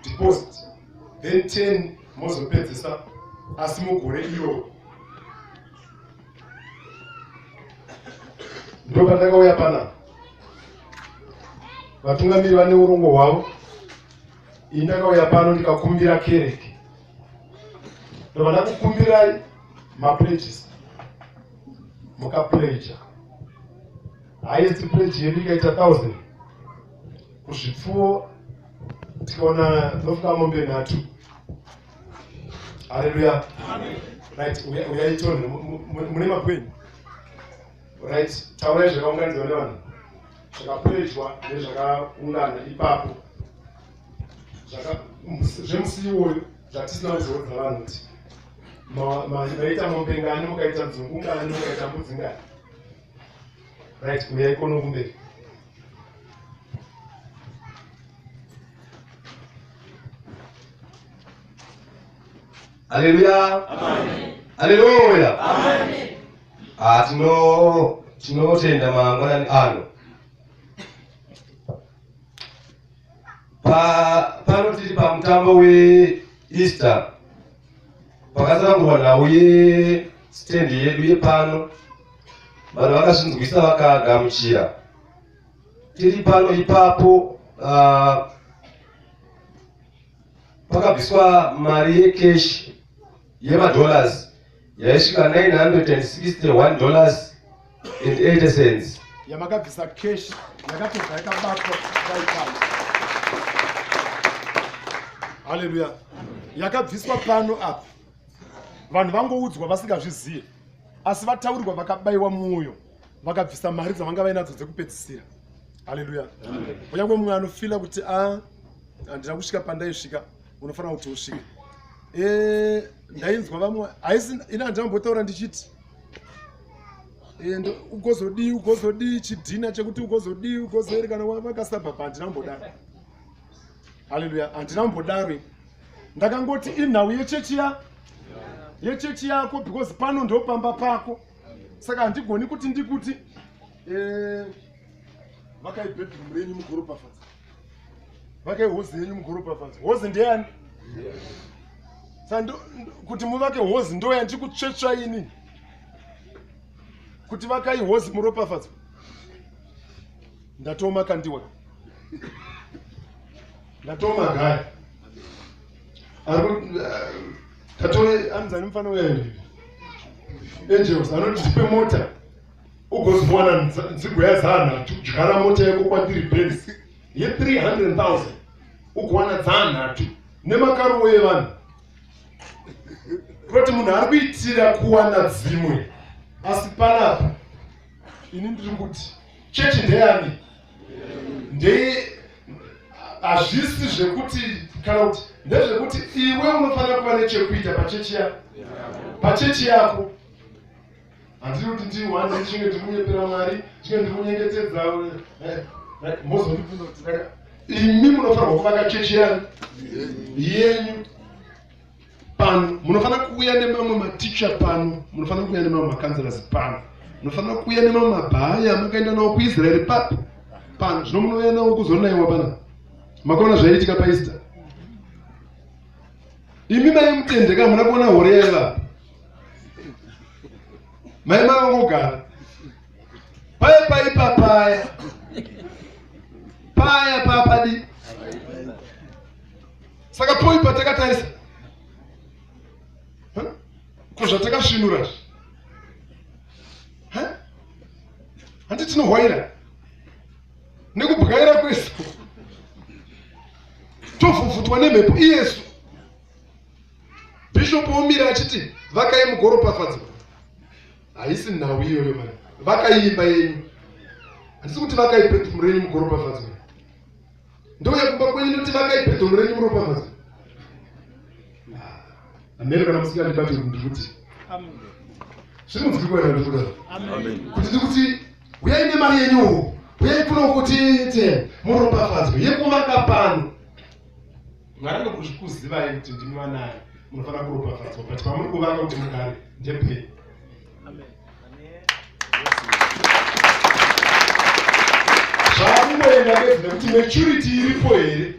deposit, then 10 mozopedzisa asi mugore iroro. Ndo pandakauya panapa. Vatungamiri vane urongo hwavo. Ini ndakauya pano ndikakumbira kereke, ndobva ndakukumbirai mapledges, mukapledja. Highest pledge yedu ikaita 1000. Kuzvipfuwo tikaona ndofuka mombe 3. Haleluya. Right, uyai tione mune mabwenyu. Right, taurai zvakaunganidzwa nevanhu, zvakapledgwa nezvakaungana ipapo zvemusi iwoyo, zvatisina kuzoudza vanhu kuti maita mombe ngani, mukaita nzungu ngani, mukaita mbudzi ngani. Right, uyai kono kumberi. Haleluya. Haleluya. Ah, tinotenda mangwanani ano. Pano tiri pamutambo weEaster, pakatsanangurwa nhau yestand yedu yepano. Vanhu vakazvinzwisa vakagamuchira. Tiri pano ipapo pakabviswa mari yekeshi yemadollars yaisvika 961 dollars and 80 cents. Yamakabvisa cash yakatobva yakabatwa vaipano. Haleluya. Yakabviswa pano apa. Vanhu vangoudzwa vasingazvizive, asi vataurirwa vakabaiwa mwoyo vakabvisa mari dzavanga vainadzo dzekupedzisira. Haleluya. Kunyange mumwe anofila kuti a handina kusvika pandaisvika, unofanira kuti usvike. Ndainzwa vamwe haisi ini handinambotaura ndichiti ugozodii ugozodii chidhina chekuti ugozodii ugozoerekana vakasabhabha, handina kumbodaro. Haleluya, handina kumbodaro. Ndakangoti inhau yechechi ya yechechi yako, because pano ndopamba pako, saka handigoni kuti ndikuti vakai bedroom renyu mugoropafadza, vakai hozi yenyu mugoropafadza. Hozi ndeyani? Saka kuti muvake hozi ndoya ndikutsvetsva ini kuti vakai hozi muropafadzwa? Ndatoma kandiwa, ndatoma gaya tatove anzani mufana uya Angels anoti tipe mota ugozowana nzigo yazanhatu. Dyara mota yako kwandiri, Benz ye300,000, ugowana dzanhatu nemakaruwo evanhu. Kuroti munhu ari kuitira kuwana dzimwe, asi panapa ini ndiri kuti chechi ndeyani? Ndeye hazvisi zvekuti kana kuti ndezvekuti iwe unofanira kuva nechekuita pachechi yako, pachechi yako. Handiri kuti ndiwanze chinge ndikunyepera Mwari, chinge ndikunyengetedza, mozondibvunza kuti imi munofanirwa kuvaka chechi yani yenyu pano. Munofanira kuuya nemamwe maticha pano, munofanira kuuya nemamwe macouncillors pano, munofanira kuuya nemamwe mabhaya makaenda nawo kuIsraeri papi pano. Zvino munouya nawo kuzonayiwa pana. Makaona zvaiitika paEaster? Imi mai mutendeka, hamuna kuona hore yaivapo? Mai makangogara paya paipa paya paya papadi. Saka poi patakatarisa ko zvatakasvinura, handi tinohwaira nekubwaira kwesu, tovhuvhutwa nemhepo iyesu. Bhishopu omira achiti vakai mugoropafadzwa. Haisi nhau iyoyo mani. Vakai imba yenyu, handisi kuti vakai bedroom renyu mugoropafadzwa. Ndouya kumba kwenyu ndoti vakai bedroom renyu muropafadzwa? Amene kana musingandibati ndikuti zviri munzwikwa here? Ndikuda kuti ndikuti uyai nemari yenyuwo, uyai kuno kuti te muropafadzwe yekuvaka pano. Mwari anokuzvikuzivai kuti ndimi vanayo, munofanira kuropafadzwa, but pamuri kuvaka kuti mugare ndepei? Zvakungoenda bedzi nekuti maturity iripo here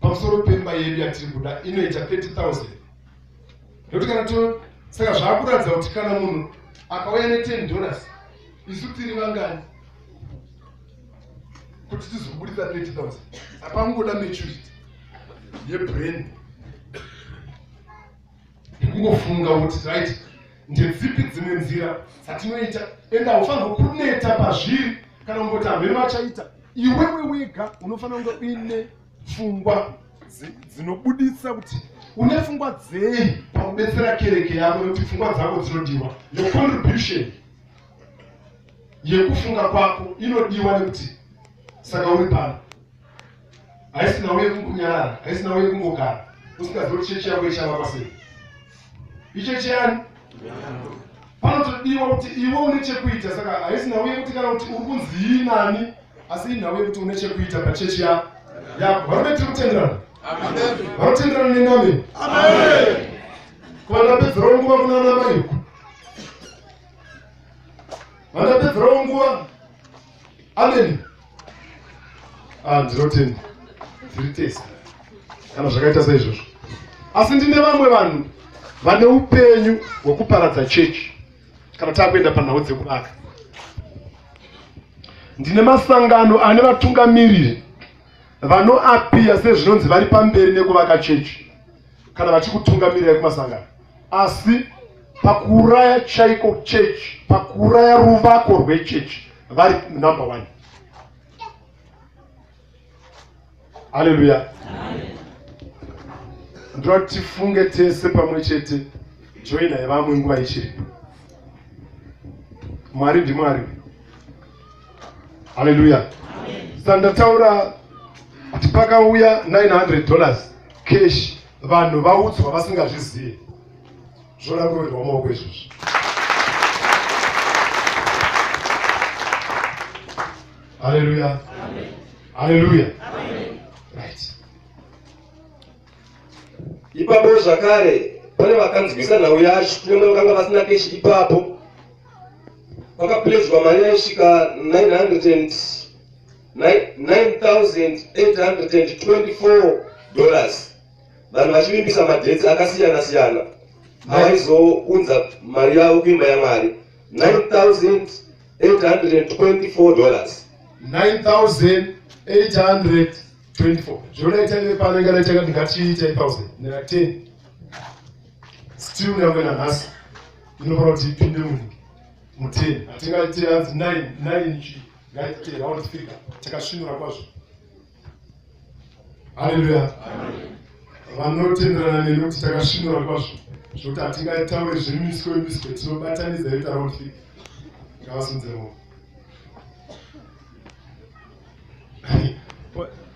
pamusoro pemba yedu yatiri kuda inoita 30,000, nekuti kana to saka zvaakuratidza kuti kana munhu akauya ne10 dollars, isu tiri vangani kuti tizobudisa 30,000? Apangoda maturity yebrain nekungofunga kuti right, ndedzipi dzimwe nzira dzatinoita. Ende haufanirwa kuneta pazviri kana kungoti hamene vachaita. Iwewe wega unofanira kunge uine pfungwa dzinobuditsa kuti une pfungwa dzei pakubetsera kereke yako, nekuti pfungwa dzako dzinodiwa. Your contribution yekufunga kwako inodiwa, nekuti saka uri pano. Haisi nhau yekungonyarara, haisi nhau yekungogara usingazivi kuti chechi yako ichavakwa sei. Ichechi yani panotodiwa kuti iwe une chekuita. Saka haisi nhau yekuti kana kuti uri kunzi nani, asi inhau yekuti une chekuita pachechi yako. Varume, tiri kutenderana? Vanotenderana neni? Amen. Vandapedzerawo nguva kuna ana mai uku, vandapedzerawo nguva. Amen. Ah, ndinotenda tiri tese kana zvakaita saizvozvo, asi ndine vamwe vanhu. vane upenyu hwekuparadza chechi kana takuenda panhau dzekuvaka. Ndine masangano ane vatungamiriri vanoapiya sezvinonzi vari pamberi nekuvaka chechi kana vachikutungamirirai kumasangano, asi pakuuraya chaiko chechi, pakuuraya ruvako rwechechi vari number one. Haleluya. Ndoda kuti tifunge tese pamwe chete, joinai vamwe nguva ichiripo. Mwari ndiMwari. Haleluya. Saka ndataura kuti pakauya 900 dollars cash, vanhu vaudzwa vasingazvizive. Zvoda kuroverwa maoko izvozvo. Haleluya. Haleluya. Right. Ipapo zvakare pane vakanzwisa nhau yacho, kunyange vakanga vasina keshi ipapo, pakapurezwa mari yaisvika 9824 dollars, vanhu vachivimbisa madheti akasiyana siyana avaizounza mari yavo kuimba yaMwari. 9824 dollars. 9824 zvinodaita ive pano ingadaita kati ngatiite 1000 nera 10 still nyangwe nanhasi inofanira kuti ipinde munhu mu10. Hatingaiti hanzi 9 9 chi, ngaite round figure. Takasvinura kwazvo. Haleluya. Vanotenderana neni kuti takasvinura kwazvo zvokuti hatingataure zvemiswe miswe, tinobatanidza yoita round figure. Ngavasunze maoko.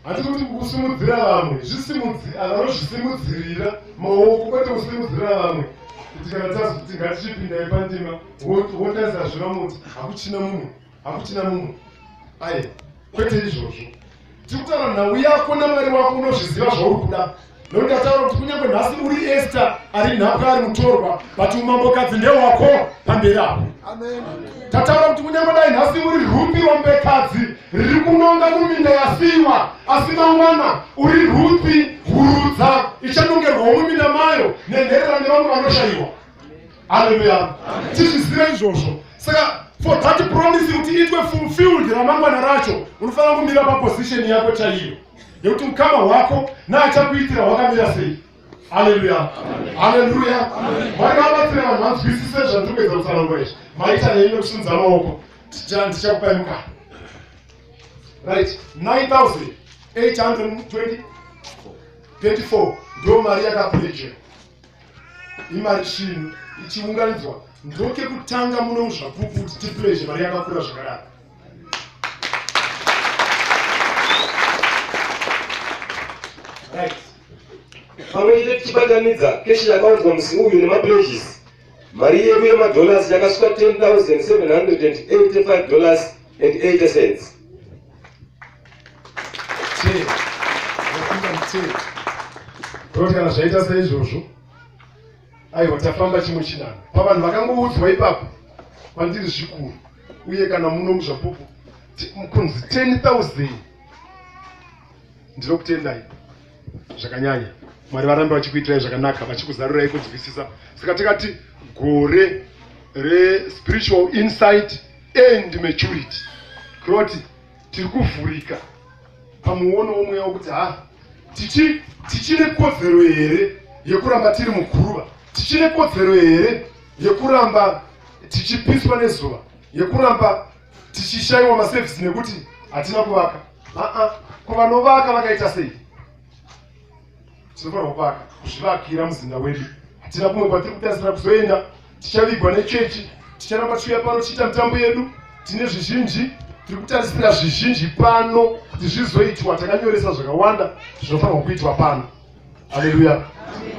Hati kuti kusimudzira vamwe, vanozvisimudzirira maoko, kwete kusimudzira vamwe. Kuti kana tazoti ngatichipindai pandima, wotarisa zvevamwe kuti hakuchina mumwe, hakuchina mumwe. Aye, kwete izvozvo. Tiri kutaura nhau yako naMwari wako, unozviziva zvauri kuda. Nokuti ndataura kuti kunyange nhasi uri Esta ari nhapwa, ari mutorwa, but umambokadzi ndewako pamberi apo. Tataura kuti kunyange dai nhasi uri rumbi rombekadzi riri kunonga muminda yasiyiwa, asi mangwana uri rumbi hurudza ichanongerwawo muminda mayo nenherera nevamwe vanoshayiwa. Haleluya. Tizvizive izvozvo. Saka for that promise kuti itwe fulfilled ramangwana racho, unofanira kumira paposition yako chaiyo yekuti ukama hwako naachakuitira hwakamira sei. Haleluya. Haleluya. Mwari vabatsire vanhu vanzwisise zvandiri kuedza kutsanangura izvi. Maita henyu nekusimudza maoko. Ndichakupai mukana. Right, 9824 ndo mari yakapurejera. Imari svinu ichiunganidzwa, ndokekutanga muno muZvapupu kuti tipureje mari yakakura zvakadaro. Right. Pamwe chete tichibatanidza keshi yakaunzwa musi uyu nemapledges, mari yedu yemadollars yakasvika 10,785 dollars and 80 cents. Toti kana zvaita saizvozvo, aiwa, tafamba chimwe chinhanho. Pavanhu vakangoudzwa ipapo, kwandiri zvikuru, uye kana muno muZvapupu kunzi 10,000, ndinokutendai zvakanyanya. Mwari varambe vachikuitirai zvakanaka, vachikuzarurai kunzwisisa. Saka tikati gore respiritual insight and maturity, kuroti tiri kuvhurika pamuono womweya wekuti ha, tichine kodzero here yekuramba tiri muguruva? Tichine kodzero here yekuramba tichipiswa nezuva, yekuramba tichishayiwa masevhisi nekuti hatina kuvaka? Aa, ko vanovaka vakaita sei? Tinofanira kuvaka, kuzvivakira muzinda wedu. Hatina kumwe kwatiri kutarisira kuzoenda. Tichavigwa nechechi, ticharamba tichiuya pano tichiita mitambo yedu. Tine zvizhinji tiri kutarisira, zvizhinji pano kuti zvizoitwa. Takanyoresa zvakawanda zvinofanirwa kuitwa pano. Haleluya.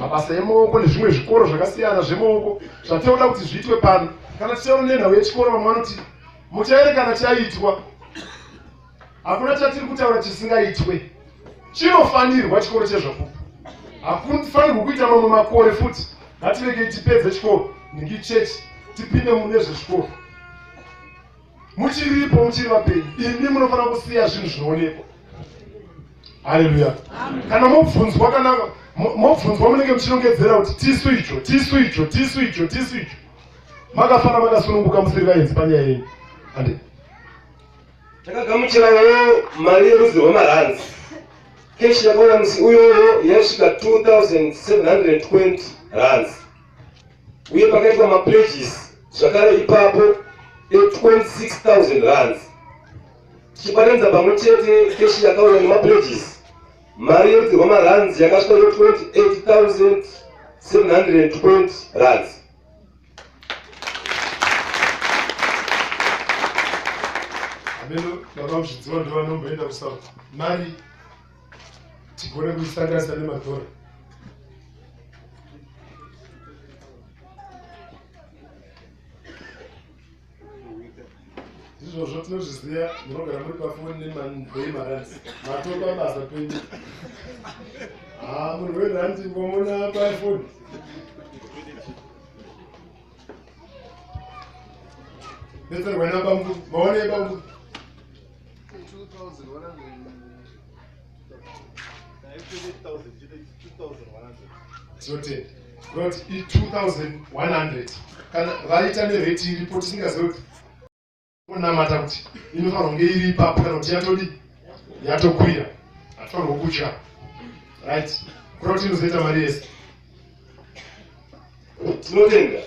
Mabasa emaoko nezvimwe zvikoro zvakasiyana zvemaoko zvatinoda kuti zviitwe pano. Kana tichaona nenhau yechikoro, vamwe vanoti muchaerekana chaitwa. Hakuna chatiri kutaura chisingaitwe. Chinofanirwa chikoro cheZvapupu, hakufanirwi kuita mamwe makore futi. Ngatiregei tipedze chikoro ningi chechi, tipinde mune zvezvikoro. Muchiripo, muchiri vapenyu, imi munofanira kusiya zvinhu zvinoonekwa. Haleluya. Kana mobvunzwa, kana Mobvunzwa munenge muchinongedzera kuti tisu icho, tisu icho, tisu icho, tisu icho. Makafara makasununguka musiri vaenzi panyaya yenyu. Hande. Takagamuchirawo mari yerudzi rwemarands. Keshi yakauya musi uyoyo yaisvika 2720 rands. Uye pakaitwa mapledges zvakare ipapo e26000 rands. Tichibatanidza pamwe chete keshi yakauya nemapledges, mari yerudzi rwemarands yakasvika yo28720 rands. Ameno baba muzvidziwa ndovanomboenda kusouth mari tigone kuisanganisa nemadhora. Izvozvo tinozviziva, munogara muri pafoni nemandei maranzi matopa basa penyu. Ha, munhu werandi ngomona pafoni. Betserwa nabamukuru, maonei bamukuru? Tinotenda kuti i2100 kana vaita nerate iripo tisingazivi kuti kunamata kuti inofanira kunge iri ipapo kana kuti yatodi yatokwira, hatifanirwa kutya, right? Kuda kuti inozoita mari yese. Tinotenda.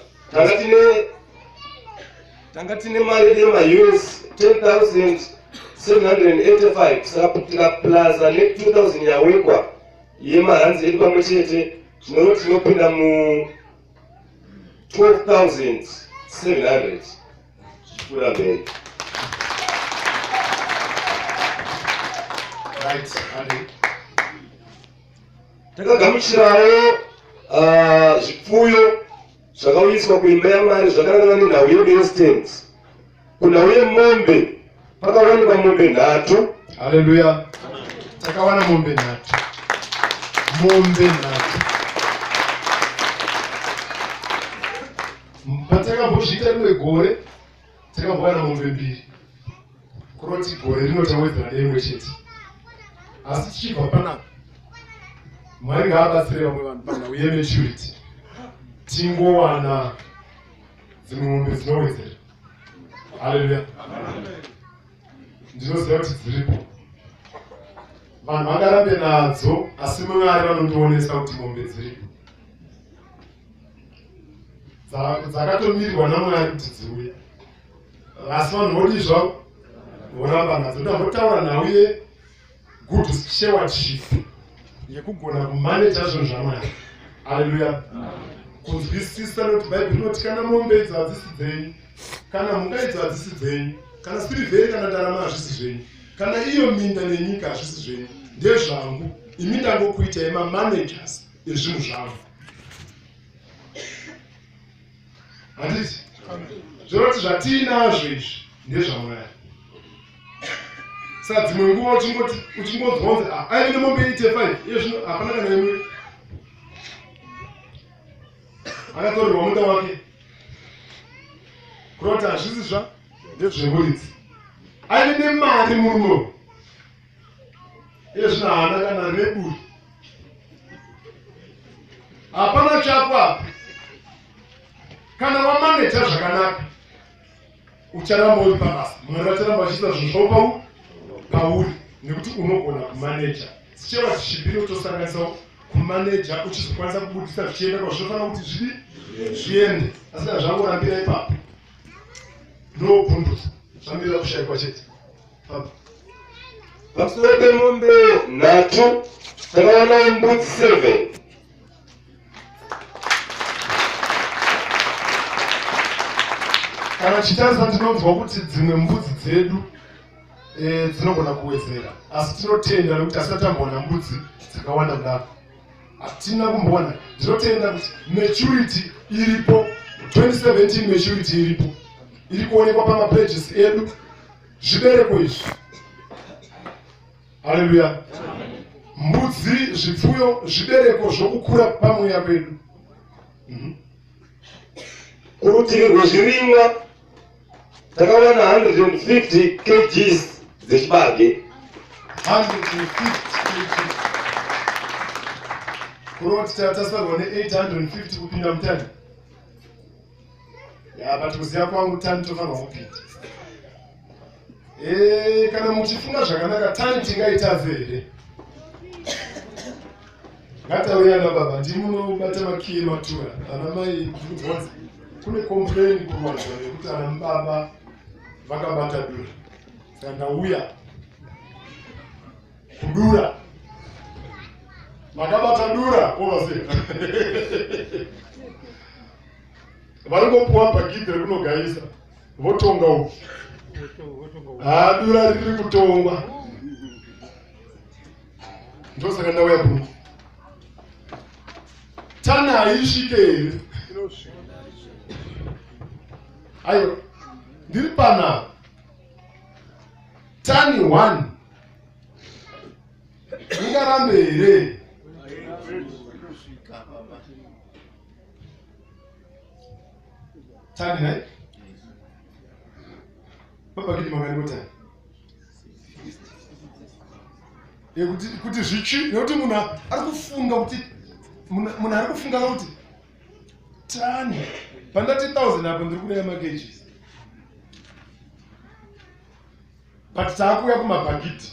Tanga tine mari yemaUS 10785, saka tikaplaza ne2000 yawekwa yemaranzi edu pamwe chete, zvinoreva tinopinda mu 12700 zvichipfuura mberi. Right, hande. Takagamuchirawo zvipfuyo zvakauyiswa kuimba yaMwari zvakanangana nenhau yedu yestand. Kunhau yemombe pakawanikwa mombe 3. Haleluya. Takawana mombe 3. Mombe 3. Patakambozviita rimwe gore takambowana mombe 2. Kuroti gore rino tawedzera neimwe chete. Asi tichibva panapa, Mwari ngaabatsire vamwe vanhu panhau yematurity, tingowana dzimwe mombe dzinowedzera. Haleluya. Ndinoziva kuti dziripo, vanhu vangarambe nadzo, asi Mwari vanondionesa kuti mombe dziripo dzakatomirirwa naMwari kuti dziuye, asi vanhu vodii zvavo, voramba nadzo. Ndambotaura nhau yegood stewardship, yekugona kumaneja zvinhu zvaMwari. Haleluya. Kunzwisisa nekuti Bhaibheri rinoti kana mombe idzo hadzisi dzenyu, kana mhuka idzo hadzisi dzenyu, kana sirivheri kana ndarama hazvisi zvenyu, kana iyo minda nenyika hazvisi zvenyu, ndezvangu imi, ndangokuitai mamanagers ezvinhu zvangu. Handiti zvinoti zvatiinazvo izvi ndezvaMwari? Saka dzimwe nguva uchingonzwa kunzi aive nemombe 85, iye zvino hapana kana imwe, akatorerwa munda wake, kureva kuti hazvisi zva ndezvemuridzi. Aive nemari murume uyu, iye zvino haana kana reburi, hapana chako apa. Kana wamaneja zvakanaka ucharamba uri pabasa, Mwari vacharamba vachiita zvinhu zvavo pauri nekuti unogona kumaneja. Sicheva chishipiri utosanganisawo kumaneja, uchizokwanisa kubudisa zvichienda kwazvinofanira kuti zvidi zviende. Asi kana zvangorambira ipapo, ndobvundusa, zvamirira kushayikwa chete. Pamusoro pemombe 3 takawana mbudzi 7. Kana tichitarisa tinonzwa kuti dzimwe mbudzi dzedu dzinogona kuwedzera, asi tinotenda nekuti asati tambowana mbudzi dzakawanda kudaro, hatina kumbowana. Ndinotenda kuti maturity iripo 2017, maturity iripo, iri kuonekwa pamapages edu, zvibereko izvi. Haleluya. Mbudzi, zvipfuyo, zvibereko zvokukura pamweya kwedu. Kurutivi rwezvirimwa takawana 150 kgs dzechibage. 150 kgs. Kureva kuti tasarwa ne850 kupinda mutani. Ya, but kuziva kwangu tani tofanirwa kupinda. Eh, kana muchifunga zvakanaka tani tingaitadze here? Ngatauye ana baba, ndimunobata makiyi ematura. Ana mai ndikubvunza. Kune complain kurwadza yekuti ana baba vakabata dura. Saka ndauya kudura. Makabata dura oversee. Varingopuwa bhagidhi rekunogayisa votonga uku. Haa dura riri kutongwa. Ndosaka ndauya kuno. Tana haisvike here? Aiwa, ndiri pana tani 1 ingarambe here? Tani nai? Mabhakiti mangani kotani? Kuti kuti zvichi nekuti munhu ari kufunga kuti munhu ari kufunga kuti tani pandati 1000 apo ndiri kureva makgs but taakuuya kumabhagidhi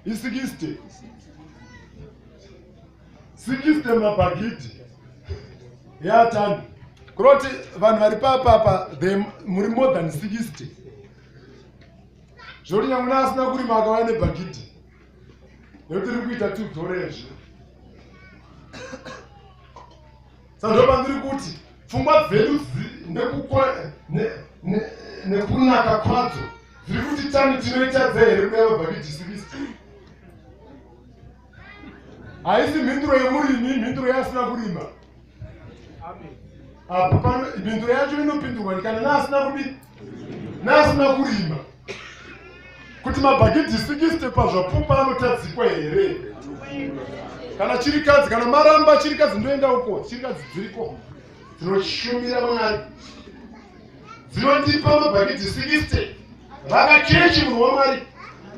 i60 60 mabhagidhi yatani kureva kuti vanhu vari papapa muri more than 60 zvekuti nyange naasina kurima akauya nebhagidhi nekuti riri kuita tudzorezve saka ndopandiri kuti pfungwa dzedu nekunaka kwadzo dziri kuti tani tinoitadza here kuya mabhagidhi 60 haisi mhinduro yemurimi imhinduro yeasina kurima apo pano mhinduro yacho inopindurwa kana naasina kudi naasina kurima kuti mabhagidhi 60 pazvapupa anotadzikwa here kana chirikadzi kana maramba chirikadzi ndoenda uko chirikadzi dziriko dzinoshumira Mwari dzinondipa mabhagidhi 60 vakachechi munhu waMwari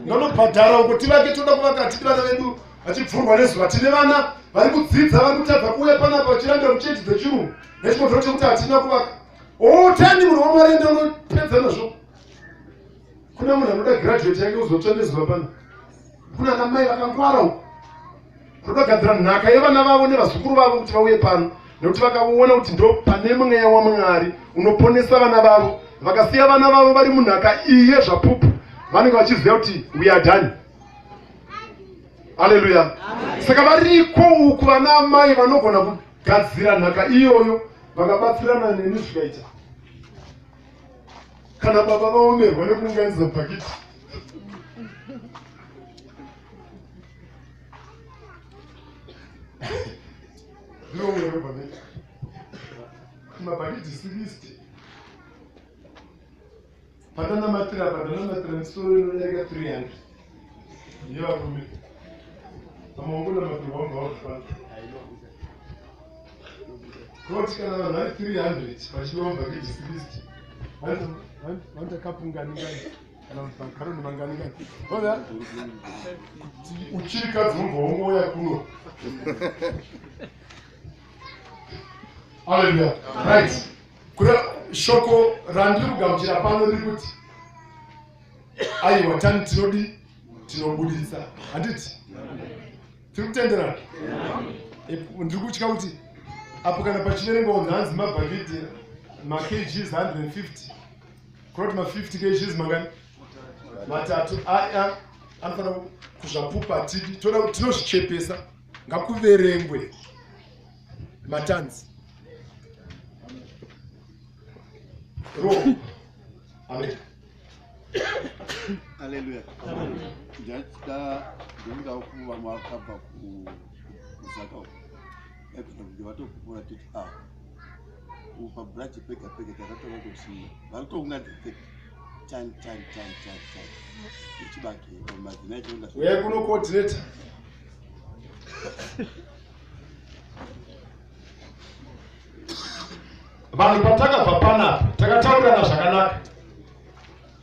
nganobhadhara uko tivake toda kuvaka hatidi vana vedu vachibvurwa nezuva tine vana vari kudzidza vari kutadza kuuya panapa vachirambira muchechi dzechirungu nechikonzero chekuti hatina kuvaka otani munhu waMwari ende unopedza nazvo kuna munhu anoda graduate yake kuzotsva nezuva pano kuna ana mai vakangwara uko kunogadzira nhaka yevana vavo nevazukuru vavo kuti vauye pano nekuti vakaona kuti ndo pane mweya waMwari unoponesa vana vavo vakasiya vana vavo vari munhaka iyi yezvapupu vanenge vachiziva kuti we are done aleluya saka variko uku vana amai vanogona kugadzira nhaka iyoyo vakabatsirana neni zvikaita kana baba vaomerwa nekuunganidza bhakiti mabhakiti 60 pandanamatira pandanamatira misoro inodarika 300 yevarume pamaongonamatirwa wabva wabva Koti kana vanhu vari 300 vachidiwa mubhaketi 60 vanoita kapu ngani ngani kana kuti makaroni mangani ngani oza kuti uchirikadzi unobva wongouya kuno aleluya right kura shoko randiri kugamuchira pano riri kuti aiwa tani tinodi tinobuditsa handiti tiri kutenderana ndiri kutya kuti apo kana pachiverengwa kunzi hanzi mabhaketi makgs 150 kuroti ma50 kgs mangani matatu aya anofanira kuzvapupa tidi toda kuti tinozvichepesa ngakuverengwe matanzi ro amen Haleluya. Ndachida ndinoda kuvamwe vakabva kuZaka uko. Vaigona kunge vatopupura titi ah pabranch pega pega takatoona kuti varitounganidza pega tan tan tan tan tan ichibage madzimai achienda uyai kuno coordinator vanhu patakabva panapa takataurirana zvakanaka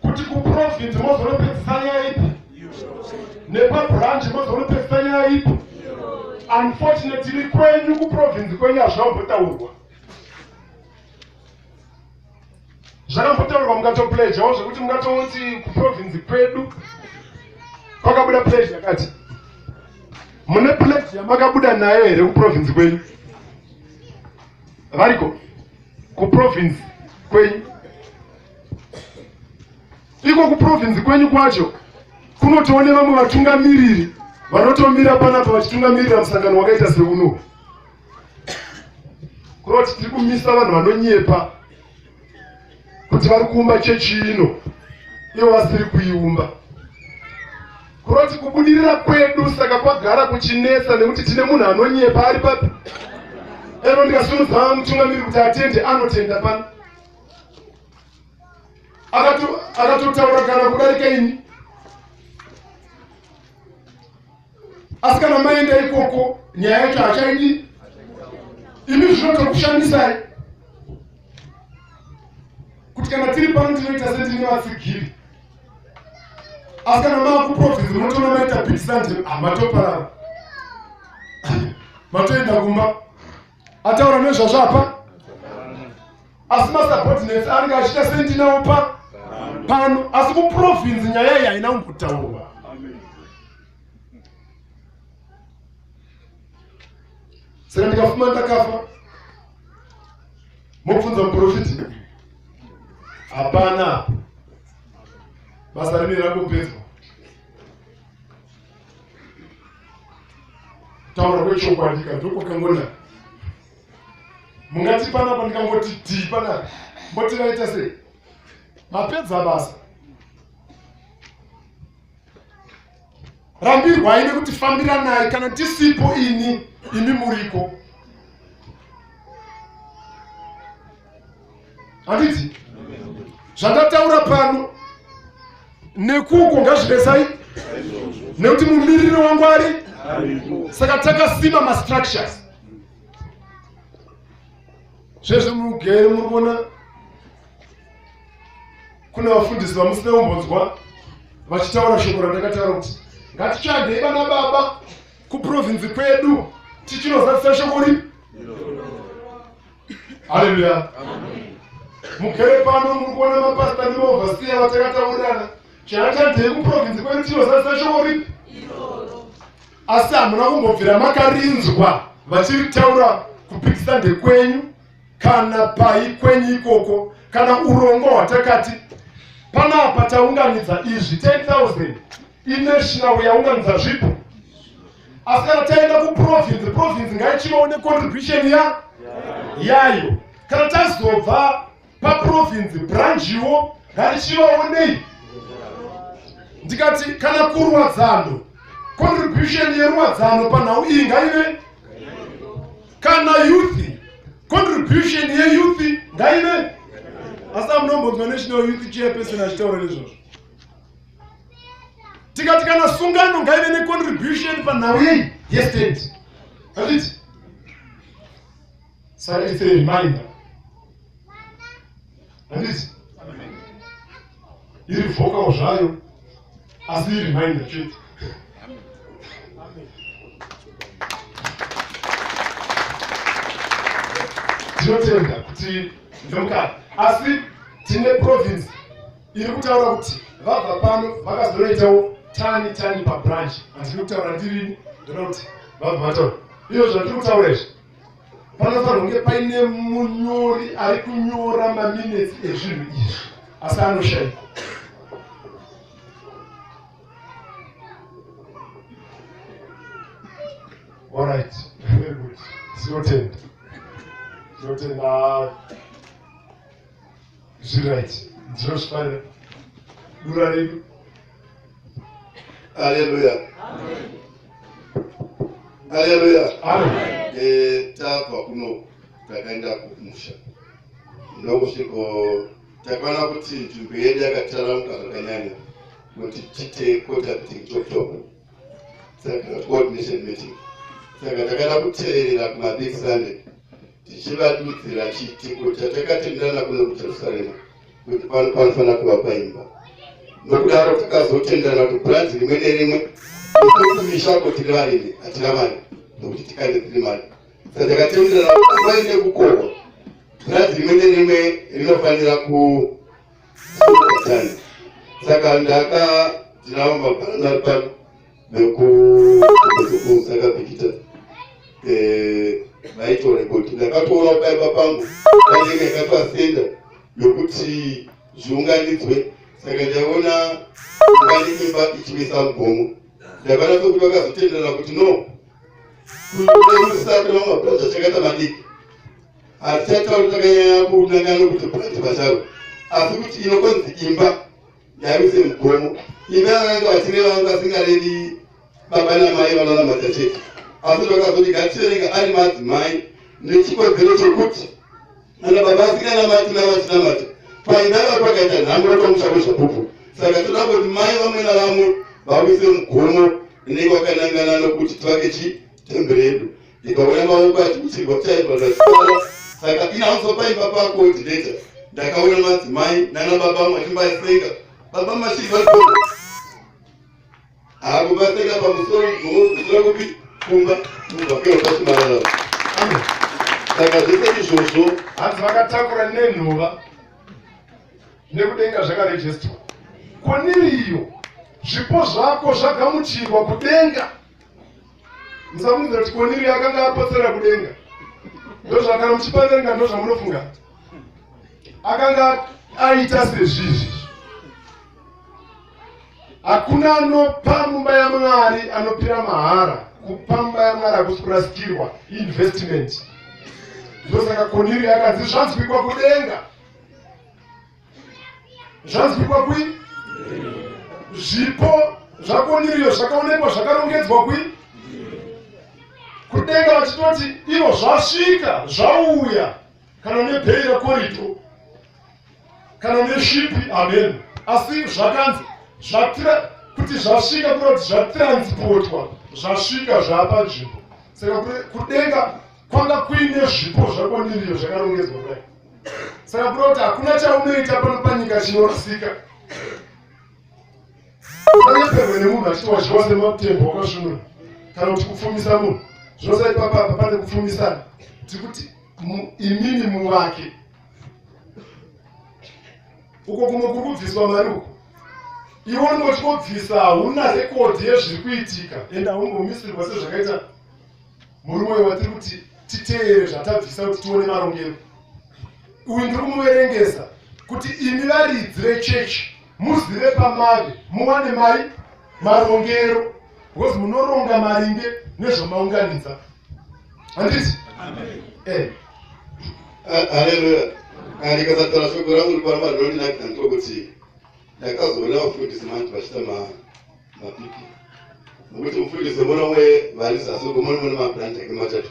kuti kuprovince mozonopedzisa nyaya ipi nepabranch mozonopedzisa nyaya ipi Unfortunately kwenyu kuprovince kwenyu hazvina kumbotaurwa. Zvakambotaurwa mukatopledgewo zvekuti mungatoti kuprovince kwedu kwakabuda pledge yakati. Mune pledge yamakabuda nayo here kuprovince kwenyu? Variko kuprovince kwenyu? Iko kuprovince kwenyu kwacho kunotoone vamwe vatungamiriri vanotomira panapa vachitungamirira musangano wakaita seuno. Kuroti tiri kumisa vanhu vanonyepa kuti vari kuumba chechi ino ivo vasiri kuiumba. Kuroti kubudirira kwedu saka kwagara kuchinetsa nekuti tine munhu anonyepa ari papi. Ero ndikasimudza mutungamiri kuti atende anotenda pano. Akatotaura kana kudarika ini. Asi kana maenda ikoko nyaya yacho hachaidi. Imi zvinotokushandisai kuti kana tiri pano tinoita setine vatsigiri, asi kana maakuprovince munotoona maita big sand, matoparara, matoenda kumba. Ataura nezvazvo apa, asi masubordinates anenge achiita sendinawo pa pano, asi kuprovince nyaya iyi haina kumbotaurwa. Saka ndikafuma ndakafa, mobvunza muprofiti, hapana basa rine rangopedzwa. Taura kwechokwadi ka ndokwakangona. Mungati panapa ndikangoti tii panapa mboti vaita sei? Mapedza basa. Rambirwai nekuti fambiranai, kana tisipo ini imi muriko. Handiti zvandataura pano nekuko ngazvive sai, nekuti mumiriri wangu ari saka takasima mastructures zvezvo mugere muri kuona kune vafundisi vamusina kumbonzwa vachitaura shoko randakataura kuti ngatitsvagei vana baba kuprovinzi kwedu tichinozadzisa shoko ripi. Haleluya. Mugere pano muri kuona mapasta nemaovhasiya vatakataurirana chaatandei kuprovinzi kwedu tinozadzisa shoko ripi, asi hamuna kumbobvira makarinzwa vachiritaura kupikisa ndekwenyu kana pai kwenyu ikoko, kana urongwa hwatakati panapa taunganidza izvi 10,000 inational yaunganidza zvipo, asi kana taenda kuprovince, province ngaichivawo necontribution ya yayo. Kana tazobva paprovince, branchiwo ngaichivawo nei. Ndikati kana kuruwadzano, contribution yeruwadzano panhau iyi ngaive, kana youth, contribution yeyouth ngaive. Asi amunombonzwa national youth chairperson achitaura nezvazvo. Tikati kana sungano ngaive necontribution panhau yei yestand. Handiti? Saka it's a reminder. Handiti? Iri vocal zvayo, asi ireminder chete. Tinotenda kuti ndomukana, asi tine province iri kutaura kuti vabva pano vakazonoitawo tani tani pabranch. Handiri kutaura ndirini, ndoda kuti vabva vataura iyo zvandiri kutaura izvi. Panofanirwa kunge paine munyori ari kunyora maminetsi ezvinhu izvi, asi anoshaikwa. Alright, very good. Tinotenda, tinotenda. Zviri right, ndinozvifarira dura redu. Haleluya, haleluya. Amen. Tabva kuno takaenda kumusha, ndokusviko takaona kuti nzvimbo yedu yakataramuka zvakanyanya kuti tiite quota meeting chop chop, saka coordination meeting. Saka takada kuteerera kumabig Sunday tichivadudzira chiitiko chatakatenderana kuno kuJerusarema kuti pano panofanira kuva paimba. Nokudaro takazotenderana kuti bhuranzi rimwe nerimwe, kumisha ko tiri varimi, hatina mari. dzokuti tikande dziri mari. Saka takatenderana kuti nguva ine kukohwa bhuranji rimwe nerimwe rinofanira kuatani. Saka ndaka ndinavo mabharani ari pano vekukusaka bikita vaitore kuti ndakatoona paimba pangu painenge yakatwa senda yokuti zviunganidzwe. Saka ndaona ungani imba ichimisa mugomo. Ndakaona sekuti vakazotenderana kuti no, kurerusa kune mamwe mabhuranji achakaita madiki hatichatauri takanyanya kunangana nokuti bhuranji pacharo, asi kuti inokonzi imba yaiuse mugomo. Imba yakanga vachireva vanga vasingarevi baba namai vanonamata chete, asi vakazoti ngativerenga ari madzimai nechikonzero chekuti kana baba asinganamati mai vachinamata paimba yava pakaita nhamo rotomusha kwezvapupu. Saka toda kuti mai vamwe navamwe vawise mugomo inenge wakanangana nokuti tivake chi temberi yedu. Ndikaona maoko achiuchirwa chaibva zvachifara. Saka inaunzo paimba pako dileta ndakaona madzimai nana baba machimbasenga baba mashiri vari Apo paseka pamusoro musoro kupi kumba kumba kero pachimarara. Saka zvese izvozvo hanzi vakatakura nenhova nekudenga zvakarejistwa. Koniriyo zvipo zvako zvagamuchirwa kudenga. Musafungidzira kuti Koniriyo akanga apotsera kudenga. Ndozvakana muchipaverenga ndozvamunofunga. Akanga aita sezvizvi. Hakuna anopa mumba yaMwari anopira mahara. Kupa mumba yaMwari hakusi kurasikirwa, investment. Ndosaka Kornerio akanzi zvanzwikwa kudenga. Zvanzwikwa kui? Zvipo zvaKornerio zvakaonekwa zvakarongedzwa kui? Kudenga vachitoti ivo zvasvika, zvauya kana nebhei rakorito. kana neshipi amen asi zvakanzi zvatira kuti zvasvika kureva kuti zvatranspotwa zvasvika zvaapanzvimbo. Saka kudenga kwanga kuine zvipo zvaKoniriyo zvakarongedzwa kudai. Saka kureva kuti hakuna chaunoita pano panyika chinorasika. Usanyeperwe nemunhu achiti wadyiwa sematembo wakasvinura kana kuti kupfumisa munhu. Zvinosa ipapa apa pane kupfumisana. Tikuti imimi muvake. Uko kumwe kuri kubviswa mari uko iwe unenge uchingobvisa, hauna rekodhi yezviri kuitika ende haumbomisirwa sezvakaita murume uyo watiri kuti titeere zvatabvisa kuti tione marongero. Uyu ndiri kumuverengesa kuti imi varidzi vechechi muzive pamave muwane mai marongero, because munoronga maringe nezvamaunganidza. Handiti? Amen. Haleluya. Ndikasataura shoko rangu riparamba rinondinakidza ndiko kuti ndakazoona vafundisi manje vachiita mapipi, nokuti mufundisi umwe naumwe vari zasi uko mune mabranch ake matatu.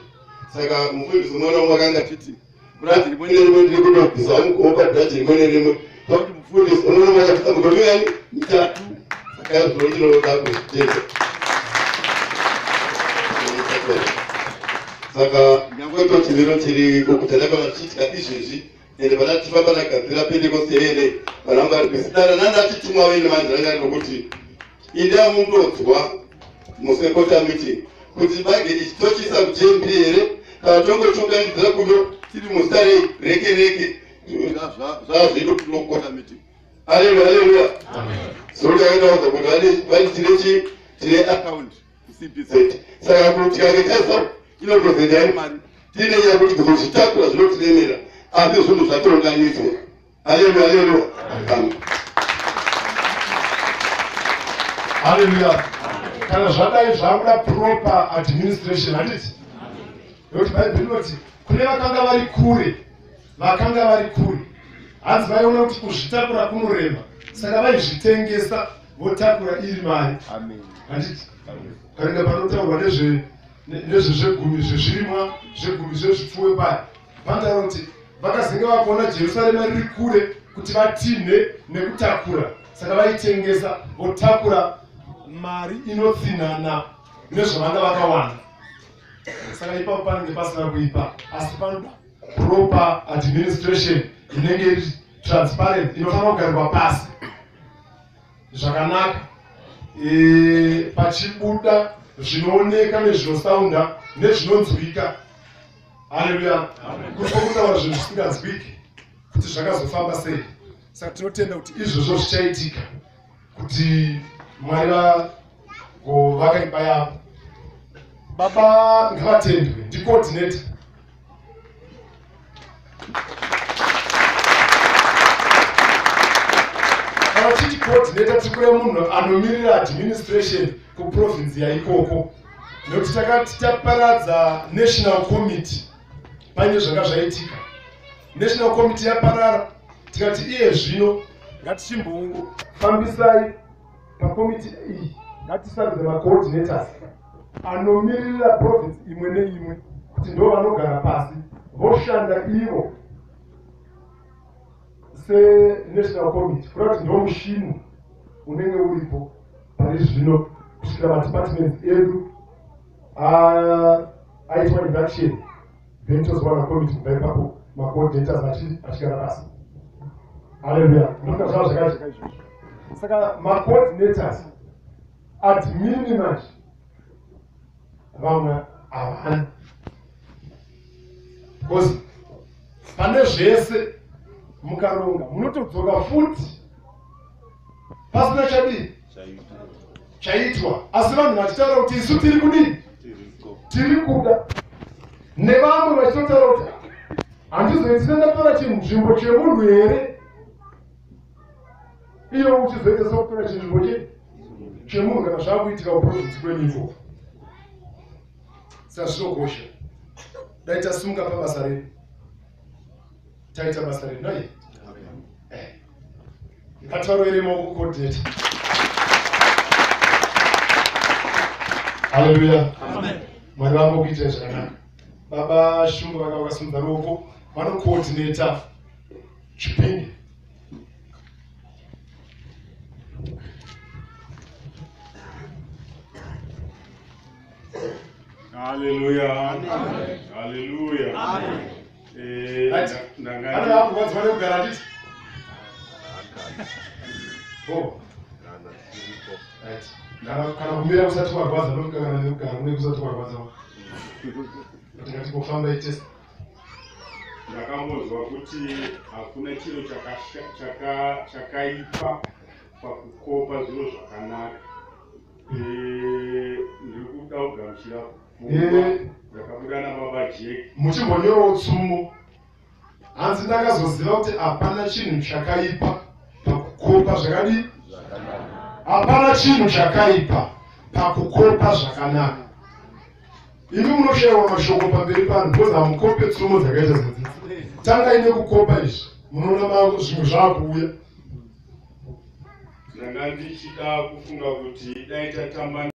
Saka mufundisi umwe naumwe akanga achiti branch rimwe nerimwe ndiri kutobvisa mugomo pabranch rimwe nerimwe, pakuti mufundisi umwe naumwe akabvisa mugomo yani mitatu. Saka zvino ndinoda kuzvitenda. Saka nyangwe to chimiro chiri kukutenda kana chichiitika izvezvi, ende vana tifa panagadzira Pentekoste here vana vari kusidana nani achitumwa vene manje ranga rinokuti inda mundodzwa musekota meeting kuti bage ichi tochiisa kuJMP here kana tongochiunganidzira kuno tiri muzita rei reke reke zvazvedu kunokota meeting. Haleluya, haleluya. So takaenda kuti vani tine chi tine account kuCPZ. Saka kuti tikange taisa inotozoenda iri mari tine nyaya kuti kuzozvitakura zvinotiremera, asi zvinhu zvatounganidzwa. Haleluya, haleluya. Amen. Haleluya. Kana zvadai zvakuda proper administration, handiti? Nekuti Bhaibheri rinoti kune vakanga vari kure, vakanga vari kure, hanzi vaiona kuti kuzvitakura kunorema, saka vaizvitengesa votakura iri mari. Handiti? Ukaenda panotaurwa nezvezvegumi zvezvirimwa, zvegumi zvezvipfuwe paya, panotaura kuti vakazenge vakuona Jerusarema riri kure kuti vatinhe nekutakura, saka vaitengesa votakura mari inotsinhana nezvavanga vakawana. Saka ipapo panenge pasina kuipa, asi panoda proper administration inenge iri transparent, inofanira kugarirwa pasi zvakanaka, pachibuda Zvinooneka nezvinosaunda nezvinonzwika. Haleluya. Kuri kutaura zvinhu zvisinganzwiki kuti zvakazofamba sei. Saka tinotenda kuti izvozvo zvichaitika, kuti Mwari vagovaka imba yavo. Baba ngavatendwe, ndicoordinator. Kana tichiti coordinator, tiri kureva munhu anomirira administration kuprovince yaikoko, nekuti takati taparadza national committee paine zvanga zvaitika. National committee yaparara, tikati iye zvino ngatichimbofambisai pakomiti iyi, ngatisarudze macoordinators anomiririra province imwe neimwe, kuti ndo vanogara pasi voshanda ivo senational committee, kuda kuti ndo mushini unenge uripo pari zvino kusvikira madepartments edu aitwa induction, then tozowana committee kubva ipapo, macoordinators achigara pasi. Haleluya. Ndofunga zvava zvakajeka izvozvo. Saka macoordinators, admin manje vamwe havana, because pane zvese mukaronga munotodzoka futi pasina chadii chaitwa, asi vanhu vachitaura kuti isu tiri kudii, tiri kuda, nevamwe vachitotaura kuti handizoitise ndatora chinzvimbo chemunhu here, iyo uchizoita sekutora chinzvimbo chemunhu kana zvakuitika kuprovince kwenyu ikoko. Saka zvinokosha dai tasimuka pabasa redu, taita basa redu nai. Ngativarovere maoko coordinator. Haleluya. Mwari vangu kuitira zvakanaka. Baba Shungu vanga vakasimudza ruoko, vanocoordinata Chipinge. Haleluya. Haleluya. Ana vakurwadziwa nekugara, handiti? Oh. Right. Kana kumira kusati kwarwadza, ndofunga kana nekugara kune kusati kwarwadza. Tingati kufamba itese. Ndakambonzwa kuti hakuna chiro chakaipa pakukopa zviro zvakanaka. Ndiri kuda kugamuchira pfungwa dzakabuda nababa Jack. Muchimbonyorawo tsumo. Hanzi ndakazoziva kuti hapana chinhu chakaipa pakukopa zvakadii? Hapana chinhu chakaipa pakukopa zvakanaka. Imi munoshayiwa mashoko pamberi pano because hamukope tsumo dzakaita sedzidzi. Tangai nekukopa izvi, munoona zvimwe zvaakuuya. Ndanga ndichida kufunga kuti dai tatamba